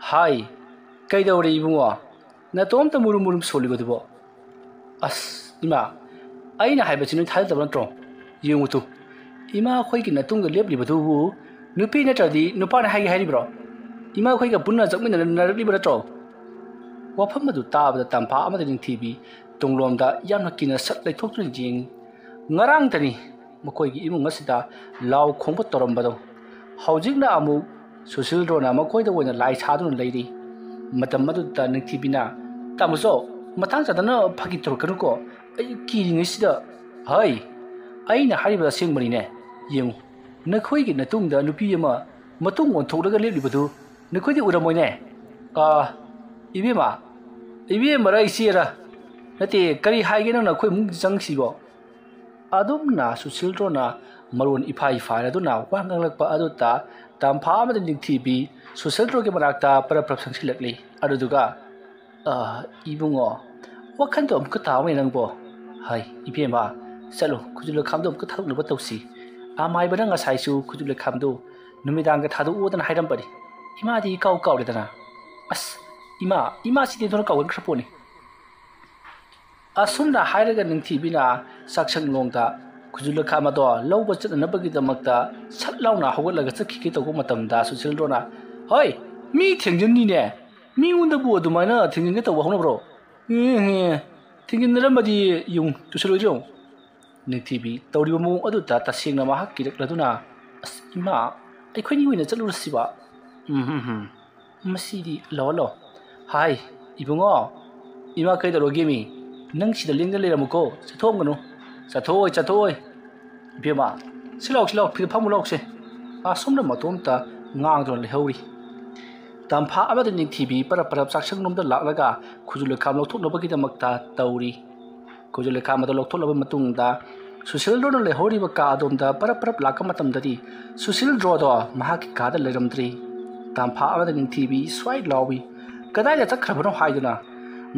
"ꯍꯥꯏ, ꯀꯩꯗꯧꯔꯦ ꯏꯕꯨꯡꯉꯣ? ꯅꯇꯣꯝꯇ ꯃꯨꯔꯨꯝ ꯃꯨꯔꯨꯝ ꯁꯣꯜꯂꯤꯕꯗꯨꯕꯣ?" "ꯑꯁ, ꯏꯃꯥ, ꯑꯩꯅ ꯍꯥꯏꯕꯁꯤ ꯅꯣꯏ ꯊꯥꯖꯗꯕ ꯅꯠꯇ꯭ꯔꯣ? ꯌꯦꯡꯉꯨ ꯇꯨ, ꯏꯃꯥ ꯑꯩꯈꯣꯏꯒꯤ ꯅꯇꯨꯡꯗ ꯂꯦꯞꯂꯤꯕꯗꯨꯕꯨ ꯅꯨꯄꯤ ꯅꯠꯇ꯭ꯔꯗꯤ ꯅꯨꯄꯥꯅ ꯍꯥꯏꯒꯦ ꯍꯥꯏꯔꯤꯕ꯭ꯔꯣ? ꯏꯃꯥ ꯑꯩꯈꯣꯏꯒ ꯄꯨꯟꯅ ꯆꯠꯃꯤꯟꯅꯅꯔꯛꯂꯤꯕ ꯅꯠꯇ꯭ꯔꯣ?" ꯋꯥꯐꯝ ꯑꯗꯨ ꯇꯥꯕꯗ ꯇꯝꯐꯥ ꯑꯃꯗꯤ ꯅꯤꯡꯊꯤꯕꯤ ꯇꯨꯡꯂꯣꯝꯗ ꯌꯥꯝꯅ ꯀꯤꯅ ꯁꯛ ꯂꯩꯊꯣꯛꯇꯨꯅ ꯌꯦꯡꯉꯤ꯫ ꯉꯔꯥꯡꯇꯅꯤ ꯃꯈꯣꯏꯒꯤ ꯏꯃꯨꯡ ꯑꯁꯤꯗ ꯂꯥꯎ ꯈꯣꯡꯕ ꯇꯧꯔꯝꯕꯗꯣ꯫ ꯍꯧꯖꯤꯛꯅ ꯑꯃꯨꯛ ꯁꯨꯁꯤꯜꯗ꯭ꯔꯣꯅ ꯃꯈꯣꯏꯗ ꯑꯣꯏꯅ ꯂꯥꯏ ꯁꯥꯗꯨꯅ ꯂꯩꯔꯤ꯫ ꯃꯇꯝ ꯑꯗꯨꯗ ꯅꯤꯡꯊꯤꯕꯤꯅ, "ꯇꯥꯃꯣꯆꯧ, ꯃꯇꯥꯡ ꯆꯥꯗꯅ ꯐꯥꯒꯤ ꯇꯧꯔꯛꯀꯅꯨꯀꯣ꯫ ꯑꯩ ꯀꯤꯔꯤꯉꯩꯁꯤꯗ꯫" "ꯍꯩ, ꯑꯩꯅ ꯍꯥꯏꯔꯤꯕ ꯑꯁꯦꯡꯕꯅꯤꯅꯦ꯫ ꯌꯦꯡꯉꯨ, ꯅꯈꯣꯏꯒꯤ ꯅꯇꯨꯡꯗ ꯅꯨꯄꯤ ꯑꯃ ꯃꯇꯨꯡ ꯑꯣꯟꯊꯣꯛꯂꯒ ꯂꯦꯞꯂꯤꯕꯗꯨ ꯅꯈꯣꯏꯗꯤ ꯎꯔꯝꯃꯣꯏꯅꯦ?" "ꯑꯥ, ꯏꯕꯦꯝꯃ, ꯏꯕꯦꯝꯃꯔ ꯏꯆꯦꯔ? ꯅꯠꯇꯦ, ꯀꯔꯤ ꯍꯥꯏꯒꯦ ꯅꯪꯅ ꯑꯩꯈꯣꯏ ꯏꯃꯨꯡ ꯆꯪꯁꯤꯕꯣ?" ꯑꯗꯨꯝꯅ ꯁꯨꯁꯤꯜꯗ꯭ꯔꯣꯅ ꯃꯔꯣꯟ ꯏꯐꯥꯏ ꯐꯥꯏꯔꯗꯨꯅ ꯋꯥ ꯉꯥꯡꯂꯛꯄ ꯑꯗꯨꯗ ꯇꯝꯐꯥ ꯑꯃꯗꯤ ꯅꯤꯡꯊꯤꯕꯤ ꯁꯨꯁꯤꯜꯗ꯭ꯔꯣꯒꯤ ꯃꯅꯥꯛꯇ ꯄꯔꯞ ꯄꯔꯞ ꯆꯪꯁꯤꯜꯂꯛꯂꯤ꯫ ꯑꯗꯨꯗꯨꯒ, "ꯑ, ꯏꯕꯨꯡꯉꯣ, ꯋꯥꯈꯟꯗꯣ ꯑꯃꯨꯛꯀ ꯇꯥꯎꯅꯦ ꯅꯪꯕꯣ꯫ ꯍꯥꯏ, ꯏꯕꯦꯝꯃ, ꯆꯠꯂꯨ, ꯈꯨꯖꯨ ꯂꯩꯈꯥꯝꯗꯣ ꯑꯃꯨꯛꯀ ꯊꯥꯗꯣꯛꯅꯕ ꯇꯧꯁꯤ꯫ ꯑꯃꯥꯏꯕꯅ ꯉꯁꯥꯏꯁꯨ ꯈꯨꯖꯨ ꯂꯩꯈꯥꯝꯗꯣ ꯅꯨꯃꯤꯗꯥꯡꯒ ꯊꯥꯗꯣꯛꯑꯣꯗꯅ ꯍꯥꯏꯔꯝꯕꯅꯤ꯫ ꯏꯃꯥꯗꯤ ꯏꯀꯥꯎ ꯀꯥꯎꯔꯦꯗꯅ꯫ ꯑꯁ, ꯏꯃꯥ, ꯏꯃꯥꯁꯤꯗꯤ ꯑꯗꯨꯅ ꯀꯥꯎꯒꯟꯈ꯭ꯔ ꯄꯣꯠꯅꯤ꯫" ꯑꯁꯨꯝꯅ ꯍꯥꯏꯔꯒ ꯅꯤꯡꯊꯤꯕꯤꯅ ꯆꯥꯛꯁꯪꯂꯣꯝꯗ ꯈꯨꯖꯨ ꯂꯩꯈꯥꯝ ꯑꯗꯣ ꯂꯧꯕ ꯆꯠꯅꯅꯕꯒꯤꯗꯃꯛꯇ ꯁꯠ ꯂꯥꯎꯅ ꯍꯧꯒꯠꯂꯒ ꯆꯠꯈꯤꯒꯦ ꯇꯧꯕ ꯃꯇꯝꯗ ꯁꯨꯁꯤꯜꯗ꯭ꯔꯣꯅ, "ꯍꯣꯏ, ꯃꯤ ꯊꯦꯡꯖꯤꯟꯅꯤꯅꯦ꯫ ꯃꯤꯉꯣꯟꯗꯕꯨ ꯑꯗꯨꯃꯥꯏꯅ ꯊꯦꯡꯖꯤꯟꯒꯦ ꯇꯧꯕ ꯍꯧꯅꯕ꯭ꯔꯣ? ꯑꯦ, ꯑꯦ, ꯊꯦꯡꯖꯤꯟꯅꯔꯝꯃꯗꯤ ꯌꯦꯡꯉꯨ, ꯇꯨꯁꯤꯜꯂꯣꯏꯗ꯭ꯔꯣ ꯌꯦꯡꯉꯨ꯫" ꯅꯤꯡꯊꯤꯕꯤ ꯇꯧꯔꯤꯕ ꯃꯑꯣꯡ ꯑꯗꯨꯗ ꯇꯁꯦꯡꯅ ꯃꯍꯥꯛ ꯀꯤꯔꯛꯂꯗꯨꯅ, "ꯑꯁ, ꯏꯃꯥ, ꯑꯩꯈꯣꯏꯅꯤ ꯑꯣꯏꯅ ꯆꯠꯂꯨꯔꯁꯤꯕ?" "ꯎꯝ, ꯍꯝ, ꯍꯝ꯫ ꯃꯁꯤꯗꯤ ꯂꯧꯍꯜꯂꯣ꯫" "ꯍꯥꯏ, ꯏꯕꯨꯡꯉꯣ, ꯏꯃꯥ ꯀꯩꯗꯧꯔꯒꯦ ꯃꯤ? ꯅꯪ ꯁꯤꯗ ꯂꯦꯡꯗꯅ ꯂꯩꯔꯝꯃꯨꯀꯣ, ꯆꯠꯊꯣꯛꯑꯝꯒꯅꯨ꯫" "ꯆꯠꯊꯣꯛꯑꯣꯏ, ꯆꯠꯊꯣꯛꯑꯣꯏ꯫ ꯏꯕꯦꯝꯃ, ꯁꯤ ꯂꯥꯎ, ꯁꯤ ꯂꯥꯎ, ꯐꯤꯗ ꯐꯝꯃꯨ ꯂꯥꯎꯁꯦ꯫" ꯑꯁꯣꯝꯗ ꯃꯇꯣꯝꯇ ꯉꯥꯡꯗꯨꯅ ꯂꯩꯍꯧꯔꯤ꯫ ꯇꯝꯐꯥ ꯑꯃꯗꯤ ꯅꯤꯡꯊꯤꯕꯤ ꯄꯔꯞ ꯄꯔꯞ ꯆꯥꯛꯁꯪꯂꯣꯝꯗ ꯂꯥꯛꯂꯒ ꯈꯨꯖꯨ ꯂꯩꯈꯥꯝ ꯂꯧꯊꯣꯛꯅꯕꯒꯤꯗꯃꯛꯇ ꯇꯧꯔꯤ꯫ ꯈꯨꯖꯨ ꯂꯩꯈꯥꯝ ꯑꯗꯨ ꯂꯧꯊꯣꯛꯂꯕ ꯃꯇꯨꯡꯗ ꯁꯨꯁꯤꯜꯗ꯭ꯔꯣꯅ ꯂꯩꯍꯧꯔꯤꯕ ꯀꯥ ꯑꯗꯣꯝꯗ ꯄꯔꯞ ꯄꯔꯞ ꯂꯥꯛꯄ ꯃꯇꯝꯗꯗꯤ ꯁꯨꯁꯤꯜꯗ꯭ꯔꯣꯗꯣ ꯃꯍꯥꯛꯀꯤ ꯀꯥꯗ ꯂꯩꯔꯝꯗ꯭ꯔꯤ꯫ ꯇꯝꯐꯥ ꯑꯃꯗꯤ ꯅꯤꯡꯊꯤꯕꯤ ꯁ꯭ꯋꯥꯏ ꯂꯥꯎꯏ꯫ "ꯀꯗꯥꯏꯗ ꯆꯠꯈ꯭ꯔꯕꯅꯣ?" ꯍꯥꯏꯗꯨꯅ꯫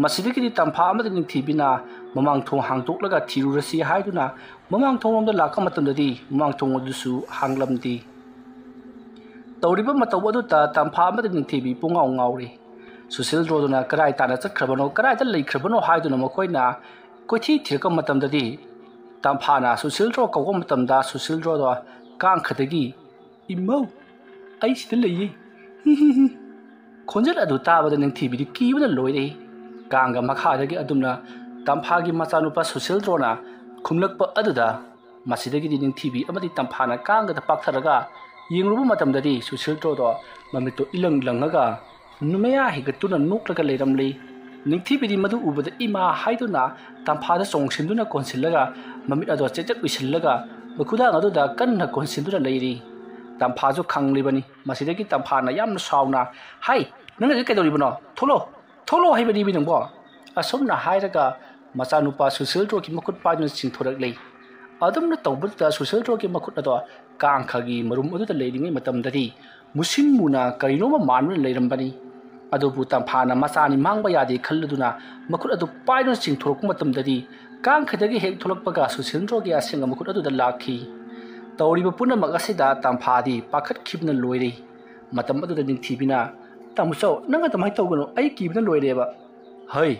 ꯃꯁꯤꯗꯒꯤꯗꯤ ꯇꯝꯐꯥ ꯑꯃꯗꯤ ꯅꯤꯡꯊꯤꯕꯤꯅ ꯃꯃꯥꯡ ꯊꯣꯡ ꯍꯥꯡꯗꯣꯛꯂꯒ ꯊꯤꯔꯨꯔꯁꯤ ꯍꯥꯏꯗꯨꯅ ꯃꯃꯥꯡ ꯊꯣꯡꯂꯣꯝꯗ ꯂꯥꯛꯄ ꯃꯇꯝꯗꯗꯤ ꯃꯃꯥꯡ ꯊꯣꯡ ꯑꯗꯨꯁꯨ ꯍꯥꯡꯂꯝꯗꯦ꯫ ꯇꯧꯔꯤꯕ ꯃꯇꯧ ꯑꯗꯨꯗ ꯇꯝꯐꯥ ꯑꯃꯗꯤ ꯅꯤꯡꯊꯤꯕꯤ ꯄꯨꯡꯉꯥꯎ ꯉꯥꯎꯔꯤ꯫ ꯁꯨꯁꯤꯜꯗ꯭ꯔꯣꯗꯨꯅ ꯀꯗꯥꯏ ꯇꯥꯅ ꯆꯠꯈ꯭ꯔꯕꯅꯣ, ꯀꯗꯥꯏꯗ ꯂꯩꯈ꯭ꯔꯕꯅꯣ ꯍꯥꯏꯗꯨꯅ ꯃꯈꯣꯏꯅ ꯀꯣꯏꯊꯤ ꯊꯤꯔꯛꯄ ꯃꯇꯝꯗꯗꯤ ꯇꯝꯐꯥꯅ ꯁꯨꯁꯤꯜꯗ꯭ꯔꯣ ꯀꯧꯕ ꯃꯇꯝꯗ ꯁꯨꯁꯤꯜꯗ꯭ꯔꯣꯗꯣ ꯀꯥꯡꯈꯗꯒꯤ, "ꯏꯃꯧ, ꯑꯩ ꯁꯤꯗ ꯂꯩꯌꯦ, ꯍꯤ ꯍꯤ ꯍꯤ," ꯈꯣꯟꯖꯦꯜ ꯑꯗꯨ ꯇꯥꯕꯗ ꯅꯤꯡꯊꯤꯕꯤꯗꯤ ꯀꯤꯕꯅ ꯂꯣꯏꯔꯦ꯫ ꯀꯥꯡꯒ ꯃꯈꯥꯗꯒꯤ ꯑꯗꯨꯝꯅ ꯇꯝꯐꯥꯒꯤ ꯃꯆꯥꯅꯨꯄꯥ ꯁꯨꯁꯤꯜꯗ꯭ꯔꯣꯅ ꯈꯨꯝꯂꯛꯄ ꯑꯗꯨꯗ ꯃꯁꯤꯗꯒꯤꯗꯤ ꯅꯤꯡꯊꯤꯕꯤ ꯑꯃꯗꯤ ꯇꯝꯐꯥꯅ ꯀꯥꯡꯒꯗ ꯄꯥꯛꯊꯔꯒ ꯌꯦꯡꯂꯨꯕ ꯃꯇꯝꯗꯗꯤ ꯁꯨꯁꯤꯜꯗ꯭ꯔꯣꯗꯣ ꯃꯃꯤꯠꯇꯣ ꯏꯂꯪ ꯂꯪꯉꯒ ꯅꯨꯃꯌꯥ ꯍꯤꯒꯠꯇꯨꯅ ꯅꯣꯛꯂꯒ ꯂꯩꯔꯝꯂꯤ꯫ ꯅꯤꯡꯊꯤꯕꯤꯗꯤ ꯃꯗꯨ ꯎꯕꯗ "ꯏꯃꯥ" ꯍꯥꯏꯗꯨꯅ ꯇꯝꯐꯥꯗ ꯆꯣꯡꯁꯤꯟꯗꯨꯅ ꯀꯣꯟꯁꯤꯜꯂꯒ ꯃꯃꯤꯠ ꯑꯗꯣ ꯆꯦꯠꯆꯦꯠ ꯎꯏꯁꯤꯜꯂꯒ ꯃꯈꯨꯗꯥꯡ ꯑꯗꯨꯗ ꯀꯟꯅ ꯀꯣꯟꯁꯤꯟꯗꯨꯅ ꯂꯩꯔꯤ꯫ ꯇꯝꯐꯥꯁꯨ ꯈꯪꯂꯤꯕꯅꯤ꯫ ꯃꯁꯤꯗꯒꯤ ꯇꯝꯐꯥꯅ ꯌꯥꯝꯅ ꯁꯥꯎꯅ, "ꯍꯩ, ꯅꯪꯅꯗꯤ ꯀꯩꯗꯧꯔꯤꯕꯅꯣ? ꯊꯣꯛꯂꯣ, ꯊꯣꯛꯂꯣ ꯍꯥꯏꯕꯅꯤꯃꯤ ꯅꯪꯕꯣ!" ꯑꯁꯨꯝꯅ ꯍꯥꯏꯔꯒ ꯃꯆꯥꯅꯨꯄꯥ ꯁꯨꯁꯤꯜꯗ꯭ꯔꯣꯒꯤ ꯃꯈꯨꯠ ꯄꯥꯏꯗꯨꯅ ꯆꯤꯡꯊꯣꯔꯛꯂꯤ꯫ ꯑꯗꯨꯝꯅ ꯇꯧꯕꯗꯨꯗ ꯁꯨꯁꯤꯜꯗ꯭ꯔꯣꯒꯤ ꯃꯈꯨꯠ ꯑꯗꯣ ꯀꯥꯡꯈꯒꯤ ꯃꯔꯨꯝ ꯑꯗꯨꯗ ꯂꯩꯔꯤꯉꯩ ꯃꯇꯝꯗꯗꯤ ꯃꯨꯁꯤꯟ ꯃꯨꯅ ꯀꯔꯤꯅꯣꯃ ꯃꯥꯟꯗꯨꯅ ꯂꯩꯔꯝꯕꯅꯤ꯫ ꯑꯗꯨꯕꯨ ꯇꯝꯐꯥꯅ ꯃꯆꯥꯅꯤ ꯃꯥꯡꯕ ꯌꯥꯗꯦ ꯈꯜꯂꯗꯨꯅ ꯃꯈꯨꯠ ꯑꯗꯨ ꯄꯥꯏꯗꯨꯅ ꯆꯤꯡꯊꯣꯔꯛꯄ ꯃꯇꯝꯗꯗꯤ ꯀꯥꯡꯈꯗꯒꯤ ꯍꯦꯛ ꯊꯣꯛꯂꯛꯄꯒ ꯁꯨꯁꯤꯜꯗ꯭ꯔꯣꯒꯤ ꯑꯁꯦꯡꯕ ꯃꯈꯨꯠ ꯑꯗꯨꯗ ꯂꯥꯛꯈꯤ꯫ ꯇꯧꯔꯤꯕ ꯄꯨꯝꯅꯃꯛ ꯑꯁꯤꯗ ꯇꯝꯐꯥꯗꯤ ꯄꯥꯈꯠꯈꯤꯕꯅ ꯂꯣꯏꯔꯦ꯫ ꯃꯇꯝ ꯑꯗꯨꯗ ꯅꯤꯡꯊꯤꯕꯤꯅ, "ꯇꯥꯃꯣꯆꯧ, ꯅꯪ ꯑꯗꯨꯃꯥꯏꯅ ꯇꯧꯒꯅꯨ, ꯑꯩ ꯀꯤꯕꯅ ꯂꯣꯏꯔꯦꯕ꯫" "ꯍꯩ,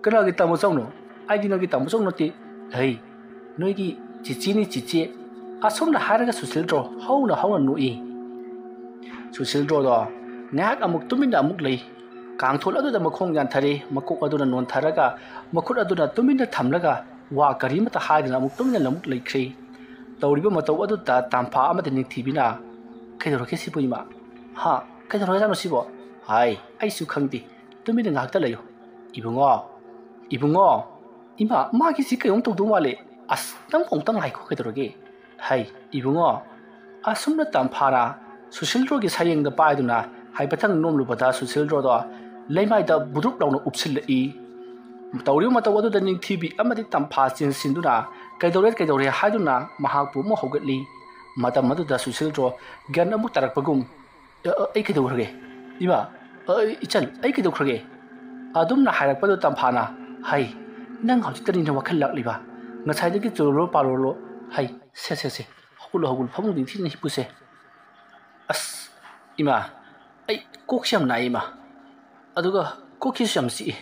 ꯀꯅꯥꯒꯤ ꯇꯥꯃꯣꯆꯧꯅꯣ? ꯑꯩꯗꯤ ꯅꯪꯒꯤ ꯇꯥꯃꯣꯆꯧ ꯅꯠꯇꯦ꯫" "ꯍꯩ, ꯅꯣꯏꯒꯤ ꯆꯤꯆꯦꯅꯤ, ꯆꯤꯆꯦ꯫" ꯑꯁꯨꯝꯅ ꯍꯥꯏꯔꯒ ꯁꯨꯁꯤꯜꯗ꯭ꯔꯣ ꯍꯧꯅ ꯍꯧꯅ ꯅꯣꯛꯏ꯫ ꯁꯨꯁꯤꯜꯗ꯭ꯔꯣꯗꯣ ꯉꯥꯏꯍꯥꯛ ꯑꯃꯨꯛ ꯇꯨꯃꯤꯟꯅ ꯑꯃꯨꯛ ꯂꯩ꯫ ꯀꯥꯡꯊꯣꯜ ꯑꯗꯨꯗ ꯃꯈꯣꯡ ꯌꯥꯟꯊꯔꯦ, ꯃꯀꯣꯛ ꯑꯗꯨꯅ ꯅꯣꯟꯊꯔꯒ ꯃꯈꯨꯠ ꯑꯗꯨꯅ ꯇꯨꯃꯤꯟꯅ ꯊꯝꯂꯒ ꯋꯥ ꯀꯔꯤꯃꯠꯇ ꯍꯥꯏꯗꯅ ꯑꯃꯨꯛ ꯇꯨꯃꯤꯟꯅ ꯑꯃꯨꯛ ꯂꯩꯈ꯭ꯔꯦ꯫ ꯇꯧꯔꯤꯕ ꯃꯇꯧ ꯑꯗꯨꯗ ꯇꯝꯐꯥ ꯑꯃꯗꯤ ꯅꯤꯡꯊꯤꯕꯤꯅ, "ꯀꯩꯗꯧꯔꯒꯦ ꯁꯤꯕꯨ ꯏꯃꯥ? ꯍꯥ? ꯀꯩꯗꯧꯔꯒꯦ ꯁꯤꯕꯣ?" "ꯍꯥꯏ, ꯑꯩꯁꯨ ꯈꯪꯗꯦ꯫ ꯇꯨꯃꯤꯟꯅ ꯉꯥꯏꯍꯥꯛꯇ ꯂꯩꯌꯨ꯫" "ꯏꯕꯨꯡꯉꯣ, ꯏꯕꯨꯡꯉꯣ, ꯏꯃꯥ, ꯃꯥꯒꯤꯁꯤ ꯀꯩꯅꯣꯝ ꯇꯧꯗꯧ ꯃꯥꯜꯂꯦ꯫ ꯑꯁ, ꯅꯪꯕꯨ ꯑꯃꯨꯛꯇ ꯉꯥꯏꯈꯣ ꯀꯩꯗꯧꯔꯒꯦ?" "ꯍꯩ, ꯏꯕꯨꯡꯉꯣ꯫" ꯑꯁꯨꯝꯅ ꯇꯝꯐꯥꯅ ꯁꯨꯁꯤꯜꯗ꯭ꯔꯣꯒꯤ ꯁꯌꯦꯡꯗ ꯄꯥꯏꯗꯨꯅ ꯍꯥꯏꯐꯦꯠꯇꯪ ꯅꯣꯝꯂꯨꯕꯗ ꯁꯨꯁꯤꯜꯗ꯭ꯔꯣꯗꯣ ꯂꯩꯃꯥꯏꯗ ꯕꯨꯗ꯭ꯔꯨꯞ ꯂꯥꯎꯅ ꯎꯞꯁꯤꯜꯂꯛꯏ꯫ ꯇꯧꯔꯤꯕ ꯃꯇꯧ ꯑꯗꯨꯗ ꯅꯤꯡꯊꯤꯕꯤ ꯑꯃꯗꯤ ꯇꯝꯐꯥ ꯆꯦꯟꯁꯤꯟꯗꯨꯅ "ꯀꯩꯗꯧꯔꯦ, ꯀꯩꯗꯧꯔꯦ?" ꯍꯥꯏꯗꯨꯅ ꯃꯍꯥꯛꯄꯨ ꯑꯃꯨꯛ ꯍꯧꯒꯠꯂꯤ꯫ ꯃꯇꯝ ꯑꯗꯨꯗ ꯁꯨꯁꯤꯜꯗ꯭ꯔꯣ ꯒ꯭ꯌꯥꯟ ꯑꯃꯨꯛ ꯇꯥꯔꯛꯄꯒꯨꯝ, "ꯑ, ꯑ, ꯑꯩ ꯀꯩꯗꯧꯈ꯭ꯔꯒꯦ? ꯏꯃꯥ, ꯑ, ꯏꯆꯟ, ꯑꯩ ꯀꯩꯗꯧꯈ꯭ꯔꯒꯦ?" ꯑꯗꯨꯝꯅ ꯍꯥꯏꯔꯛꯄꯗꯨ ꯇꯝꯐꯥꯅ, "ꯍꯩ, ꯅꯪ ꯍꯧꯖꯤꯛꯇꯅꯤꯅꯦ ꯋꯥꯈꯜ ꯂꯥꯛꯂꯤꯕ꯫ ꯉꯁꯥꯏꯗꯒꯤ ꯆꯨꯔꯨꯔꯣ ꯄꯥꯔꯨꯔꯣ꯫ ꯍꯩ, ꯁꯦ, ꯁꯦ, ꯁꯦ, ꯍꯧꯒꯠꯂꯣ, ꯍꯧꯒꯠꯂꯣ, ꯐꯃꯨꯡꯗ ꯅꯤꯡꯊꯤꯖꯅ ꯍꯤꯞꯄꯨꯁꯦ꯫ ꯑꯁ, ꯏꯃꯥ, ꯑꯩ ꯀꯣꯛꯁꯦ ꯌꯥꯝ ꯅꯥꯏ, ꯏꯃꯥ꯫ ꯑꯗꯨꯒ ꯀꯣꯛꯁꯤꯁꯨ ꯌꯥꯝ ꯆꯤꯛꯏ꯫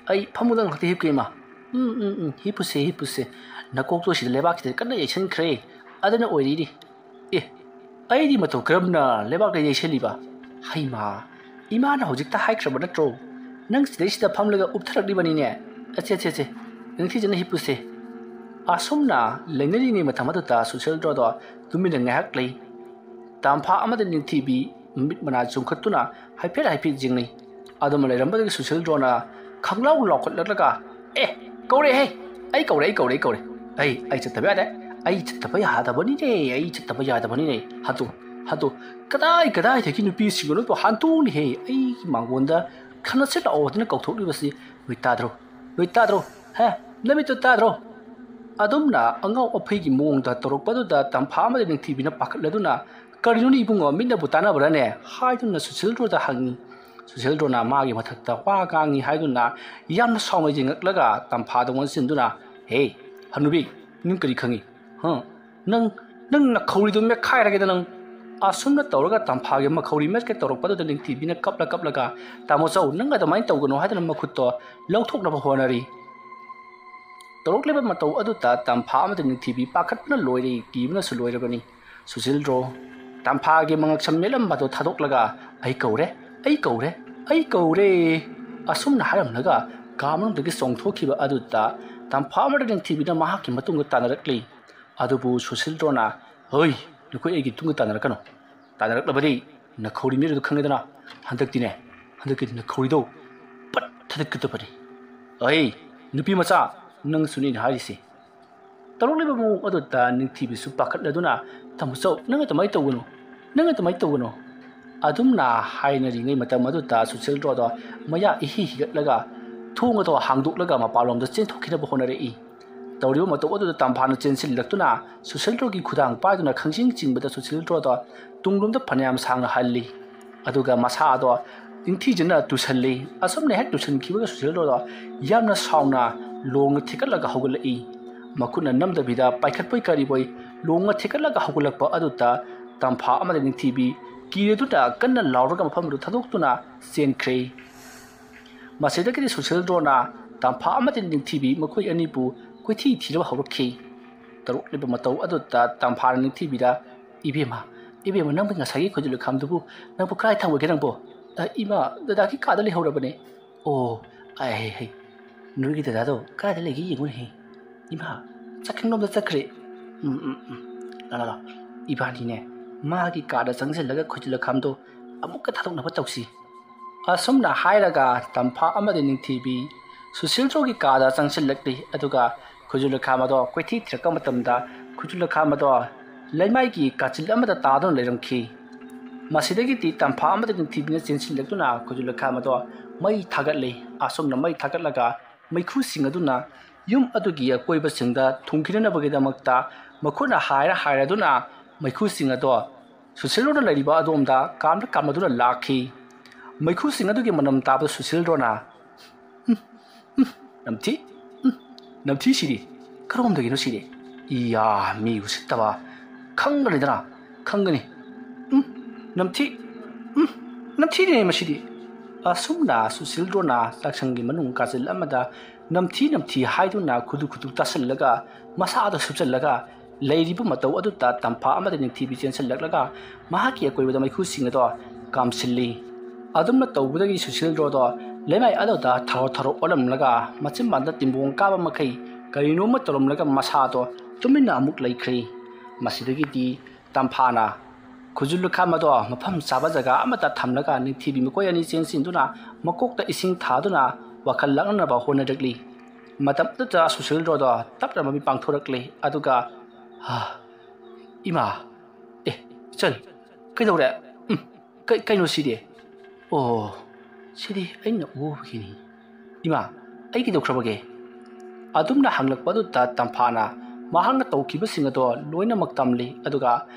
ꯑꯩ ꯐꯃꯨꯡꯗ ꯉꯥꯛꯇ ꯍꯤꯞꯀꯦ, ꯏꯃꯥ꯫" "ꯎꯝ, ꯎꯝ, ꯎꯝ, ꯍꯤꯞꯄꯨꯁꯦ, ꯍꯤꯞꯄꯨꯁꯦ꯫ ꯅꯀꯣꯛꯇꯣ ꯁꯤꯗ ꯂꯩꯕꯥꯛꯁꯤꯗ ꯀꯟꯅ ꯌꯩꯁꯟꯈ꯭ꯔꯦ꯫ ꯑꯗꯨꯅ ꯑꯣꯏꯔꯤꯅꯤ꯫" "ꯑꯦ, ꯑꯩꯗꯤ ꯃꯇꯧ ꯀꯔꯝꯅ ꯂꯩꯕꯥꯛꯇ ꯌꯩꯁꯜꯂꯤꯕ?" "ꯍꯩꯃꯥ, ꯏꯃꯥꯅ ꯍꯧꯖꯤꯛꯇ ꯍꯥꯏꯈ꯭ꯔꯕ ꯅꯠꯇ꯭ꯔꯣ? ꯅꯪ ꯁꯤꯗꯩꯁꯤꯗ ꯐꯝꯂꯒ ꯎꯞꯊꯔꯛꯂꯤꯕꯅꯤꯅꯦ꯫ ꯑꯁꯦ, ꯑꯁꯦ, ꯑꯁꯦ, ꯅꯤꯡꯊꯤꯖꯅ ꯍꯤꯞꯄꯨꯁꯦ꯫" ꯑꯁꯨꯝꯅ ꯂꯩꯅꯔꯤꯉꯩ ꯃꯇꯝ ꯑꯗꯨꯗ ꯁꯨꯁꯤꯜꯗ꯭ꯔꯣꯗꯣ ꯇꯨꯃꯤꯟꯅ ꯉꯥꯏꯍꯥꯛ ꯂꯩ꯫ ꯇꯝꯐꯥ ꯑꯃꯗꯤ ꯅꯤꯡꯊꯤꯕꯤ ꯃꯃꯤꯠ ꯃꯅꯥ ꯆꯨꯝꯈꯠꯇꯨꯅ ꯍꯥꯏꯐꯦꯠ ꯍꯥꯏꯐꯦꯠ ꯌꯦꯡꯅꯩ꯫ ꯑꯗꯨꯃ ꯂꯩꯔꯝꯕꯗꯒꯤ ꯁꯨꯁꯤꯜꯗ꯭ꯔꯣꯅ ꯈꯪꯂꯥꯎ ꯂꯥꯎꯈꯠꯂꯛꯂꯒ, "ꯑꯦ, ꯀꯧꯔꯦꯍꯦ! ꯑꯩ ꯀꯧꯔꯦ, ꯑꯩ ꯀꯧꯔꯦ, ꯑꯩ ꯀꯧꯔꯦ꯫ ꯑꯩ, ꯑꯩ ꯆꯠꯇꯕ ꯌꯥꯗꯦ꯫ ꯑꯩ ꯆꯠꯇꯕ ꯌꯥꯗꯕꯅꯤꯅꯦ, ꯑꯩ ꯆꯠꯇꯕ ꯌꯥꯗꯕꯅꯤꯅꯦ꯫ ꯍꯟꯇꯣ, ꯍꯟꯇꯣ, ꯀꯗꯥꯏ ꯀꯗꯥꯏꯗꯒꯤ ꯅꯨꯄꯤꯁꯤꯡꯅꯣ ꯅꯣꯏꯕꯨ ꯍꯟꯇꯣꯛꯅꯤꯍꯦ? ꯑꯩꯒꯤ ꯃꯥꯡꯒꯣꯟꯗ ꯈꯟꯅꯁꯤ ꯂꯥꯛꯑꯣ ꯍꯥꯏꯗꯅ ꯀꯧꯊꯣꯛꯂꯤꯕꯁꯤ ꯅꯣꯏ ꯇꯥꯗ꯭ꯔꯣ? ꯅꯣꯏ ꯇꯥꯗ꯭ꯔꯣ? ꯍꯦ, ꯅꯃꯤꯠꯇꯨ ꯇꯥꯗ꯭ꯔꯣ?" ꯑꯗꯨꯝꯅ ꯑꯉꯥꯎ ꯑꯐꯩꯒꯤ ꯃꯑꯣꯡꯗ ꯇꯧꯔꯛꯄꯗꯨꯗ ꯇꯝꯐꯥ ꯑꯃꯗꯤ ꯅꯤꯡꯊꯤꯕꯤꯅ ꯄꯥꯈꯠꯂꯗꯨꯅ, "ꯀꯔꯤꯅꯣꯅꯦ ꯏꯕꯨꯡꯉꯣ, ꯃꯤꯠꯅꯕꯨ ꯇꯥꯟꯅꯕ꯭ꯔꯥꯅꯦ?" ꯍꯥꯏꯗꯨꯅ ꯁꯨꯁꯤꯜꯗ꯭ꯔꯣꯗ ꯍꯪꯉꯤ꯫ ꯁꯨꯁꯤꯜꯗ꯭ꯔꯣꯅ ꯃꯥꯒꯤ ꯃꯊꯛꯇ ꯋꯥ ꯉꯥꯡꯉꯤ ꯍꯥꯏꯗꯨꯅ ꯌꯥꯝꯅ ꯁꯥꯎꯅ ꯌꯦꯡꯉꯛꯂꯒ ꯇꯝꯐꯥꯗ ꯑꯣꯟꯁꯤꯟꯗꯨꯅ, "ꯍꯦ, ꯍꯅꯨꯕꯤ, ꯅꯪ ꯀꯔꯤ ꯈꯪꯉꯤ? ꯍ? ꯅꯪ, ꯅꯪ ꯅꯈꯧꯔꯤꯗꯨ ꯃꯦꯠꯈꯥꯏꯔꯒꯦꯗ ꯅꯪ!" ꯑꯁꯨꯝꯅ ꯇꯧꯔꯒ ꯇꯝꯐꯥꯒꯤ ꯃꯈꯧꯔꯤ ꯃꯦꯠꯀꯦ ꯇꯧꯔꯛꯄꯗꯨꯗ ꯅꯤꯡꯊꯤꯕꯤꯅ ꯀꯞꯂ ꯀꯞꯂꯒ, "ꯇꯥꯃꯣ ꯆꯧ, ꯅꯪ ꯑꯗꯨꯃꯥꯏꯅ ꯇꯧꯒꯅꯨ" ꯍꯥꯏꯗꯨꯅ ꯃꯈꯨꯠꯇꯣ ꯂꯧꯊꯣꯛꯅꯕ ꯍꯣꯠꯅꯔꯤ꯫ ꯇꯧꯔꯛꯂꯤꯕ ꯃꯇꯧ ꯑꯗꯨꯗ ꯇꯝꯐꯥ ꯑꯃꯗꯤ ꯅꯤꯡꯊꯤꯕꯤ ꯄꯥꯈꯠꯄꯅ ꯂꯣꯏꯔꯦ, ꯀꯤꯕꯅꯁꯨ ꯂꯣꯏꯔꯕꯅꯤ꯫ ꯁꯨꯁꯤꯜꯗ꯭ꯔꯣ ꯇꯝꯐꯥꯒꯤ ꯃꯉꯛꯁꯝ ꯃꯦꯠꯂꯝꯕꯗꯨ ꯊꯥꯗꯣꯛꯂꯒ, "ꯑꯩ ꯀꯧꯔꯦ, ꯑꯩ ꯀꯧꯔꯦ, ꯑꯩ ꯀꯧꯔꯦ!" ꯑꯁꯨꯝꯅ ꯍꯥꯏꯔꯝꯂꯒ ꯀꯥ ꯃꯅꯨꯡꯗꯒꯤ ꯆꯣꯡꯊꯣꯛꯈꯤꯕ ꯑꯗꯨꯗ ꯇꯝꯐꯥ ꯑꯃꯗꯤ ꯅꯤꯡꯊꯤꯕꯤꯅ ꯃꯍꯥꯛꯀꯤ ꯃꯇꯨꯡꯗ ꯇꯥꯟꯅꯔꯛꯂꯤ꯫ ꯑꯗꯨꯕꯨ ꯁꯨꯁꯤꯜꯗ꯭ꯔꯣꯅ, "ꯍꯣꯏ, ꯅꯈꯣꯏ ꯑꯩꯒꯤ ꯇꯨꯡꯗ ꯇꯥꯟꯅꯔꯛꯀꯅꯨ꯫ ꯇꯥꯟꯅꯔꯛꯂꯕꯗꯤ ꯅꯈꯧꯔꯤ ꯃꯦꯠ ꯑꯗꯨ ꯈꯪꯉꯦꯗꯅ꯫ ꯍꯟꯗꯛꯇꯤꯅꯦ, ꯍꯟꯗꯛꯀꯤ ꯅꯈꯧꯔꯤꯗꯣ ꯄꯠ ꯊꯗꯠꯀꯗꯕꯅꯤ꯫ ꯑꯩ, ꯅꯨꯄꯤ ꯃꯆꯥ, ꯅꯪꯁꯨꯅꯤ ꯑꯩꯅ ꯍꯥꯏꯔꯤꯁꯤ꯫" ꯇꯧꯔꯛꯂꯤꯕ ꯃꯑꯣꯡ ꯑꯗꯨꯗ ꯅꯤꯡꯊꯤꯕꯤꯁꯨ ꯄꯥꯈꯠꯂꯗꯨꯅ, "ꯇꯥꯃꯣ ꯆꯧ, ꯅꯪ ꯑꯗꯨꯃꯥꯏꯅ ꯇꯧꯒꯅꯨ, ꯅꯪ ꯑꯗꯨꯃꯥꯏꯅ ꯇꯧꯒꯅꯨ꯫" ꯑꯗꯨꯝꯅ ꯍꯥꯏꯅꯔꯤꯉꯩ ꯃꯇꯝ ꯑꯗꯨꯗ ꯁꯨꯁꯤꯜꯗ꯭ꯔꯣꯗꯣ ꯃꯌꯥ ꯏꯍꯤ ꯍꯤꯒꯠꯂꯒ, ꯊꯣꯡ ꯑꯗꯣ ꯍꯥꯡꯗꯣꯛꯂꯒ ꯃꯄꯥꯟꯂꯣꯝꯗ ꯆꯦꯟꯊꯣꯛꯈꯤꯅꯕ ꯍꯣꯠꯅꯔꯛꯏ꯫ ꯇꯧꯔꯤꯕ ꯃꯇꯧ ꯑꯗꯨꯗ ꯇꯝꯐꯥꯅ ꯆꯦꯟꯁꯤꯜꯂꯛꯇꯨꯅ ꯁꯨꯁꯤꯜꯗ꯭ꯔꯣꯒꯤ ꯈꯨꯗꯥꯡ ꯄꯥꯏꯗꯨꯅ ꯈꯪꯆꯤꯡ ꯆꯤꯡꯕꯗ ꯁꯨꯁꯤꯜꯗ꯭ꯔꯣꯗꯣ ꯇꯨꯡꯂꯣꯝꯗ ꯐꯅꯌꯥꯝ ꯁꯥꯡꯅ ꯍꯜꯂꯤ꯫ ꯑꯗꯨꯒ ꯃꯁꯥ ꯑꯗꯣ ꯅꯤꯡꯊꯤꯖꯅ ꯇꯨꯁꯜꯂꯤ꯫ ꯑꯁꯨꯝꯅ ꯍꯦꯛ ꯇꯨꯁꯟꯈꯤꯕꯒ ꯁꯨꯁꯤꯜꯗ꯭ꯔꯣꯗꯣ ꯌꯥꯝꯅ ꯁꯥꯎꯅ ꯂꯣꯡꯅ ꯊꯦꯛꯀꯠꯂꯒ ꯍꯧꯒꯠꯂꯛꯏ꯫ ꯃꯈꯨꯠꯅ ꯅꯝꯗꯕꯤꯗ ꯄꯥꯏꯈꯠꯄꯣꯏ ꯀꯔꯤꯕꯣꯏ ꯂꯣꯡꯅ ꯊꯦꯛꯀꯠꯂꯒ ꯍꯧꯒꯠꯂꯛꯄ ꯑꯗꯨꯗ ꯇꯝꯐꯥ ꯑꯃꯗꯤ ꯅꯤꯡꯊꯤꯕꯤ ꯀꯤꯔꯗꯨꯅ ꯀꯟꯅ ꯂꯥꯎꯔꯒ ꯃꯐꯝ ꯑꯗꯨ ꯊꯥꯗꯣꯛꯇꯨꯅ ꯆꯦꯟꯈ꯭ꯔꯦ꯫ ꯃꯁꯤꯗꯒꯤꯗꯤ ꯁꯨꯁꯤꯜꯗ꯭ꯔꯣꯅ ꯇꯝꯐꯥ ꯑꯃꯗꯤ ꯅꯤꯡꯊꯤꯕꯤ ꯃꯈꯣꯏ ꯑꯅꯤꯕꯨ ꯀꯣꯏꯊꯤ ꯊꯤꯅꯕ ꯍꯧꯔꯛꯈꯤ꯫ ꯇꯧꯔꯛꯂꯤꯕ ꯃꯇꯧ ꯑꯗꯨꯗ ꯇꯝꯐꯥꯅ ꯅꯤꯡꯊꯤꯕꯤꯗ, "ꯏꯕꯦꯝꯃ, ꯏꯕꯦꯝꯃ, ꯅꯪꯕꯨ ꯉꯁꯥꯏꯒꯤ ꯈꯨꯖꯨ ꯂꯨꯈꯥꯝꯗꯨꯕꯨ ꯅꯪꯕꯨ ꯀꯗꯥꯏ ꯊꯝꯈ꯭ꯔꯒꯦ ꯅꯪꯕꯨ?" "ꯑ, ꯏꯃꯥ, ꯗꯗꯥꯒꯤ ꯀꯥꯗ ꯂꯩꯍꯧꯔꯕꯅꯦ꯫" "ꯑꯣ, ꯑꯩ, ꯍꯩ, ꯍꯩ, ꯅꯣꯏꯒꯤ ꯗꯗꯥꯗꯣ ꯀꯗꯥꯏꯗ ꯂꯩꯒꯦ ꯌꯦꯡꯉꯨꯅꯦ, ꯍꯦ꯫ ꯏꯃꯥ, ꯆꯥꯛꯈꯪꯂꯣꯝꯗ ꯆꯠꯈ꯭ꯔꯦ꯫" "ꯎꯝ, ꯎꯝ, ꯎꯝ, ꯂꯥ, ꯂꯥ, ꯂꯥ, ꯏꯕꯥꯅꯤꯅꯦ ꯃꯥꯒꯤ ꯀꯥꯗ ꯆꯪꯁꯤꯜꯂꯒ ꯈꯨꯖꯨ ꯂꯨꯈꯥꯝꯗꯣ ꯑꯃꯨꯛꯀ ꯊꯥꯗꯣꯛꯅꯕ ꯇꯧꯁꯤ꯫" ꯑꯁꯨꯝꯅ ꯍꯥꯏꯔꯒ ꯇꯝꯐꯥ ꯑꯃꯗꯤ ꯅꯤꯡꯊꯤꯕꯤ ꯁꯨꯁꯤꯜꯗ꯭ꯔꯣꯒꯤ ꯀꯥꯗ ꯆꯪꯁꯤꯜꯂꯛꯂꯤ꯫ ꯑꯗꯨꯒ ꯈꯨꯖꯨ ꯂꯨꯈꯥꯝ ꯑꯗꯣ ꯀꯣꯏꯊꯤ ꯊꯤꯔꯛꯄ ꯃꯇꯝꯗ ꯈꯨꯖꯨ ꯂꯨꯈꯥꯝ ꯑꯗꯣ ꯂꯩꯃꯥꯏꯒꯤ ꯀꯥꯆꯤꯜ ꯑꯃꯗ ꯇꯥꯗꯨꯅ ꯂꯩꯔꯝꯈꯤ꯫ ꯃꯁꯤꯗꯒꯤꯗꯤ ꯇꯝꯐꯥ ꯑꯃꯗꯤ ꯅꯤꯡꯊꯤꯕꯤꯅ ꯆꯦꯟꯁꯤꯜꯂꯛꯇꯨꯅ ꯈꯨꯖꯨ ꯂꯨꯈꯥꯝ ꯑꯗꯣ ꯃꯩ ꯊꯥꯒꯠꯂꯤ꯫ ꯑꯁꯨꯝꯅ ꯃꯩ ꯊꯥꯒꯠꯂꯒ ꯃꯩꯈꯨꯁꯤꯡ ꯑꯗꯨꯅ ꯌꯨꯝ ꯑꯗꯨꯒꯤ ꯑꯀꯣꯏꯕꯁꯤꯡꯗ ꯊꯨꯡꯈꯤꯅꯅꯕꯒꯤꯗꯃꯛꯇ ꯃꯈꯨꯠꯅ ꯍꯥꯏꯔ ꯍꯥꯏꯔꯗꯨꯅ ꯃꯩꯈꯨꯁꯤꯡ ꯑꯗꯣ ꯁꯨꯁꯤꯜꯗ꯭ꯔꯣꯅ ꯂꯩꯔꯤꯕ ꯑꯗꯣꯝꯗ ꯀꯥꯝꯂ ꯀꯥꯝꯂꯗꯨꯅ ꯂꯥꯛꯈꯤ꯫ ꯃꯩꯈꯨꯁꯤꯡ ꯑꯗꯨꯒꯤ ꯃꯅꯝ ꯇꯥꯕꯗ ꯁꯨꯁꯤꯜꯗ꯭ꯔꯣꯅ, "ꯎꯝ, ꯎꯝ, ꯅꯝꯊꯤ, ꯎꯝ, ꯅꯝꯊꯤ ꯁꯤꯗꯤ꯫ ꯀꯔꯣꯝꯗꯒꯤꯅꯣ ꯁꯤꯗꯤ? ꯏꯌꯥ, ꯃꯤ ꯎꯁꯤꯠꯇꯕ꯫ ꯈꯪꯒꯅꯤꯗꯅ, ꯈꯪꯒꯅꯤ꯫ ꯎꯝ, ꯅꯝꯊꯤ, ꯎꯝ, ꯅꯝꯊꯤꯅꯦ ꯃꯁꯤꯗꯤ꯫" ꯑꯁꯨꯝꯅ ꯁꯨꯁꯤꯜꯗ꯭ꯔꯣꯅ ꯆꯥꯛꯁꯪꯒꯤ ꯃꯅꯨꯡ ꯀꯥꯆꯤꯜ ꯑꯃꯗ ꯅꯝꯊꯤ ꯅꯝꯊꯤ ꯍꯥꯏꯗꯨꯅ ꯈꯨꯗꯨ ꯈꯨꯗꯨ ꯇꯥꯁꯤꯜꯂꯒ ꯃꯁꯥꯗ ꯁꯨꯞꯆꯜꯂꯒ ꯂꯩꯔꯤꯕ ꯃꯇꯧ ꯑꯗꯨꯗ ꯇꯝꯐꯥ ꯑꯃꯗꯤ ꯅꯤꯡꯊꯤꯕꯤ ꯆꯦꯟꯁꯤꯜꯂꯛꯂꯒ ꯃꯍꯥꯛꯀꯤ ꯑꯀꯣꯏꯕꯗ ꯃꯩꯈꯨꯁꯤꯡ ꯑꯗꯣ ꯀꯥꯝꯁꯤꯜꯂꯤ꯫ ꯑꯗꯨꯝꯅ ꯇꯧꯕꯗꯒꯤ ꯁꯨꯁꯤꯜꯗ꯭ꯔꯣꯗꯣ ꯂꯩꯃꯥꯏ ꯑꯗꯨꯗ ꯊꯔꯣ ꯊꯔꯣ ꯑꯣꯜꯂꯝꯂꯒ ꯃꯆꯤꯟꯕꯥꯟꯗ ꯇꯤꯝꯕꯣꯡ ꯀꯥꯕ ꯃꯈꯩ ꯀꯔꯤꯅꯣꯃ ꯇꯧꯔꯝꯂꯒ ꯃꯁꯥꯗꯣ ꯇꯨꯃꯤꯟꯅ ꯑꯃꯨꯛ ꯂꯩꯈ꯭ꯔꯦ꯫ ꯃꯁꯤꯗꯒꯤꯗꯤ ꯇꯝꯐꯥꯅ ꯈꯨꯖꯨ ꯂꯨꯈꯥꯝ ꯑꯗꯣ ꯃꯐꯝ ꯆꯥꯕ ꯖꯒꯥ ꯑꯃꯗ ꯊꯝꯂꯒ ꯅꯤꯡꯊꯤꯕꯤ ꯃꯈꯣꯏ ꯑꯅꯤ ꯆꯦꯟꯁꯤꯟꯗꯨꯅ ꯃꯀꯣꯛꯇ ꯏꯁꯤꯡ ꯊꯥꯗꯨꯅ ꯋꯥꯈꯜ ꯂꯥꯡꯅꯅꯕ ꯍꯣꯠꯅꯔꯛꯂꯤ꯫ ꯃꯇꯝ ꯑꯗꯨꯗ ꯁꯨꯁꯤꯜꯗ꯭ꯔꯣꯗꯣ ꯇꯞꯅ ꯃꯃꯤꯠ ꯄꯥꯡꯊꯣꯔꯛꯂꯦ꯫ ꯑꯗꯨꯒ, "ꯍꯥ, ꯏꯃꯥ, ꯑꯦ, ꯏꯆꯟ, ꯀꯩꯗꯧꯔꯦ? ꯎꯝ, ꯀꯩ-, ꯀꯩꯅꯣ ꯁꯤꯗꯤ? ꯑꯣ, ꯁꯤꯗꯤ ꯑꯩꯅ ꯎꯕꯒꯤꯅꯤ꯫ "ꯏꯃꯥ, ꯑꯩ ꯀꯩꯗꯧꯈ꯭ꯔꯕꯒꯦ?" ꯑꯗꯨꯝꯅ ꯍꯪꯂꯛꯄ ꯑꯗꯨꯗ ꯇꯝꯐꯥꯅ ꯃꯍꯥꯛꯅ ꯇꯧꯈꯤꯕꯁꯤꯡ ꯑꯗꯣ ꯂꯣꯏꯅꯃꯛ ꯇꯝꯂꯤ꯫ ꯑꯗꯨꯒ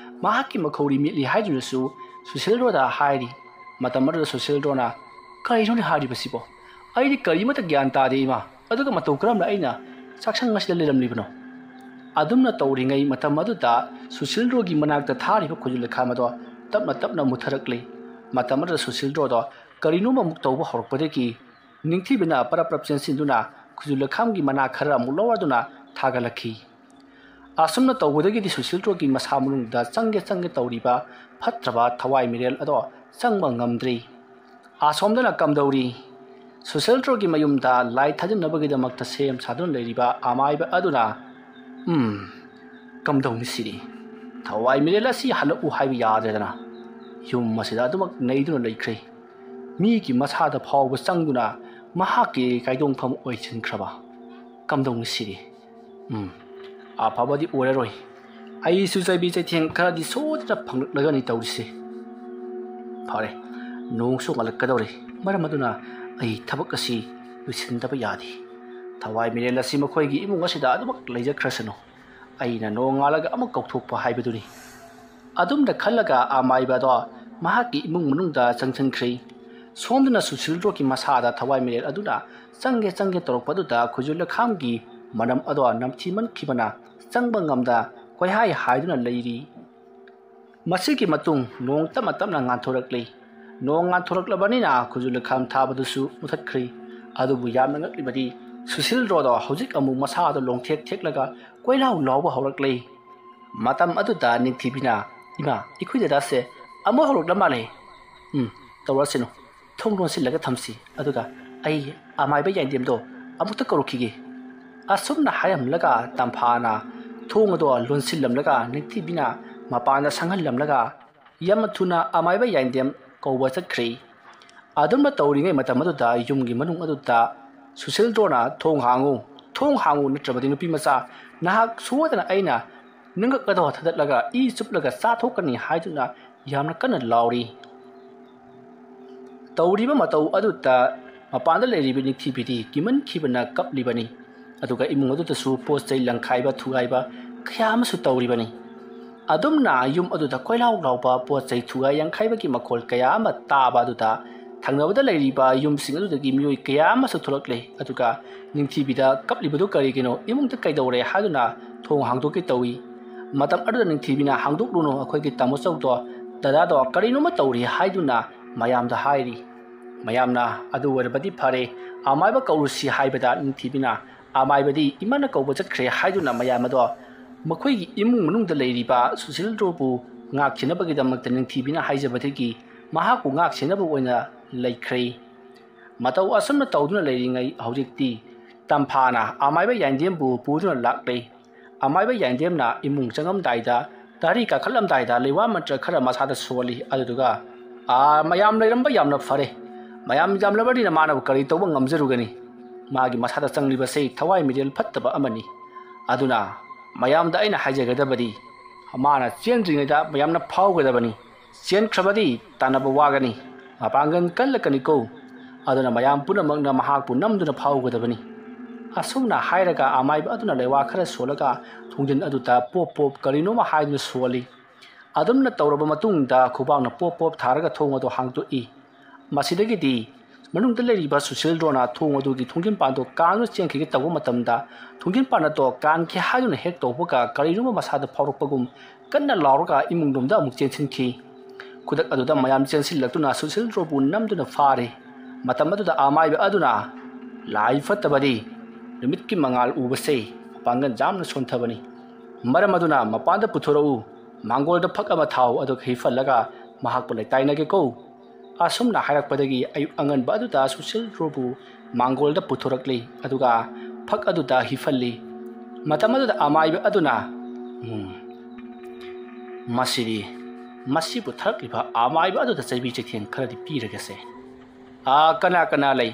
ꯃꯍꯥꯛꯀꯤ ꯃꯈꯧꯔꯤ ꯃꯤꯠꯂꯤ ꯍꯥꯏꯗꯨꯅꯁꯨ ꯁꯨꯁꯤꯜꯗ꯭ꯔꯣꯗ ꯍꯥꯏꯔꯤ꯫ ꯃꯇꯝ ꯑꯗꯨꯗ ꯁꯨꯁꯤꯜꯗ꯭ꯔꯣꯅ, "ꯀꯔꯤꯅꯣꯅꯦ ꯍꯥꯏꯔꯤꯕꯁꯤꯕꯣ? ꯑꯩꯗꯤ ꯀꯔꯤꯃꯠꯇ ꯒ꯭ꯌꯥꯟ ꯇꯥꯗꯦ, ꯏꯃꯥ꯫ ꯑꯗꯨꯒ ꯃꯇꯧ ꯀꯔꯝꯅ ꯑꯩꯅ ꯆꯥꯛꯁꯪ ꯑꯁꯤꯗ ꯂꯩꯔꯝꯂꯤꯕꯅꯣ?" ꯑꯗꯨꯝꯅ ꯇꯧꯔꯤꯉꯩ ꯃꯇꯝ ꯑꯗꯨꯗ ꯁꯨꯁꯤꯜꯗ꯭ꯔꯣꯒꯤ ꯃꯅꯥꯛꯇ ꯊꯥꯔꯤꯕ ꯈꯨꯖꯨ ꯂꯩꯈꯥꯝ ꯑꯗꯣ ꯇꯞꯅ ꯇꯞꯅ ꯃꯨꯠꯊꯔꯛꯂꯤ꯫ ꯃꯇꯝ ꯑꯗꯨꯗ ꯁꯨꯁꯤꯜꯗ꯭ꯔꯣꯗꯣ ꯀꯔꯤꯅꯣꯝ ꯑꯃꯨꯛ ꯇꯧꯕ ꯍꯧꯔꯛꯄꯗꯒꯤ ꯅꯤꯡꯊꯤꯕꯤꯅ ꯄꯔꯞ ꯄꯔꯞ ꯆꯦꯟꯁꯤꯟꯗꯨꯅ ꯈꯨꯖꯨ ꯂꯩꯈꯥꯝꯒꯤ ꯃꯅꯥ ꯈꯔ ꯑꯃꯨꯛ ꯂꯧꯔꯗꯨꯅ ꯊꯥꯒꯠꯂꯛꯈꯤ꯫ ꯑꯁꯨꯝꯅ ꯇꯧꯕꯗꯒꯤꯗꯤ ꯁꯨꯁꯤꯜꯗ꯭ꯔꯣꯒꯤ ꯃꯁꯥ ꯃꯅꯨꯡꯗ ꯆꯪꯒꯦ ꯆꯪꯒꯦ ꯇꯧꯔꯤꯕ ꯐꯠꯇ꯭ꯔꯕ ꯊꯋꯥꯏ ꯃꯤꯔꯦꯜ ꯑꯗꯣ ꯆꯪꯕ ꯉꯝꯗ꯭ꯔꯤ꯫ ꯑꯁꯣꯝꯗꯅ ꯀꯝꯗꯧꯔꯤ? ꯁꯨꯁꯤꯜꯗ꯭ꯔꯣꯒꯤ ꯃꯌꯨꯝꯗ ꯂꯥꯏ ꯊꯥꯖꯤꯟꯅꯕꯒꯤꯗꯃꯛꯇ ꯁꯦꯝ ꯁꯥꯗꯨꯅ ꯂꯩꯔꯤꯕ ꯑꯃꯥꯏꯕ ꯑꯗꯨꯅ, "ꯎꯝ, ꯀꯝꯗꯧꯅꯤ ꯁꯤꯗꯤ? ꯊꯋꯥꯏ ꯃꯤꯔꯦꯜ ꯑꯁꯤ ꯍꯜꯂꯛꯎ ꯍꯥꯏꯕ ꯌꯥꯗ꯭ꯔꯦꯗꯅ, ꯌꯨꯝ ꯑꯁꯤꯗ ꯑꯗꯨꯃꯛ ꯅꯩꯗꯨꯅ ꯂꯩꯈ꯭ꯔꯦ꯫ ꯃꯤꯒꯤ ꯃꯁꯥꯗ ꯐꯥꯎꯕ ꯆꯪꯗꯨꯅ ꯃꯍꯥꯛꯀꯤ ꯀꯥꯏꯗꯣꯡꯐꯝ ꯑꯣꯏꯁꯤꯟꯈ꯭ꯔꯕ꯫ ꯀꯝꯗꯧꯅꯤ ꯁꯤꯗꯤ? ꯎꯝ, ꯑꯐꯕꯗꯤ ꯑꯣꯏꯔꯔꯣꯏ꯫ ꯑꯩꯁꯨ ꯆꯩꯕꯤ ꯆꯩꯊꯦꯡ ꯈꯔꯗꯤ ꯁꯣꯏꯗꯅ ꯐꯪꯂꯛꯂꯒꯅꯤ ꯇꯧꯔꯤꯁꯦ꯫ ꯐꯔꯦ, ꯅꯣꯡꯁꯨ ꯉꯜꯂꯛꯀꯗꯧꯔꯦ꯫ ꯃꯔꯝ ꯑꯗꯨꯅ ꯑꯩ ꯊꯕꯛ ꯑꯁꯤ ꯂꯣꯏꯁꯤꯟꯗꯕ ꯌꯥꯗꯦ꯫ ꯊꯋꯥꯏ ꯃꯤꯔꯦꯜ ꯑꯁꯤ ꯃꯈꯣꯏꯒꯤ ꯏꯃꯨꯡ ꯑꯁꯤꯗ ꯑꯗꯨꯃꯛ ꯂꯩꯖꯈ꯭ꯔꯁꯅꯨ꯫ ꯑꯩꯅ ꯅꯣꯡꯉꯥꯜꯂꯒ ꯑꯃꯨꯛ ꯀꯧꯊꯣꯛꯄ ꯍꯥꯏꯕꯗꯨꯅꯤ꯫" ꯑꯗꯨꯝꯅ ꯈꯜꯂꯒ ꯑꯃꯥꯏꯕꯗꯣ ꯃꯍꯥꯛꯀꯤ ꯏꯃꯨꯡ ꯃꯅꯨꯡꯗ ꯆꯪꯁꯤꯟꯈ꯭ꯔꯤ꯫ ꯁꯣꯝꯗꯅ ꯁꯨꯁꯤꯜꯗ꯭ꯔꯣꯒꯤ ꯃꯁꯥꯗ ꯊꯋꯥꯏ ꯃꯤꯔꯦꯜ ꯑꯗꯨꯅ ꯆꯪꯒꯦ ꯆꯪꯒꯦ ꯇꯧꯔꯛꯄꯗꯨꯗ ꯈꯨꯖꯨ ꯂꯩꯈꯥꯝꯒꯤ ꯃꯅꯝ ꯑꯗꯣ ꯅꯝꯊꯤꯃꯟꯈꯤꯕꯅ ꯆꯪꯕ ꯉꯝꯗ ꯀꯣꯏꯍꯥꯏ ꯍꯥꯏꯗꯨꯅ ꯂꯩꯔꯤ꯫ ꯃꯁꯤꯒꯤ ꯃꯇꯨꯡ ꯅꯣꯡ ꯇꯞꯅ ꯇꯞꯅ ꯉꯥꯟꯊꯣꯔꯛꯂꯤ꯫ ꯅꯣꯡ ꯉꯥꯟꯊꯣꯔꯛꯂꯕꯅꯤꯅ ꯈꯨꯖꯨ ꯂꯩꯈꯥꯝ ꯊꯥꯕꯗꯨꯁꯨ ꯃꯨꯊꯠꯈ꯭ꯔꯤ꯫ ꯑꯗꯨꯕꯨ ꯌꯥꯝꯅ ꯉꯛꯂꯤꯕꯗꯤ ꯁꯨꯁꯤꯜꯗ꯭ꯔꯣꯗꯣ ꯍꯧꯖꯤꯛ ꯑꯃꯨꯛ ꯃꯁꯥꯗꯣ ꯂꯣꯡꯊꯦꯛ ꯊꯦꯛꯂꯒ ꯀꯣꯏꯂꯥꯎ ꯂꯥꯎꯕ ꯍꯧꯔꯛꯂꯤ꯫ ꯃꯇꯝ ꯑꯗꯨꯗ ꯅꯤꯡꯊꯤꯕꯤꯅ, "ꯏꯃꯥ, ꯑꯩꯈꯣꯏ ꯗꯗꯥꯁꯦ ꯑꯃꯨꯛ ꯍꯧꯔꯛꯂ ꯃꯥꯜꯂꯦ꯫ ꯎꯝ, ꯇꯧꯔꯁꯤꯅꯨ꯫ ꯊꯣꯡ ꯂꯣꯟꯁꯤꯜꯂꯒ ꯊꯝꯁꯤ꯫ ꯑꯗꯨꯒ ꯑꯩ ꯑꯃꯥꯏꯕ ꯌꯥꯏꯗꯦꯝꯗꯣ ꯑꯃꯨꯛꯇ ꯀꯧꯔꯛꯈꯤꯒꯦ꯫" ꯑꯁꯨꯝꯅ ꯍꯥꯏꯔꯝꯂꯒ ꯇꯝꯐꯥꯅ ꯊꯣꯡ ꯑꯗꯣ ꯂꯣꯟꯁꯤꯜꯂꯝꯂꯒ ꯅꯤꯡꯊꯤꯕꯤꯅ ꯃꯄꯥꯟꯗ ꯁꯪꯍꯜꯂꯝꯂꯒ ꯌꯥꯝꯅ ꯊꯨꯅ ꯑꯃꯥꯏꯕ ꯌꯥꯏꯗꯦꯝ ꯀꯧꯕ ꯆꯠꯈ꯭ꯔꯤ꯫ ꯑꯗꯨꯝꯅ ꯇꯧꯔꯤꯉꯩ ꯃꯇꯝ ꯑꯗꯨꯗ ꯌꯨꯝꯒꯤ ꯃꯅꯨꯡ ꯑꯗꯨꯗ ꯁꯨꯁꯤꯜꯗ꯭ꯔꯣꯅ, "ꯊꯣꯡ ꯍꯥꯡꯉꯨ, ꯊꯣꯡ ꯍꯥꯡꯉꯨ, ꯅꯠꯇ꯭ꯔꯕꯗꯤ ꯅꯨꯄꯤ ꯃꯆꯥ ꯅꯍꯥꯛ ꯁꯣꯏꯗꯅ ꯑꯩꯅ ꯅꯪꯒꯛ ꯑꯗꯣ ꯊꯥꯗꯠꯂꯒ ꯏ ꯆꯨꯞꯂꯒ ꯆꯥꯊꯣꯛꯀꯅꯤ" ꯍꯥꯏꯗꯨꯅ ꯌꯥꯝꯅ ꯀꯟꯅ ꯂꯥꯎꯔꯤ꯫ ꯇꯧꯔꯤꯕ ꯃꯇꯧ ꯑꯗꯨꯗ ꯃꯄꯥꯟꯗ ꯂꯩꯔꯤꯕ ꯅꯤꯡꯊꯤꯕꯤꯗꯤ ꯀꯤꯃꯟꯈꯤꯕꯅ ꯀꯞꯂꯤꯕꯅꯤ꯫ ꯑꯗꯨꯒ ꯏꯃꯨꯡ ꯑꯗꯨꯗꯁꯨ ꯄꯣꯠ ꯆꯩ ꯂꯪꯈꯥꯏꯕ ꯊꯨꯒꯥꯏꯕ ꯀꯌꯥ ꯑꯃꯁꯨ ꯇꯧꯔꯤꯕꯅꯤ꯫ ꯑꯗꯨꯝꯅ ꯌꯨꯝ ꯑꯗꯨꯗ ꯀꯣꯏꯂꯥꯎ ꯂꯥꯎꯕ ꯄꯣꯠ ꯆꯩ ꯊꯨꯒꯥꯏ ꯌꯥꯡꯈꯥꯏꯕꯒꯤ ꯃꯈꯣꯜ ꯀꯌꯥ ꯑꯃ ꯇꯥꯕ ꯑꯗꯨꯗ ꯊꯪꯅꯕꯗ ꯂꯩꯔꯤꯕ ꯌꯨꯝꯁꯤꯡ ꯑꯗꯨꯗꯒꯤ ꯃꯤꯑꯣꯏ ꯀꯌꯥ ꯑꯃꯁꯨ ꯊꯣꯛꯂꯛꯂꯦ꯫ ꯑꯗꯨꯒ ꯅꯤꯡꯊꯤꯕꯤꯗ ꯀꯞꯂꯤꯕꯗꯨ ꯀꯔꯤꯒꯤꯅꯣ, ꯏꯃꯨꯡꯗ ꯀꯩꯗꯧꯔꯦ ꯍꯥꯏꯗꯨꯅ ꯊꯣꯡ ꯍꯥꯡꯗꯣꯛꯀꯦ ꯇꯧꯏ꯫ ꯃꯇꯝ ꯑꯗꯨꯗ ꯅꯤꯡꯊꯤꯕꯤꯅ, "ꯍꯥꯡꯗꯣꯛꯂꯨꯅꯨ, ꯑꯩꯈꯣꯏꯒꯤ ꯇꯥꯃꯣꯆꯧꯗꯣ, ꯗꯗꯥꯗꯣ ꯀꯔꯤꯅꯣꯃ ꯇꯧꯔꯤ" ꯍꯥꯏꯗꯨꯅ ꯃꯌꯥꯝꯗ ꯍꯥꯏꯔꯤ꯫ ꯃꯌꯥꯝꯅ, "ꯑꯗꯨ ꯑꯣꯏꯔꯕꯗꯤ ꯐꯔꯦ, ꯑꯃꯥꯏꯕ ꯀꯧꯔꯨꯁꯤ" ꯍꯥꯏꯕꯗ ꯅꯤꯡꯊꯤꯕꯤꯅ, "ꯑꯃꯥꯏꯕꯗꯤ ꯏꯃꯥꯅ ꯀꯧꯕ ꯆꯠꯈ꯭ꯔꯦ" ꯍꯥꯏꯗꯨꯅ ꯃꯌꯥꯝ ꯑꯗꯣ ꯃꯈꯣꯏꯒꯤ ꯏꯃꯨꯡ ꯃꯅꯨꯡꯗ ꯂꯩꯔꯤꯕ ꯁꯨꯁꯤꯜꯗ꯭ꯔꯣꯕꯨ ꯉꯥꯛꯁꯦꯟꯅꯕꯒꯤꯗꯃꯛꯇ ꯅꯤꯡꯊꯤꯕꯤꯅ ꯍꯥꯏꯖꯕꯗꯒꯤ ꯃꯍꯥꯛꯄꯨ ꯉꯥꯛꯁꯦꯟꯅꯕ ꯑꯣꯏꯅ ꯂꯩꯈ꯭ꯔꯦ꯫ ꯃꯇꯧ ꯑꯁꯨꯝꯅ ꯇꯧꯗꯨꯅ ꯂꯩꯔꯤꯉꯩ ꯍꯧꯖꯤꯛꯇꯤ ꯇꯝꯐꯥꯅ ꯑꯃꯥꯏꯕ ꯌꯥꯏꯗꯦꯝꯕꯨ ꯄꯨꯗꯨꯅ ꯂꯥꯛꯂꯦ꯫ ꯑꯃꯥꯏꯕ ꯌꯥꯏꯗꯦꯝꯅ ꯏꯃꯨꯡ ꯆꯪꯉꯝꯗꯥꯏꯗ, ꯇꯥꯔꯤ ꯀꯥꯈꯠꯂꯝꯗꯥꯏꯗ ꯂꯩꯋꯥ ꯃꯟꯇ꯭ꯔ ꯈꯔ ꯃꯁꯥꯗ ꯁꯣꯜꯂꯤ꯫ ꯑꯗꯨꯗꯨꯒ, "ꯑꯥ, ꯃꯌꯥꯝ ꯂꯩꯔꯝꯕ ꯌꯥꯝꯅ ꯐꯔꯦ꯫ ꯃꯌꯥꯝ ꯌꯥꯝꯂꯕꯅꯤꯅ ꯃꯥꯅꯕꯨ ꯀꯔꯤ ꯇꯧꯕ ꯉꯝꯖꯔꯨꯒꯅꯤ? ꯃꯥꯒꯤ ꯃꯁꯥꯗ ꯆꯪꯂꯤꯕꯁꯤ ꯊꯋꯥꯏ ꯃꯤꯔꯦꯜ ꯐꯠꯇꯕ ꯑꯃꯅꯤ꯫ ꯑꯗꯨꯅ ꯃꯌꯥꯝꯗ ꯑꯩꯅ ꯍꯥꯏꯖꯒꯗꯕꯗꯤ, ꯃꯥꯅ ꯆꯦꯟꯗ꯭ꯔꯤꯉꯩꯗ ꯃꯌꯥꯝꯅ ꯐꯥꯎꯒꯗꯕꯅꯤ꯫ ꯆꯦꯟꯈ꯭ꯔꯕꯗꯤ ꯇꯥꯟꯅꯕ ꯋꯥꯒꯅꯤ꯫ ꯃꯄꯥꯡꯒꯜ ꯀꯜꯂꯛꯀꯅꯤꯀꯣ꯫ ꯑꯗꯨꯅ ꯃꯌꯥꯝ ꯄꯨꯝꯅꯃꯛꯅ ꯃꯍꯥꯛꯄꯨ ꯅꯝꯗꯨꯅ ꯐꯥꯎꯒꯗꯕꯅꯤ"꯫ ꯑꯁꯨꯝꯅ ꯍꯥꯏꯔꯒ ꯑꯃꯥꯏꯕ ꯑꯗꯨꯅ ꯂꯩꯋꯥ ꯈꯔ ꯁꯣꯜꯂꯒ ꯊꯣꯡꯖꯤꯟ ꯑꯗꯨꯗ ꯄꯣꯞ ꯄꯣꯞ ꯀꯔꯤꯅꯣꯃ ꯍꯥꯏꯗꯨꯅ ꯁꯣꯜꯂꯤ꯫ ꯑꯗꯨꯝꯅ ꯇꯧꯔꯕ ꯃꯇꯨꯡꯗ ꯈꯨꯕꯥꯛꯅ ꯄꯣꯞ ꯄꯣꯞ ꯊꯥꯔꯒ ꯊꯣꯡ ꯑꯗꯨ ꯍꯥꯡꯗꯣꯛꯏ꯫ ꯃꯁꯤꯗꯒꯤꯗꯤ ꯃꯅꯨꯡꯗ ꯂꯩꯔꯤꯕ ꯁꯨꯁꯤꯜꯗ꯭ꯔꯣꯅ ꯊꯣꯡ ꯑꯗꯨꯒꯤ ꯊꯣꯡꯖꯤꯟꯄꯥꯟꯗꯣ ꯀꯥꯡꯗꯨꯅ ꯆꯦꯟꯈꯤꯒꯦ ꯇꯧꯕ ꯃꯇꯝꯗ, ꯊꯣꯡꯖꯤꯟꯄꯥꯟ ꯑꯗꯣ ꯀꯥꯟꯈꯤ ꯍꯥꯏꯗꯨꯅ ꯍꯦꯛ ꯇꯧꯕꯒ ꯀꯔꯤꯅꯣꯃ ꯃꯁꯥꯗ ꯐꯥꯎꯔꯛꯄꯒꯨꯝ ꯀꯟꯅ ꯂꯥꯎꯔꯒ ꯏꯃꯨꯡꯂꯣꯝꯗ ꯑꯃꯨꯛ ꯆꯦꯟꯁꯤꯟꯈꯤ꯫ ꯈꯨꯗꯛ ꯑꯗꯨꯗ ꯃꯌꯥꯝ ꯆꯦꯟꯁꯤꯜꯂꯛꯇꯨꯅ ꯁꯨꯁꯤꯜꯗ꯭ꯔꯣꯕꯨ ꯅꯝꯗꯨꯅ ꯐꯥꯔꯦ꯫ ꯃꯇꯝ ꯑꯗꯨꯗ ꯑꯃꯥꯏꯕ ꯑꯗꯨꯅ, "ꯂꯥꯏ ꯐꯠꯇꯕꯗꯤ ꯅꯨꯃꯤꯠꯀꯤ ꯃꯉꯥꯜ ꯎꯕꯁꯦ ꯃꯄꯥꯡꯒꯜ ꯌꯥꯝꯅ ꯁꯣꯟꯊꯕꯅꯤ꯫ ꯃꯔꯝ ꯑꯗꯨꯅ ꯃꯄꯥꯟꯗ ꯄꯨꯊꯣꯔꯛꯎ, ꯃꯥꯡꯒꯣꯜꯗ ꯐꯛ ꯑꯃ ꯊꯥꯎ, ꯑꯗꯨꯒ ꯍꯤꯐꯜꯂꯒ ꯃꯍꯥꯛꯄꯨ ꯂꯩꯇꯥꯏꯅꯒꯦꯀꯣ"꯫ ꯑꯁꯨꯝꯅ ꯍꯥꯏꯔꯛꯄꯗꯒꯤ ꯑꯌꯨꯛ ꯑꯉꯟꯕ ꯑꯗꯨꯗ ꯁꯨꯁꯤꯜꯗ꯭ꯔꯣꯕꯨ ꯃꯥꯡꯒꯣꯜꯗ ꯄꯨꯊꯣꯔꯛꯂꯤ, ꯑꯗꯨꯒ ꯐꯛ ꯑꯗꯨꯗ ꯍꯤꯐꯜꯂꯤ꯫ ꯃꯇꯝ ꯑꯗꯨꯗ ꯑꯃꯥꯏꯕ ꯑꯗꯨꯅ, "ꯎꯝ, ꯃꯁꯤꯗꯤ, ꯃꯁꯤꯕꯨ ꯊꯛꯂꯤꯕ ꯑꯃꯥꯏꯕ ꯑꯗꯨꯗ ꯆꯩꯕꯤ ꯆꯩꯊꯦꯡ ꯈꯔꯗꯤ ꯄꯤꯔꯒꯁꯦ꯫ ꯑꯥ, ꯀꯅꯥ ꯀꯅꯥ ꯂꯩ?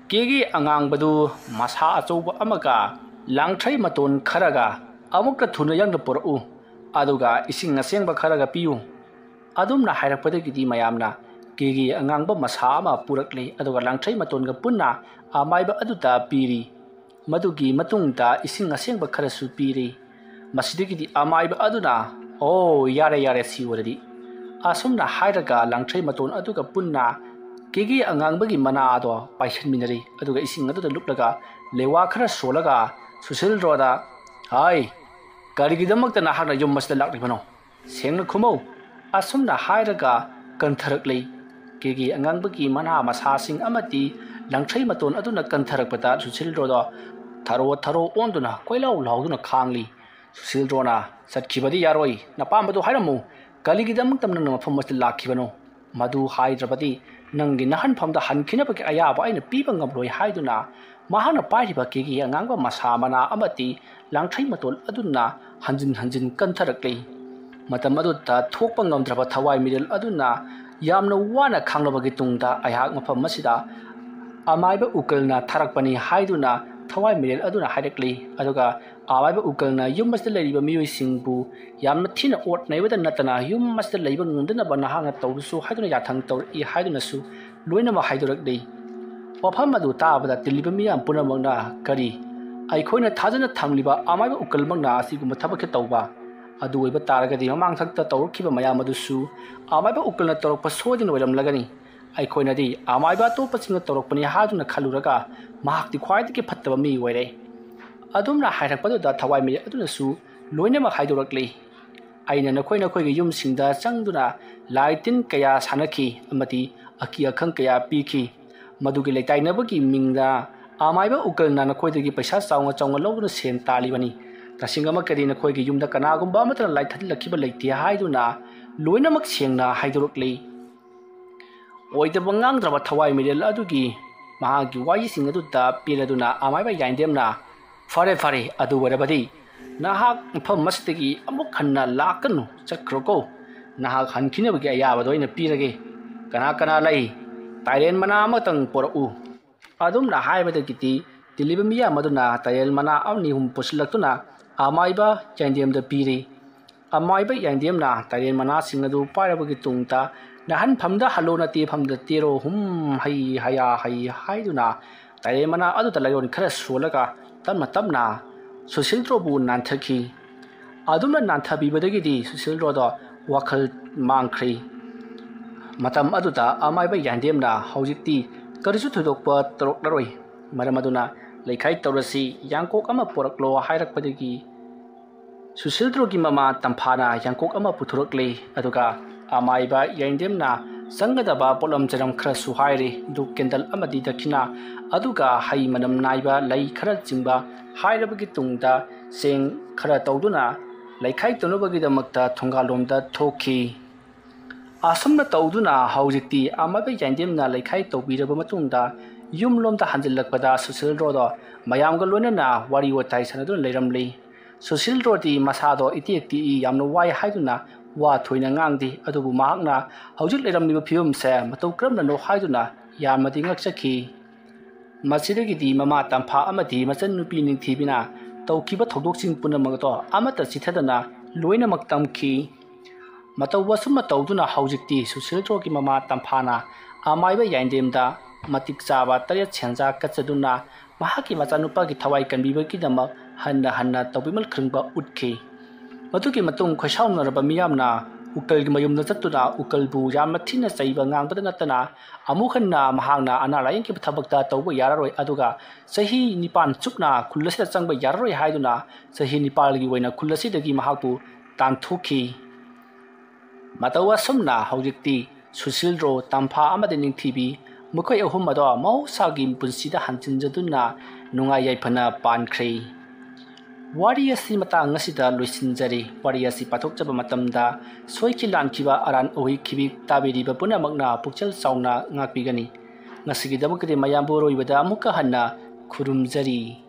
ꯀꯦꯒꯤ ꯑꯉꯥꯡꯕꯗꯨ ꯃꯁꯥ ꯑꯆꯧꯕ ꯑꯃꯒ ꯂꯥꯡꯊ꯭ꯔꯩ ꯃꯇꯣꯟ ꯈꯔꯒ ꯑꯃꯨꯛꯀ ꯊꯨꯅ ꯌꯥꯡꯅ ꯄꯨꯔꯛꯎ, ꯑꯗꯨꯒ ꯏꯁꯤꯡ ꯑꯁꯦꯡꯕ ꯈꯔꯒ ꯄꯤꯌꯨ"꯫ ꯑꯗꯨꯝꯅ ꯍꯥꯏꯔꯛꯄꯗꯒꯤꯗꯤ ꯃꯌꯥꯝꯅ ꯀꯦꯒꯦ ꯑꯉꯥꯡꯕ ꯃꯁꯥ ꯑꯃ ꯄꯨꯔꯛꯂꯤ, ꯑꯗꯨꯒ ꯂꯥꯡꯊ꯭ꯔꯩ ꯃꯇꯣꯟꯒ ꯄꯨꯟꯅ ꯑꯃꯥꯏꯕ ꯑꯗꯨꯗ ꯄꯤꯔꯤ꯫ ꯃꯗꯨꯒꯤ ꯃꯇꯨꯡꯗ ꯏꯁꯤꯡ ꯑꯁꯦꯡꯕ ꯈꯔꯁꯨ ꯄꯤꯔꯤ꯫ ꯃꯁꯤꯗꯒꯤꯗꯤ ꯑꯃꯥꯏꯕ ꯑꯗꯨꯅ, "ꯑꯣ, ꯌꯥꯔꯦ, ꯌꯥꯔꯦ, ꯁꯤ ꯑꯣꯏꯔꯗꯤ," ꯑꯁꯨꯝꯅ ꯍꯥꯏꯔꯒ ꯂꯥꯡꯊ꯭ꯔꯩ ꯃꯇꯣꯟ ꯑꯗꯨꯒ ꯄꯨꯟꯅ ꯀꯦꯒꯦ ꯑꯉꯥꯡꯕꯒꯤ ꯃꯅꯥ ꯑꯗꯣ ꯄꯥꯏꯁꯟꯃꯤꯟꯅꯔꯤ, ꯑꯗꯨꯒ ꯏꯁꯤꯡ ꯑꯗꯨꯗ ꯂꯨꯞꯂꯒ ꯂꯦꯋꯥ ꯈꯔ ꯁꯣꯜꯂꯒ ꯁꯨꯁꯤꯜꯗ꯭ꯔꯣꯗ, "ꯍꯥꯏ, ꯀꯔꯤꯒꯤꯗꯃꯛꯇ ꯅꯍꯥꯛꯅ ꯌꯨꯝ ꯑꯁꯤꯗ ꯂꯥꯛꯂꯤꯕꯅꯣ? ꯁꯦꯡꯅ ꯈꯨꯝꯃꯧ," ꯑꯁꯨꯝꯅ ꯍꯥꯏꯔꯒ ꯀꯟꯊꯔꯛꯂꯤ꯫ ꯀꯦꯒꯦ ꯑꯉꯥꯡꯕꯒꯤ ꯃꯅꯥ ꯃꯁꯥꯁꯤꯡ ꯑꯃꯗꯤ ꯂꯪꯊ꯭ꯔꯩ ꯃꯇꯣꯟ ꯑꯗꯨꯅ ꯀꯟꯊꯔꯛꯄꯗ ꯁꯨꯁꯤꯜꯗ꯭ꯔꯣꯗꯣ ꯊꯔꯣ ꯊꯔꯣ ꯑꯣꯟꯗꯨꯅ ꯀꯣꯏꯂꯥꯎ ꯂꯥꯎꯗꯨꯅ ꯈꯥꯡꯂꯤ꯫ ꯁꯨꯁꯤꯜꯗ꯭ꯔꯣꯅ ꯆꯠꯈꯤꯕꯗꯤ ꯌꯥꯔꯣꯏ, ꯅꯄꯥꯝꯕꯗꯨ ꯍꯥꯏꯔꯝꯃꯨ, ꯀꯔꯤꯒꯤꯗꯃꯛꯇ ꯅꯪꯅ ꯃꯐꯝ ꯑꯁꯤꯗ ꯂꯥꯛꯈꯤꯕꯅꯣ? ꯃꯗꯨ ꯍꯥꯏꯗ꯭ꯔꯕꯗꯤ ꯅꯪꯒꯤ ꯅꯍꯟꯐꯝꯗ ꯍꯟꯈꯤꯅꯕꯒꯤ ꯑꯌꯥꯕ ꯑꯩꯅ ꯄꯤꯕ ꯉꯝꯂꯣꯏ ꯍꯥꯏꯗꯨꯅ ꯃꯍꯥꯛꯅ ꯄꯥꯏꯔꯤꯕ ꯀꯦꯒꯦ ꯑꯉꯥꯡꯕ ꯃꯁꯥ ꯃꯅꯥ ꯑꯃꯗꯤ ꯂꯥꯡꯊ꯭ꯔꯩ ꯃꯇꯣꯟ ꯑꯗꯨꯅ ꯍꯟꯖꯤꯟ ꯍꯟꯖꯤꯟ ꯀꯟꯊꯔꯛꯂꯤ꯫ ꯃꯇꯝ ꯑꯗꯨꯗ ꯊꯣꯛꯄ ꯉꯝꯗ꯭ꯔꯕ ꯊꯋꯥꯏ ꯃꯤꯔꯦꯜ ꯑꯗꯨꯅ ꯌꯥꯝꯅ ꯋꯥꯅ ꯈꯥꯡꯂꯕꯒꯤ ꯇꯨꯡꯗ ꯑꯩꯍꯥꯛ ꯃꯐꯝ ꯑꯁꯤꯗ ꯑꯃꯥꯏꯕ ꯎꯀꯜꯅ ꯊꯥꯔꯛꯄꯅꯤ ꯍꯥꯏꯗꯨꯅ ꯊꯋꯥꯏ ꯃꯤꯔꯦꯜ ꯑꯗꯨꯅ ꯍꯥꯏꯔꯛꯂꯤ꯫ ꯑꯗꯨꯒ ꯑꯃꯥꯏꯕ ꯎꯀꯜꯅ ꯌꯨꯝ ꯑꯁꯤꯗ ꯂꯩꯔꯤꯕ ꯃꯤꯑꯣꯏꯁꯤꯡꯕꯨ ꯌꯥꯝꯅ ꯊꯤꯅ ꯑꯣꯠ ꯅꯩꯕꯗ ꯅꯠꯇꯅ ꯌꯨꯝ ꯑꯁꯤꯗ ꯂꯩꯕ ꯉꯝꯗꯅꯕ ꯅꯍꯥꯛꯅ ꯇꯧꯕꯁꯨ ꯍꯥꯏꯗꯨꯅ ꯌꯥꯊꯪ ꯇꯧꯔꯛꯏ ꯍꯥꯏꯗꯨꯅꯁꯨ ꯂꯣꯏꯅꯃꯛ ꯍꯥꯏꯗꯣꯔꯛꯂꯤ꯫ ꯋꯥꯐꯝ ꯑꯗꯨ ꯇꯥꯕꯗ ꯇꯤꯜꯂꯤꯕ ꯃꯤꯌꯥꯝ ꯄꯨꯝꯅꯃꯛꯅ, "ꯀꯔꯤ? ꯑꯩꯈꯣꯏꯅ ꯊꯥꯖꯅ ꯊꯝꯂꯤꯕ ꯑꯃꯥꯏꯕ ꯎꯀꯜꯃꯛꯅ ꯑꯁꯤꯒꯨꯝꯕ ꯊꯕꯛꯁꯦ ꯇꯧꯕ? ꯑꯗꯨ ꯑꯣꯏꯕ ꯇꯥꯔꯒꯗꯤ ꯃꯃꯥꯡꯊꯛꯇ ꯇꯧꯔꯛꯈꯤꯕ ꯃꯌꯥꯝ ꯑꯗꯨꯁꯨ ꯑꯃꯥꯏꯕ ꯎꯀꯜꯅ ꯇꯧꯔꯛꯄ ꯁꯣꯏꯗꯅ ꯑꯣꯏꯔꯝꯂꯒꯅꯤ꯫ ꯑꯩꯈꯣꯏꯅꯗꯤ ꯑꯃꯥꯏꯕ ꯑꯇꯣꯞꯄꯁꯤꯡꯅ ꯇꯧꯔꯛꯄꯅꯤ ꯍꯥꯏꯗꯨꯅ ꯈꯜꯂꯨꯔꯒ ꯃꯍꯥꯛꯇꯤ ꯈ꯭ꯋꯥꯏꯗꯒꯤ ꯐꯠꯇꯕ ꯃꯤ ꯑꯣꯏꯔꯦ"꯫ ꯑꯗꯨꯝꯅ ꯍꯥꯏꯔꯛꯄꯗꯨꯗ ꯊꯋꯥꯏ ꯃꯤꯔꯦꯜ ꯑꯗꯨꯅꯁꯨ ꯂꯣꯏꯅꯃꯛ ꯍꯥꯏꯗꯣꯔꯛꯂꯤ꯫ "ꯑꯩꯅ ꯅꯈꯣꯏ ꯅꯈꯣꯏꯒꯤ ꯌꯨꯝꯁꯤꯡꯗ ꯆꯪꯗꯨꯅ ꯂꯥꯏ ꯇꯤꯟ ꯀꯌꯥ ꯁꯥꯟꯅꯈꯤ ꯑꯃꯗꯤ ꯑꯀꯤ ꯑꯈꯪ ꯀꯌꯥ ꯄꯤꯈꯤ꯫ ꯃꯗꯨꯒꯤ ꯂꯩꯇꯥꯏꯅꯕꯒꯤ ꯃꯤꯡꯗ ꯑꯃꯥꯏꯕ ꯎꯀꯜꯅ ꯅꯈꯣꯏꯗꯒꯤ ꯄꯩꯁꯥ ꯆꯥꯎꯅ ꯆꯥꯎꯅ ꯂꯧꯗꯨꯅ ꯁꯦꯟ ꯇꯥꯜꯂꯤꯕꯅꯤ꯫ ꯇꯁꯦꯡꯅꯃꯛꯀꯗꯤ ꯅꯈꯣꯏꯒꯤ ꯌꯨꯝꯗ ꯀꯅꯥꯒꯨꯝꯕ ꯑꯃꯠꯇꯅ ꯂꯥꯏ ꯊꯥꯖꯤꯜꯂꯛꯈꯤꯕ ꯂꯩꯇꯦ" ꯍꯥꯏꯗꯨꯅ ꯂꯣꯏꯅꯃꯛ ꯁꯦꯡꯅ ꯍꯥꯏꯗꯣꯔꯛꯂꯤ꯫ ꯑꯣꯏꯗꯕ ꯉꯥꯡꯗ꯭ꯔꯕ ꯊꯋꯥꯏ ꯃꯤꯔꯦꯜ ꯑꯗꯨꯒꯤ ꯃꯍꯥꯛꯀꯤ ꯋꯥꯍꯩꯁꯤꯡ ꯑꯗꯨꯗ ꯄꯦꯜꯂꯗꯨꯅ ꯑꯃꯥꯏꯕ ꯌꯥꯏꯗꯦꯝꯅ, "ꯐꯔꯦ, ꯐꯔꯦ, ꯑꯗꯨ ꯑꯣꯏꯔꯕꯗꯤ ꯅꯍꯥꯛ ꯃꯐꯝ ꯑꯁꯤꯗꯒꯤ ꯑꯃꯨꯛ ꯍꯟꯅ ꯂꯥꯛꯀꯅꯨ, ꯆꯠꯈ꯭ꯔꯣꯀꯣ꯫ ꯅꯍꯥꯛ ꯍꯟꯈꯤꯅꯕꯒꯤ ꯑꯌꯥꯕꯗꯣ ꯑꯩꯅ ꯄꯤꯔꯒꯦ꯫ ꯀꯅꯥ ꯀꯅꯥ ꯂꯩ? ꯇꯥꯏꯔꯦꯟ ꯃꯅꯥ ꯑꯃꯇꯪ ꯄꯣꯔꯛꯎ"꯫ ꯑꯗꯨꯝꯅ ꯍꯥꯏꯕꯗꯒꯤꯗꯤ ꯇꯤꯜꯂꯤꯕ ꯃꯤꯌꯥꯝ ꯑꯗꯨꯅ ꯇꯥꯏꯔꯦꯟ ꯃꯅꯥ ꯑꯅꯤ ꯑꯍꯨꯝ ꯄꯨꯁꯤꯜꯂꯛꯇꯨꯅ ꯑꯃꯥꯏꯕ ꯌꯥꯏꯗꯦꯝꯗ ꯄꯤꯔꯤ꯫ ꯑꯃꯥꯏꯕ ꯌꯥꯏꯗꯦꯝꯅ ꯇꯥꯏꯔꯦꯟ ꯃꯅꯥꯁꯤꯡ ꯑꯗꯨ ꯄꯥꯏꯔꯕꯒꯤ ꯇꯨꯡꯗ ꯅꯥꯍꯟꯐꯝꯗ ꯍꯜꯂꯣ, ꯅꯇꯦꯐꯝꯗ ꯇꯦꯔꯣ, ꯍꯨꯝ ꯍꯩ ꯍꯌꯥ ꯍꯩ ꯍꯥꯏꯗꯨꯅ ꯇꯔꯦꯠ ꯃꯅꯥ ꯑꯗꯨꯗ ꯂꯥꯏꯑꯣꯟ ꯈꯔ ꯁꯣꯜꯂꯒ ꯇꯞꯅ ꯇꯞꯅ ꯁꯨꯁꯤꯜꯗ꯭ꯔꯣꯕꯨ ꯅꯥꯟꯊꯈꯤ꯫ ꯑꯗꯨꯝꯅ ꯅꯥꯟꯊꯕꯤꯕꯗꯒꯤꯗꯤ ꯁꯨꯁꯤꯜꯗ꯭ꯔꯣꯗꯣ ꯋꯥꯈꯜ ꯃꯥꯡꯈ꯭ꯔꯦ꯫ ꯃꯇꯝ ꯑꯗꯨꯗ ꯑꯃꯥꯏꯕ ꯌꯥꯏꯗꯦꯝꯅ ꯍꯧꯖꯤꯛꯇꯤ ꯀꯔꯤꯁꯨ ꯊꯣꯏꯗꯣꯛꯄ ꯇꯧꯔꯛꯂꯔꯣꯏ, ꯃꯔꯝ ꯑꯗꯨꯅ ꯂꯩꯈꯥꯏ ꯇꯧꯔꯁꯤ, ꯌꯥꯡꯀꯣꯛ ꯑꯃ ꯄꯣꯔꯛꯂꯣ ꯍꯥꯏꯔꯛꯄꯗꯒꯤ ꯁꯨꯁꯤꯜꯗ꯭ꯔꯣꯒꯤ ꯃꯃꯥ ꯇꯝꯐꯥꯅ ꯌꯥꯡꯀꯣꯛ ꯑꯃ ꯄꯨꯊꯣꯔꯛꯂꯦ꯫ ꯑꯗꯨꯒ ꯑꯃꯥꯏꯕ ꯌꯥꯏꯗꯦꯝꯅ ꯆꯪꯒꯗꯕ ꯄꯣꯠꯂꯝ ꯆꯩꯔꯝ ꯈꯔꯁꯨ ꯍꯥꯏꯔꯦ꯫ ꯙꯨꯞ ꯀꯦꯟꯗꯜ ꯑꯃꯗꯤ ꯗꯈꯤꯅꯥ, ꯑꯗꯨꯒ ꯍꯩ ꯃꯅꯝ ꯅꯥꯏꯕ ꯂꯩ ꯈꯔꯆꯤꯡꯕ ꯍꯥꯏꯔꯕꯒꯤ ꯇꯨꯡꯗ ꯆꯦꯡ ꯈꯔ ꯇꯧꯗꯨꯅ ꯂꯩꯈꯥꯏ ꯇꯧꯅꯕꯒꯤꯗꯃꯛꯇ ꯊꯣꯡꯒꯥꯜꯂꯣꯝꯗ ꯊꯣꯛꯈꯤ꯫ ꯑꯁꯨꯝꯅ ꯇꯧꯗꯨꯅ ꯍꯧꯖꯤꯛꯇꯤ ꯑꯃꯥꯏꯕ ꯌꯥꯏꯗꯦꯝꯅ ꯂꯩꯈꯥꯏ ꯇꯧꯕꯤꯔꯕ ꯃꯇꯨꯡꯗ ꯌꯨꯝꯂꯣꯝꯗ ꯍꯟꯖꯤꯜꯂꯛꯄꯗ ꯁꯨꯁꯤꯜꯗ꯭ꯔꯣꯗꯣ ꯃꯌꯥꯝꯒ ꯂꯣꯏꯅꯅ ꯋꯥꯔꯤ ꯋꯥꯇꯥꯏ ꯁꯥꯟꯅꯗꯨꯅ ꯂꯩꯔꯝꯂꯤ꯫ ꯁꯨꯁꯤꯜꯗ꯭ꯔꯣꯗꯤ ꯃꯁꯥꯗꯣ ꯏꯇꯦꯛ ꯇꯦꯛꯏ, ꯌꯥꯝꯅ ꯋꯥꯏ ꯍꯥꯏꯗꯨꯅ ꯋꯥ ꯊꯣꯏꯅ ꯉꯥꯡꯗꯦ꯫ ꯑꯗꯨꯕꯨ ꯃꯍꯥꯛꯅ ꯍꯧꯖꯤꯛ ꯂꯩꯔꯝꯂꯤꯕ ꯐꯤꯕꯝꯁꯦ ꯃꯇꯧ ꯀꯔꯝꯅꯅꯣ ꯍꯥꯏꯗꯨꯅ ꯌꯥꯝꯅꯗꯤ ꯉꯛꯆꯈꯤ꯫ ꯃꯁꯤꯗꯒꯤꯗꯤ ꯃꯃꯥ ꯇꯝꯐꯥ ꯑꯃꯗꯤ ꯃꯆꯟꯅꯨꯄꯤ ꯅꯤꯡꯊꯤꯕꯤꯅ ꯇꯧꯈꯤꯕ ꯊꯧꯗꯣꯛꯁꯤꯡ ꯄꯨꯝꯅꯃꯛ ꯑꯗꯣ ꯑꯃꯠꯇ ꯆꯤꯊꯗꯅ ꯂꯣꯏꯅꯃꯛ ꯇꯝꯈꯤ꯫ ꯃꯇꯧ ꯑꯁꯨꯝꯅ ꯇꯧꯗꯨꯅ ꯍꯧꯖꯤꯛꯇꯤ ꯁꯨꯁꯤꯜꯗ꯭ꯔꯣꯒꯤ ꯃꯃꯥ ꯇꯝꯐꯥꯅ ꯑꯃꯥꯏꯕ ꯌꯥꯏꯗꯦꯝꯗ ꯃꯇꯤꯛ ꯆꯥꯕ ꯇꯔꯦꯠ ꯁꯦꯟꯖꯥ ꯀꯠꯆꯗꯨꯅ ꯃꯍꯥꯛꯀꯤ ꯃꯆꯥꯅꯨꯄꯥꯒꯤ ꯊꯋꯥꯏ ꯀꯟꯕꯤꯕꯒꯤꯗꯃꯛ ꯍꯟꯅ ꯍꯟꯅ ꯇꯧꯕꯤꯃꯜ ꯈꯪꯕ ꯎꯠꯈꯤ꯫ ꯃꯗꯨꯒꯤ ꯃꯇꯨꯡ ꯈꯣꯏꯁꯥꯎꯅꯔꯕ ꯃꯤꯌꯥꯝꯅ ꯎꯀꯜꯒꯤ ꯃꯌꯨꯝꯗ ꯆꯠꯇꯨꯅ ꯎꯀꯜꯕꯨ ꯌꯥꯝꯅ ꯊꯤꯅ ꯆꯩꯕ ꯉꯥꯡꯕꯗ ꯅꯠꯇꯅ ꯑꯃꯨꯛ ꯍꯟꯅ ꯃꯍꯥꯛꯅ ꯑꯅꯥ ꯂꯥꯏꯌꯦꯡꯒꯤ ꯊꯕꯛꯇ ꯇꯧꯕ ꯌꯥꯔꯔꯣꯏ, ꯑꯗꯨꯒ ꯆꯍꯤ ꯅꯤꯄꯥꯟ ꯆꯨꯞꯅ ꯈꯨꯜ ꯑꯁꯤꯗ ꯆꯪꯕ ꯌꯥꯔꯔꯣꯏ ꯍꯥꯏꯗꯨꯅ ꯆꯍꯤ ꯅꯤꯄꯥꯜꯒꯤ ꯑꯣꯏꯅ ꯈꯨꯜ ꯑꯁꯤꯗꯒꯤ ꯃꯍꯥꯛꯄꯨ ꯇꯥꯟꯊꯣꯛꯈꯤ꯫ ꯃꯇꯧ ꯑꯁꯨꯝꯅ ꯍꯧꯖꯤꯛꯇꯤ ꯁꯨꯁꯤꯜꯗ꯭ꯔꯣ, ꯇꯝꯐꯥ ꯑꯃꯗꯤ ꯅꯤꯡꯊꯤꯕꯤ, ꯃꯈꯣꯏ ꯑꯍꯨꯝ ꯑꯗꯣ ꯃꯍꯧꯁꯥꯒꯤ ꯄꯨꯟꯁꯤꯗ ꯍꯟꯖꯤꯟꯖꯗꯨꯅ ꯅꯨꯡꯉꯥꯏ ꯌꯥꯏꯐꯅ ꯄꯥꯟꯈ꯭ꯔꯦ꯫ ꯋꯥꯔꯤ ꯑꯁꯤ ꯃꯇꯥꯡ ꯑꯁꯤꯗ ꯂꯣꯏꯁꯤꯟꯖꯔꯤ꯫ ꯋꯥꯔꯤ ꯑꯁꯤ ꯄꯥꯊꯣꯛꯆꯕ ꯃꯇꯝꯗ ꯁꯣꯏꯈꯤ ꯂꯥꯟꯈꯤꯕ ꯑꯔꯥꯟ ꯑꯍꯣꯏꯈꯤꯕꯤ ꯇꯥꯕꯤꯔꯤꯕ ꯄꯨꯝꯅꯃꯛꯅ ꯄꯨꯛꯆꯦꯜ ꯆꯥꯎꯅ ꯉꯥꯛꯄꯤꯒꯅꯤ꯫ ꯉꯁꯤꯒꯤꯗꯃꯛꯇꯗꯤ ꯃꯌꯥꯝꯕꯨ ꯑꯔꯣꯏꯕꯗ ꯑꯃꯨꯛꯀ ꯍꯟꯅ ꯈꯨꯔꯨꯝꯖꯔꯤ꯫